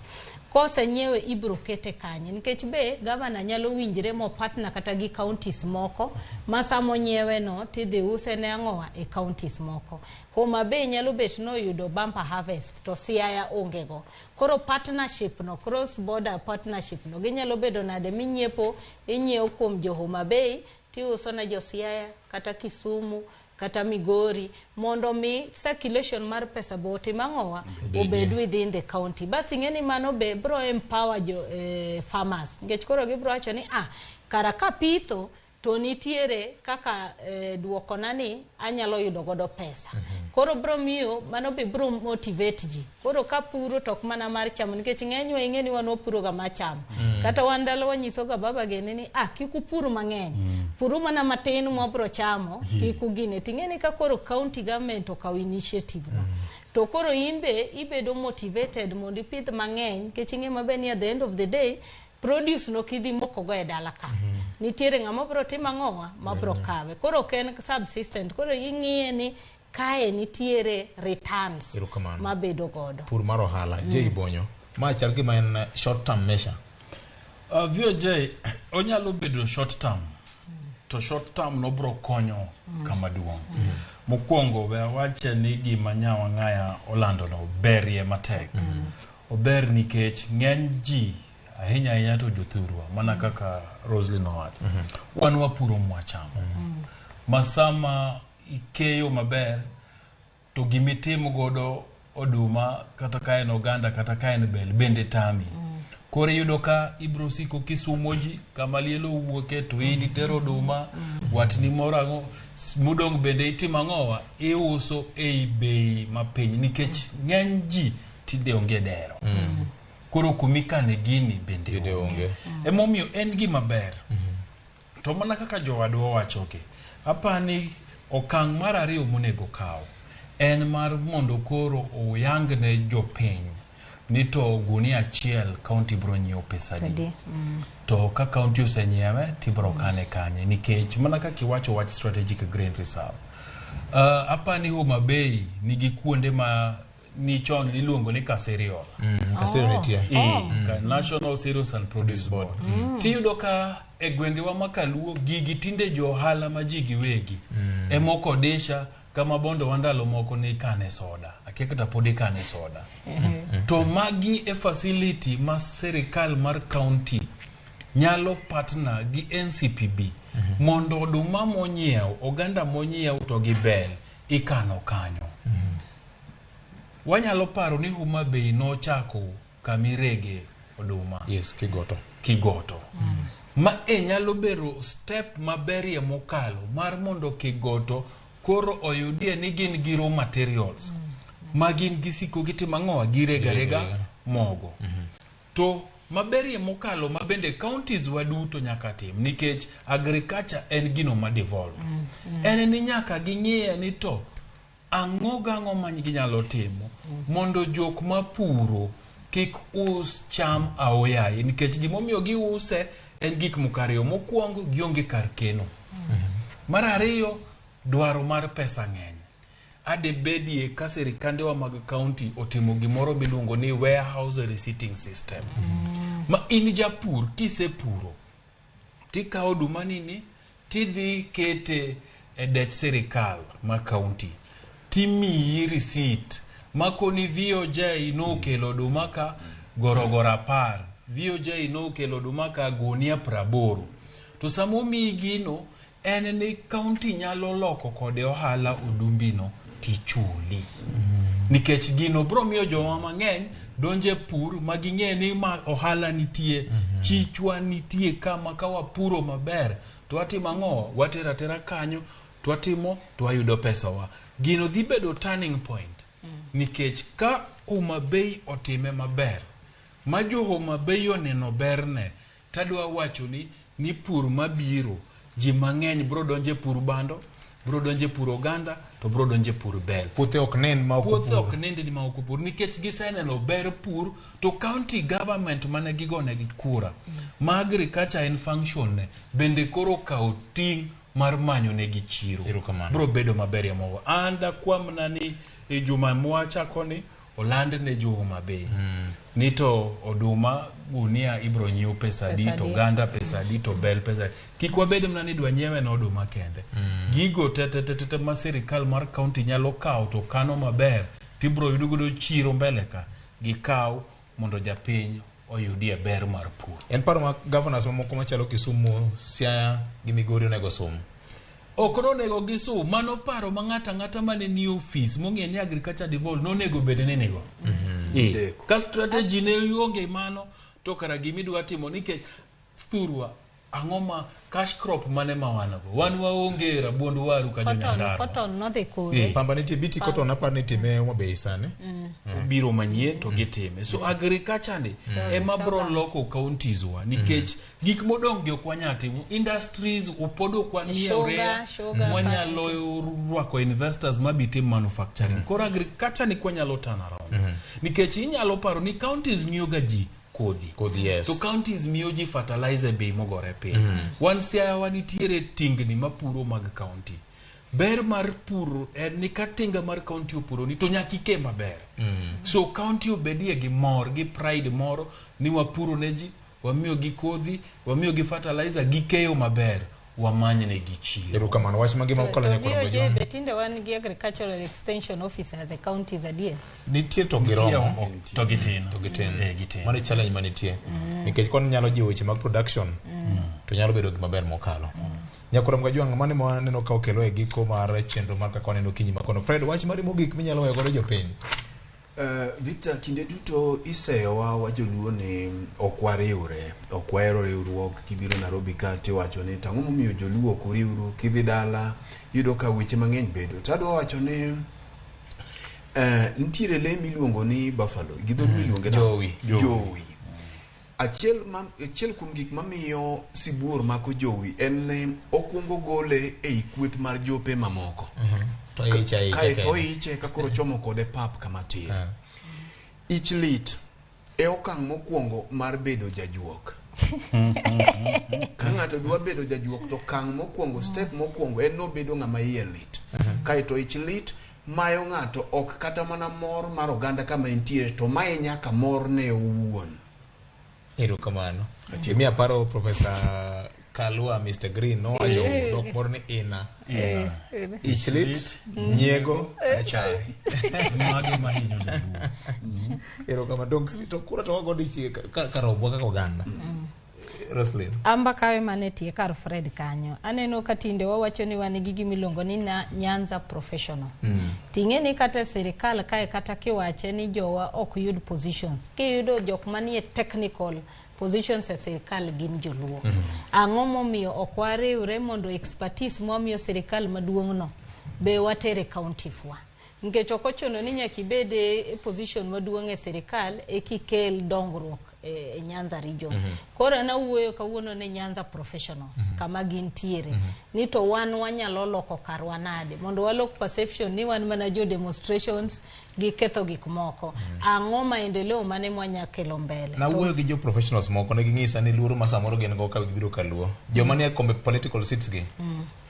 Kosenyiewe ibro kete kanye nikech be gavana nyalo winjre mo partner kata gi counties moko ma sama onyiewe no tidhi use ne ang'owa e counties moko. Homa Bay nyalo bet noyudo bumper harvest to Siaya onge go. Koro partnership no, cross border partnership no, ginyalo bedo nade minyiepo inyiewo kuom jo Homa Bay tiuso ne jo Siaya kata Kisumu kata Migori mondo mi circulation mar pesa bo otim ang'owa obed within the county. Bas ing'e ni mano be bro empower jo farmers nikech koro gibro wacho ni kara kapitho to nitiere kaka duokona ni anyalo yudo godo pesa. Koro bro miyo mano be bro motivate ji. Koro ka puro to ok mana mar chamo nikech ng'enywa ing'e ni wan wapuro ga mar chamo. Kata wan ndalo wanyiso ga baba gene ni kik upur mang'eny. Puru mana matin mwabro chamo kik ugine. Ting'e ni ka koro county government okawo initiative no. To koro imbe ibedo motivated mondo ipidh mang'eny nikech ing'e maber ni at the end of the day produce no kidhi moko go e dala ka. Nitiere ng'ama bro timo ang'owa ma bro kawe. Koro ok en subsistent. Koro ing'iye ni kae nitiere returns mabedo godo. Pur mar ohala, Jay Bonyo, ma chal gima en short term measure. VOJ onyalo bedo short term. To short term no bro konyo kama duong'. Mokwongo we awache ni gima Nyawang'aya olando no berie matek. Ober nikech ng'eny ji ahinya ahinya to jothurwa mana kaka Roslyn owacho. Wan wapuro mwachamo. Ma sama ikeyo maber to gimitim godo oduma kata ka en oganda kata ka en bel bende tami. Koro iyudo ka ibro siko kisumo ji kama lielo owuoke to in itero oduma watni moro ang'o modong' bende itimo ang'owa iuso ei bei mapiny nikech ng'eny ji tinde onge dero. Koro kumikane gini bende onge. Emomiyo en gima ber. To mana kaka jowadwa owachogi, apani okang' mar ariyo monego kaw en mar mondo koro oyang ne jopiny ni to gunia achiel county bro nyiewo pesa adi. To ka county osenyiewe tibro kane kanye nikech mana kaka iwacho wach strategic grain reserve. Apani Homa Bay nigi kuonde ma ni chon niluongo ni Kaseriol. Kaseriol nitie. National Cereals and Produce Board. Tiyudo ka e gwengewa ma Kaluo gigi tinde jo ohala ma ji giwegi. Emokodisha kama bondo wa ndalo moko ni ikane soda. Akia kata pod ikane soda. To magi e facility ma sirikal mar county nyalo partner gi NCPB mondo oduma monyiew, oganda monyiew to gi bel ikano kanyo. Wanyalo paro ni Homa Bay nochako kamirege oduma. Yes, Kigoto. Kigoto. Ma e nyalo bedo step maberie mokalo mar mondo Kigoto koro oyudie ni gin gi raw materials ma gin gisiko gitimo ang'owa girega rega mogo. To maberie mokalo ma bende counties waduto nyaka tim nikech agriculture en gino ma devolve. En ni nyaka ging'iye ni to ang'o gang'o ma ginyalo timo mondo jok mapuro kik us cham aoyaye nikech gimomiyo giuse en gik moko ariyo. Mokwongo gionge kar keno. Mar ariyo dwaro mar pesa ng'eny. Ade bedie ka sirikandewa mag county otimo gimoro miluongo ni warehouse receipting system. Ma in japur kisepuro tikawo oduma nini tidhi kete e dech sirikal ma county timiyi receipt makoni VOJ nokelo oduma ka gorogoro 10, VOJ nokelo oduma ka gunia 80. To sama omiyi gino en ni county nyalo loko kode ohala odumbino tichuli. Nikech gino bro miyo joma mang'eny donje pur ma ging'e ni ma ohala nitie, chichwa nitie kama ka wapuro maber to watimo ang'o? Watero atera kanyo to watimo to wayudo pesawa. Gino dhi bedo turning point. Nikech ka Homa Bay otime maber, ma jo Homa Bay oneno berne, tadwa wachoni ni pur mabiro, ji mang'eny bro donje pur bando, bro donje pur oganda, to bro donje pur bel. Puothe ok nen ma ok Puothe opur. ok nind ni ma ok opur nikech giseneno ber pur to county government mane gigonegi kura ma agriculture en function ne bende koro okawo ting' mar manyo negi chiro bro bedo maber mogo an dakwamna ni e juma mwachako ni oland ne jo Homa Bay ni to oduma gunia ibro nyiew pesa adi Pesa to adi. oganda pesa adi to bel pesa adi. Kik wabed mana ni dwa nyiewe na oduma kende gigo te te te te te ma sirikal mar county nyalo kawo to kano maber tibro yudo godo chiro mbele ka gikaw mondo japiny oyudie ber mar pur. En paro ma governors mamoko machalo Kisumu, Siaya gi Migori onego sum. Ok nonego gisum, mano paro ma ng'ato ang'ata mane ni ofis mong'e ni agriculture devolved nonego bed ni nigo. Eh, Ka strategy ne onge mano to kara gimidwa timo nikech thurwa ang'o ma cash crop mane ma wan go wan waonge rabuond waru ka Cotton, jonyandarua cotton nodhi kure. Eh. Pamba nitie BT cotton apar ni itime Homa Bay sani. Biro manyien to gitime so agriculture ni Mm. ema bro loko counties wa nikech gik modong' gi ok wanyal timo industries pod ok wanie Sugar, urea sugar, mwanyalo rwako investors mabi tim manufacturing koro agriculture ni kwanyalo turn around nikech inyalo paro ni counties miyo ga ji kodhi Kodhi, yes. to counties miyo ji fertilizer bei mogore piny Mm. wan Siaya wanitiere tingni mapuro mag county ber mar pur en ni ka tinga mar county opuroni to nyaka ike maber so county obedie gi mor gi pride moro ni wapuro ne ji wamiyo gi kodhi wamiyo gi fertilizer gikeyo maber wamany ne gi chiro Erokamano wach mangima okalo To nyakwar VOJ John. be tinde wan gi agricultural extension officers e counties adier. Nitie to Nitie giromo. to gitin. To gitin. Eh, gitin. Mano e challenge manitie. Nikech kon nyalo jiwo weche mag production to nyalo bedo gima ber mokalo. Nyakwar Mgajwang' mano ema waneno ka okelo e giko mar chenro mar kaka waneno okinyi ma kono. Fred, wach mari mogik minyalo weyo godo jopiny. Victor, kinde duto iseyowa wa joluo ni ok wariwre, ok wahero riwruok. Kibiro Nairobi ka tiwacho ni tang'o momiyo joluo ok uriwru, kidhi dala iyudo ka weche mang'eny bedo. To adwa wacho ni nitiere lee miluongo ni buffalo, gi dholuo iluonge nang'o? Jowi. Jowi. Achiel kuom gik mamiyo sibuor mako jowi en ni okwongo gole ei kweth mar jope mamoko. To iche aicha Kae to kende. iche ka koro chomo kode pap kama tin. Ich lit e okang' mokwongo mar bedo jajuok. Ka ng'ato dwa bedo jajuok to okang' mokwongo, step mokwongo en nobedo ng'ama iye lit. Kae to ich lit mayo ng'ato ok kata mana mor mar oganda kama entiere to maye nyaka mor ne owuon. Erokamano. Imiya paro Professor Kalua Mr. Green nowacho Eh. dhok moro ni ina. Ina. Ich lit, nyiego, achaya. Mage mahinyo jaluo. Erokamano. Dong to kura to wago dichiel ka rombwa kaka oganda. Roslyn. Amba kawe mane tie kar Fred kanyo. Aneno ka tinde wawacho ni wan gi gimiluongo ni Nyanza Professional. Ting'e ni kata e sirikal kae kata kiwache ni jowa ok yud positions. Kiyudo jok manie technical positions e sirikal gin joluo. Ang'o momiyo ok wariwre mondo expertise mwamiyo sirikal maduong' no be watere counties wa? Nikech ok ochuno ni nyaka ibed e position maduong' e sirikal ekikel dongruok e Nyanza region. Koro an awuoyo kawuono ne Nyanza professionals kama gintiere. Ni to wan wanyalo loko karwa nade mondo walok perception ni wan mana jo demonstrations gi ketho gik moko. Ang'o maendeleo mane mwanya kelo mbele? Nawuoyo gi jo professionals moko ne ging'isa ni luoro ma samoro gin go ka gibiro kaluo. Joma nie kombe political seats gi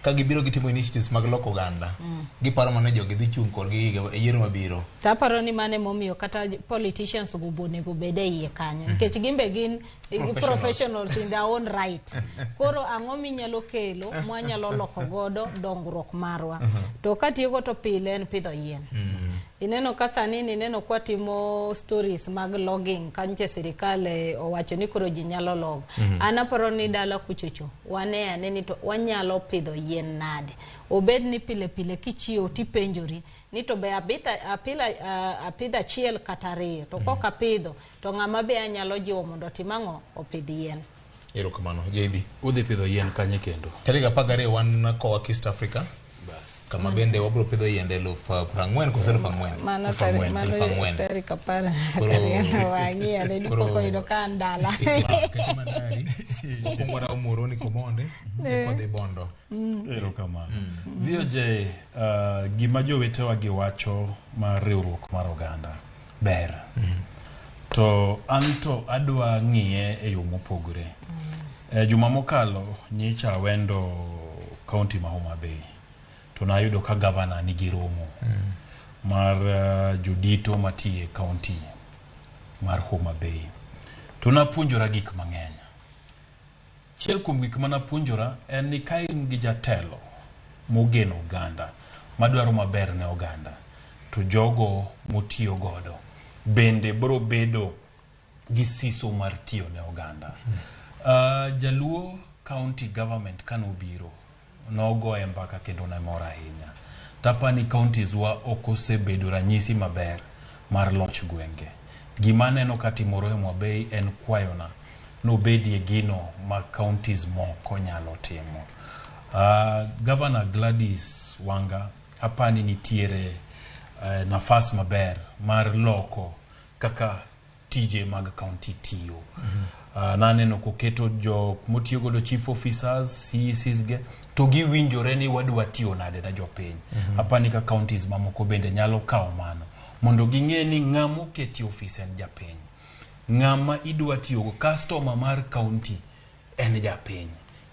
ka gibiro gitimo initiatives mag loko oganda giparo mana ni jogi dhi chung' kodgi e yiero mabiro. To aparo ni mano emomiyo kata politicians go be onego bed e iye kanyo nikech gin be gin Professionals. professionals in their own right. Koro ang'o minyalo kelo mwanyalo loko godo dongruok marwa? To katieko to pile en pidho yien. Ineno ka sani nineno kwatimo stories mag logging kanyo sirikal owacho ni koro ji nyalo log. An aparo ni dala kuchocho wane ane ni to wanyalo pidho yien nade. Obed ni pile pile kichiewo tipenjori ni to be apidho achiel kata ariyo to kok apidho to ng'ama be anyalo jiwo mondo otim ang'o opidh yien. Erokamano JB. Udhi pidho yien kanye kendo? Tarik 12 wan kowa East Africa. Bas. Kama bende wabiro pidho yiende 40,000 koso 4,000? Mano 4,000. Tarik 10. Wang'i ane dipoko yudo ka an dala. Kete mandari. Mokwongo warawo Muhoroni Komonde, kodhi Bondo. Erokamano. VOJ, gima jowetewa giwacho mar riwruok mar oganda ber. To anto adwa ng'iye e yo mopogore. Juma mokalo nyicha awendo kaunti ma Homa Bay. To nayudo ka gavana nigi romo mar jodito matiye kaunti mar Homa Bay. To napuonjora gik mang'eny. Achiel kuom gik manapuonjora en ni ka in gi jatelo mogeno oganda, madwaro maber ne oganda, to jogo motiyo godo bende biro bedo gi siso mar tiyo ne oganda. Jaluo county government kanobiro nogoye mbaka kendo ne mor ahinya. Tapani counties wa ok osebedo ranyisi maber mar loch gwenge. Gima aneno katimore Homa Bay en kwayona nobedie gino ma counties moko nyalo timo. Governor Gladys Wanga apani nitiere nafas maber mar loko kaka tije mag county tiyo. Naneno koketo jok motiyo godo chief officers, CECs ge, to giwinjore ni wadwa tiyo nade na jopiny. Apani ka counties mamoko bende nyalo kawo mano mondo ging'e ni ng'ama oketi ofis en japiny. Ng'ama idwa tiyogo customer mar county en japiny.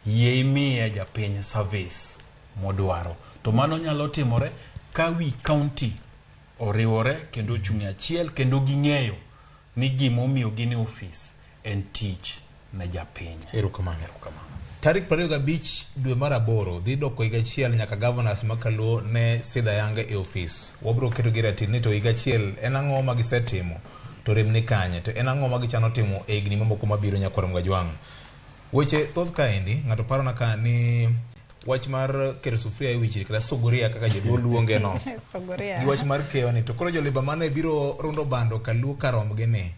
Yie imiye japiny service modwaro. To mano nyalo timore ka wi county oriwore kendo ochung' achiel kendo ging'eyo ni gimomiyo gin e ofis en tich ne japiny. Erokamano. Tarik 25 dwe mar 8 dhi doko higa achiel nyaka governors ma Kaluo ne sidha yange e ofis. Wabiro keto gi ratil ni to higa achiel en ang'o ma gisetimo to rem ni kanye to en ang'o ma gichano timo e higni mamoko mabiro nyakwar Mgajwang'. Weche thoth kaendi ng'ato parona ka ni wach mar keto sufuria e wich kata suguria kaka joluo luonge no. Gi wach mar keyo ni to koro joliba mane biro rundo bando Kaluo karomgi ni.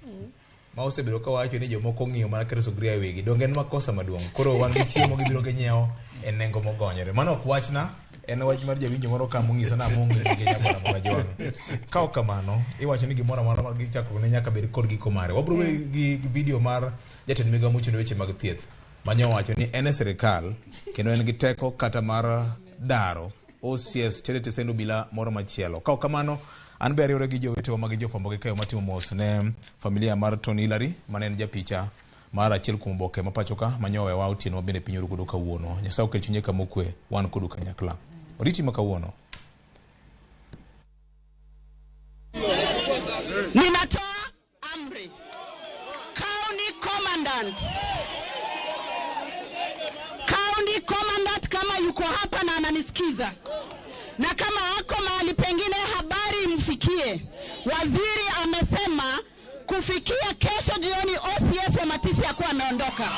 Ma osebedo ka wacho ni jomoko ong'iyo mana keto suguria e wigi. Donge en makosa maduong'. Koro wan gi chiemo gibiro ginyiewo e nengo mogonyore. Mano ok wachna, en wach mar jawinjo moro ka mong'isa na among' gi nyakwara Mgajwang'. Ka ok kamano, iwacho ni gimoro amora ma gichakruok ne nyaka bed kod giko mare. Wabiro bedo gi video mar jatend migawo mochung' ne weche mag thieth manyo wacho ni en e sirikal kendo en gi teko kata mar daro OCS tere tesend obila moro machielo. Ka ok kamano, an be ariwore gi jowetewa ma gin jofwambo gi keyo matimo mos ne familia mar Tony Hillary mane en japicha mar achiel kuom oboke ma pacho ka manyo owewa otieno ma bende piny oru godo kawuono. Nyasaye okel chunye kama okwe, wan kodu kanyakla. Oriti ma kawuono. Ninatoa amri. County Commandant. County Commandant kama yuko hapa na ananisikiza. Na kama ako mahali pengine habari imfikie. Waziri amesema kufikia kesho jioni OCS wa Matisi hakuwa ameondoka.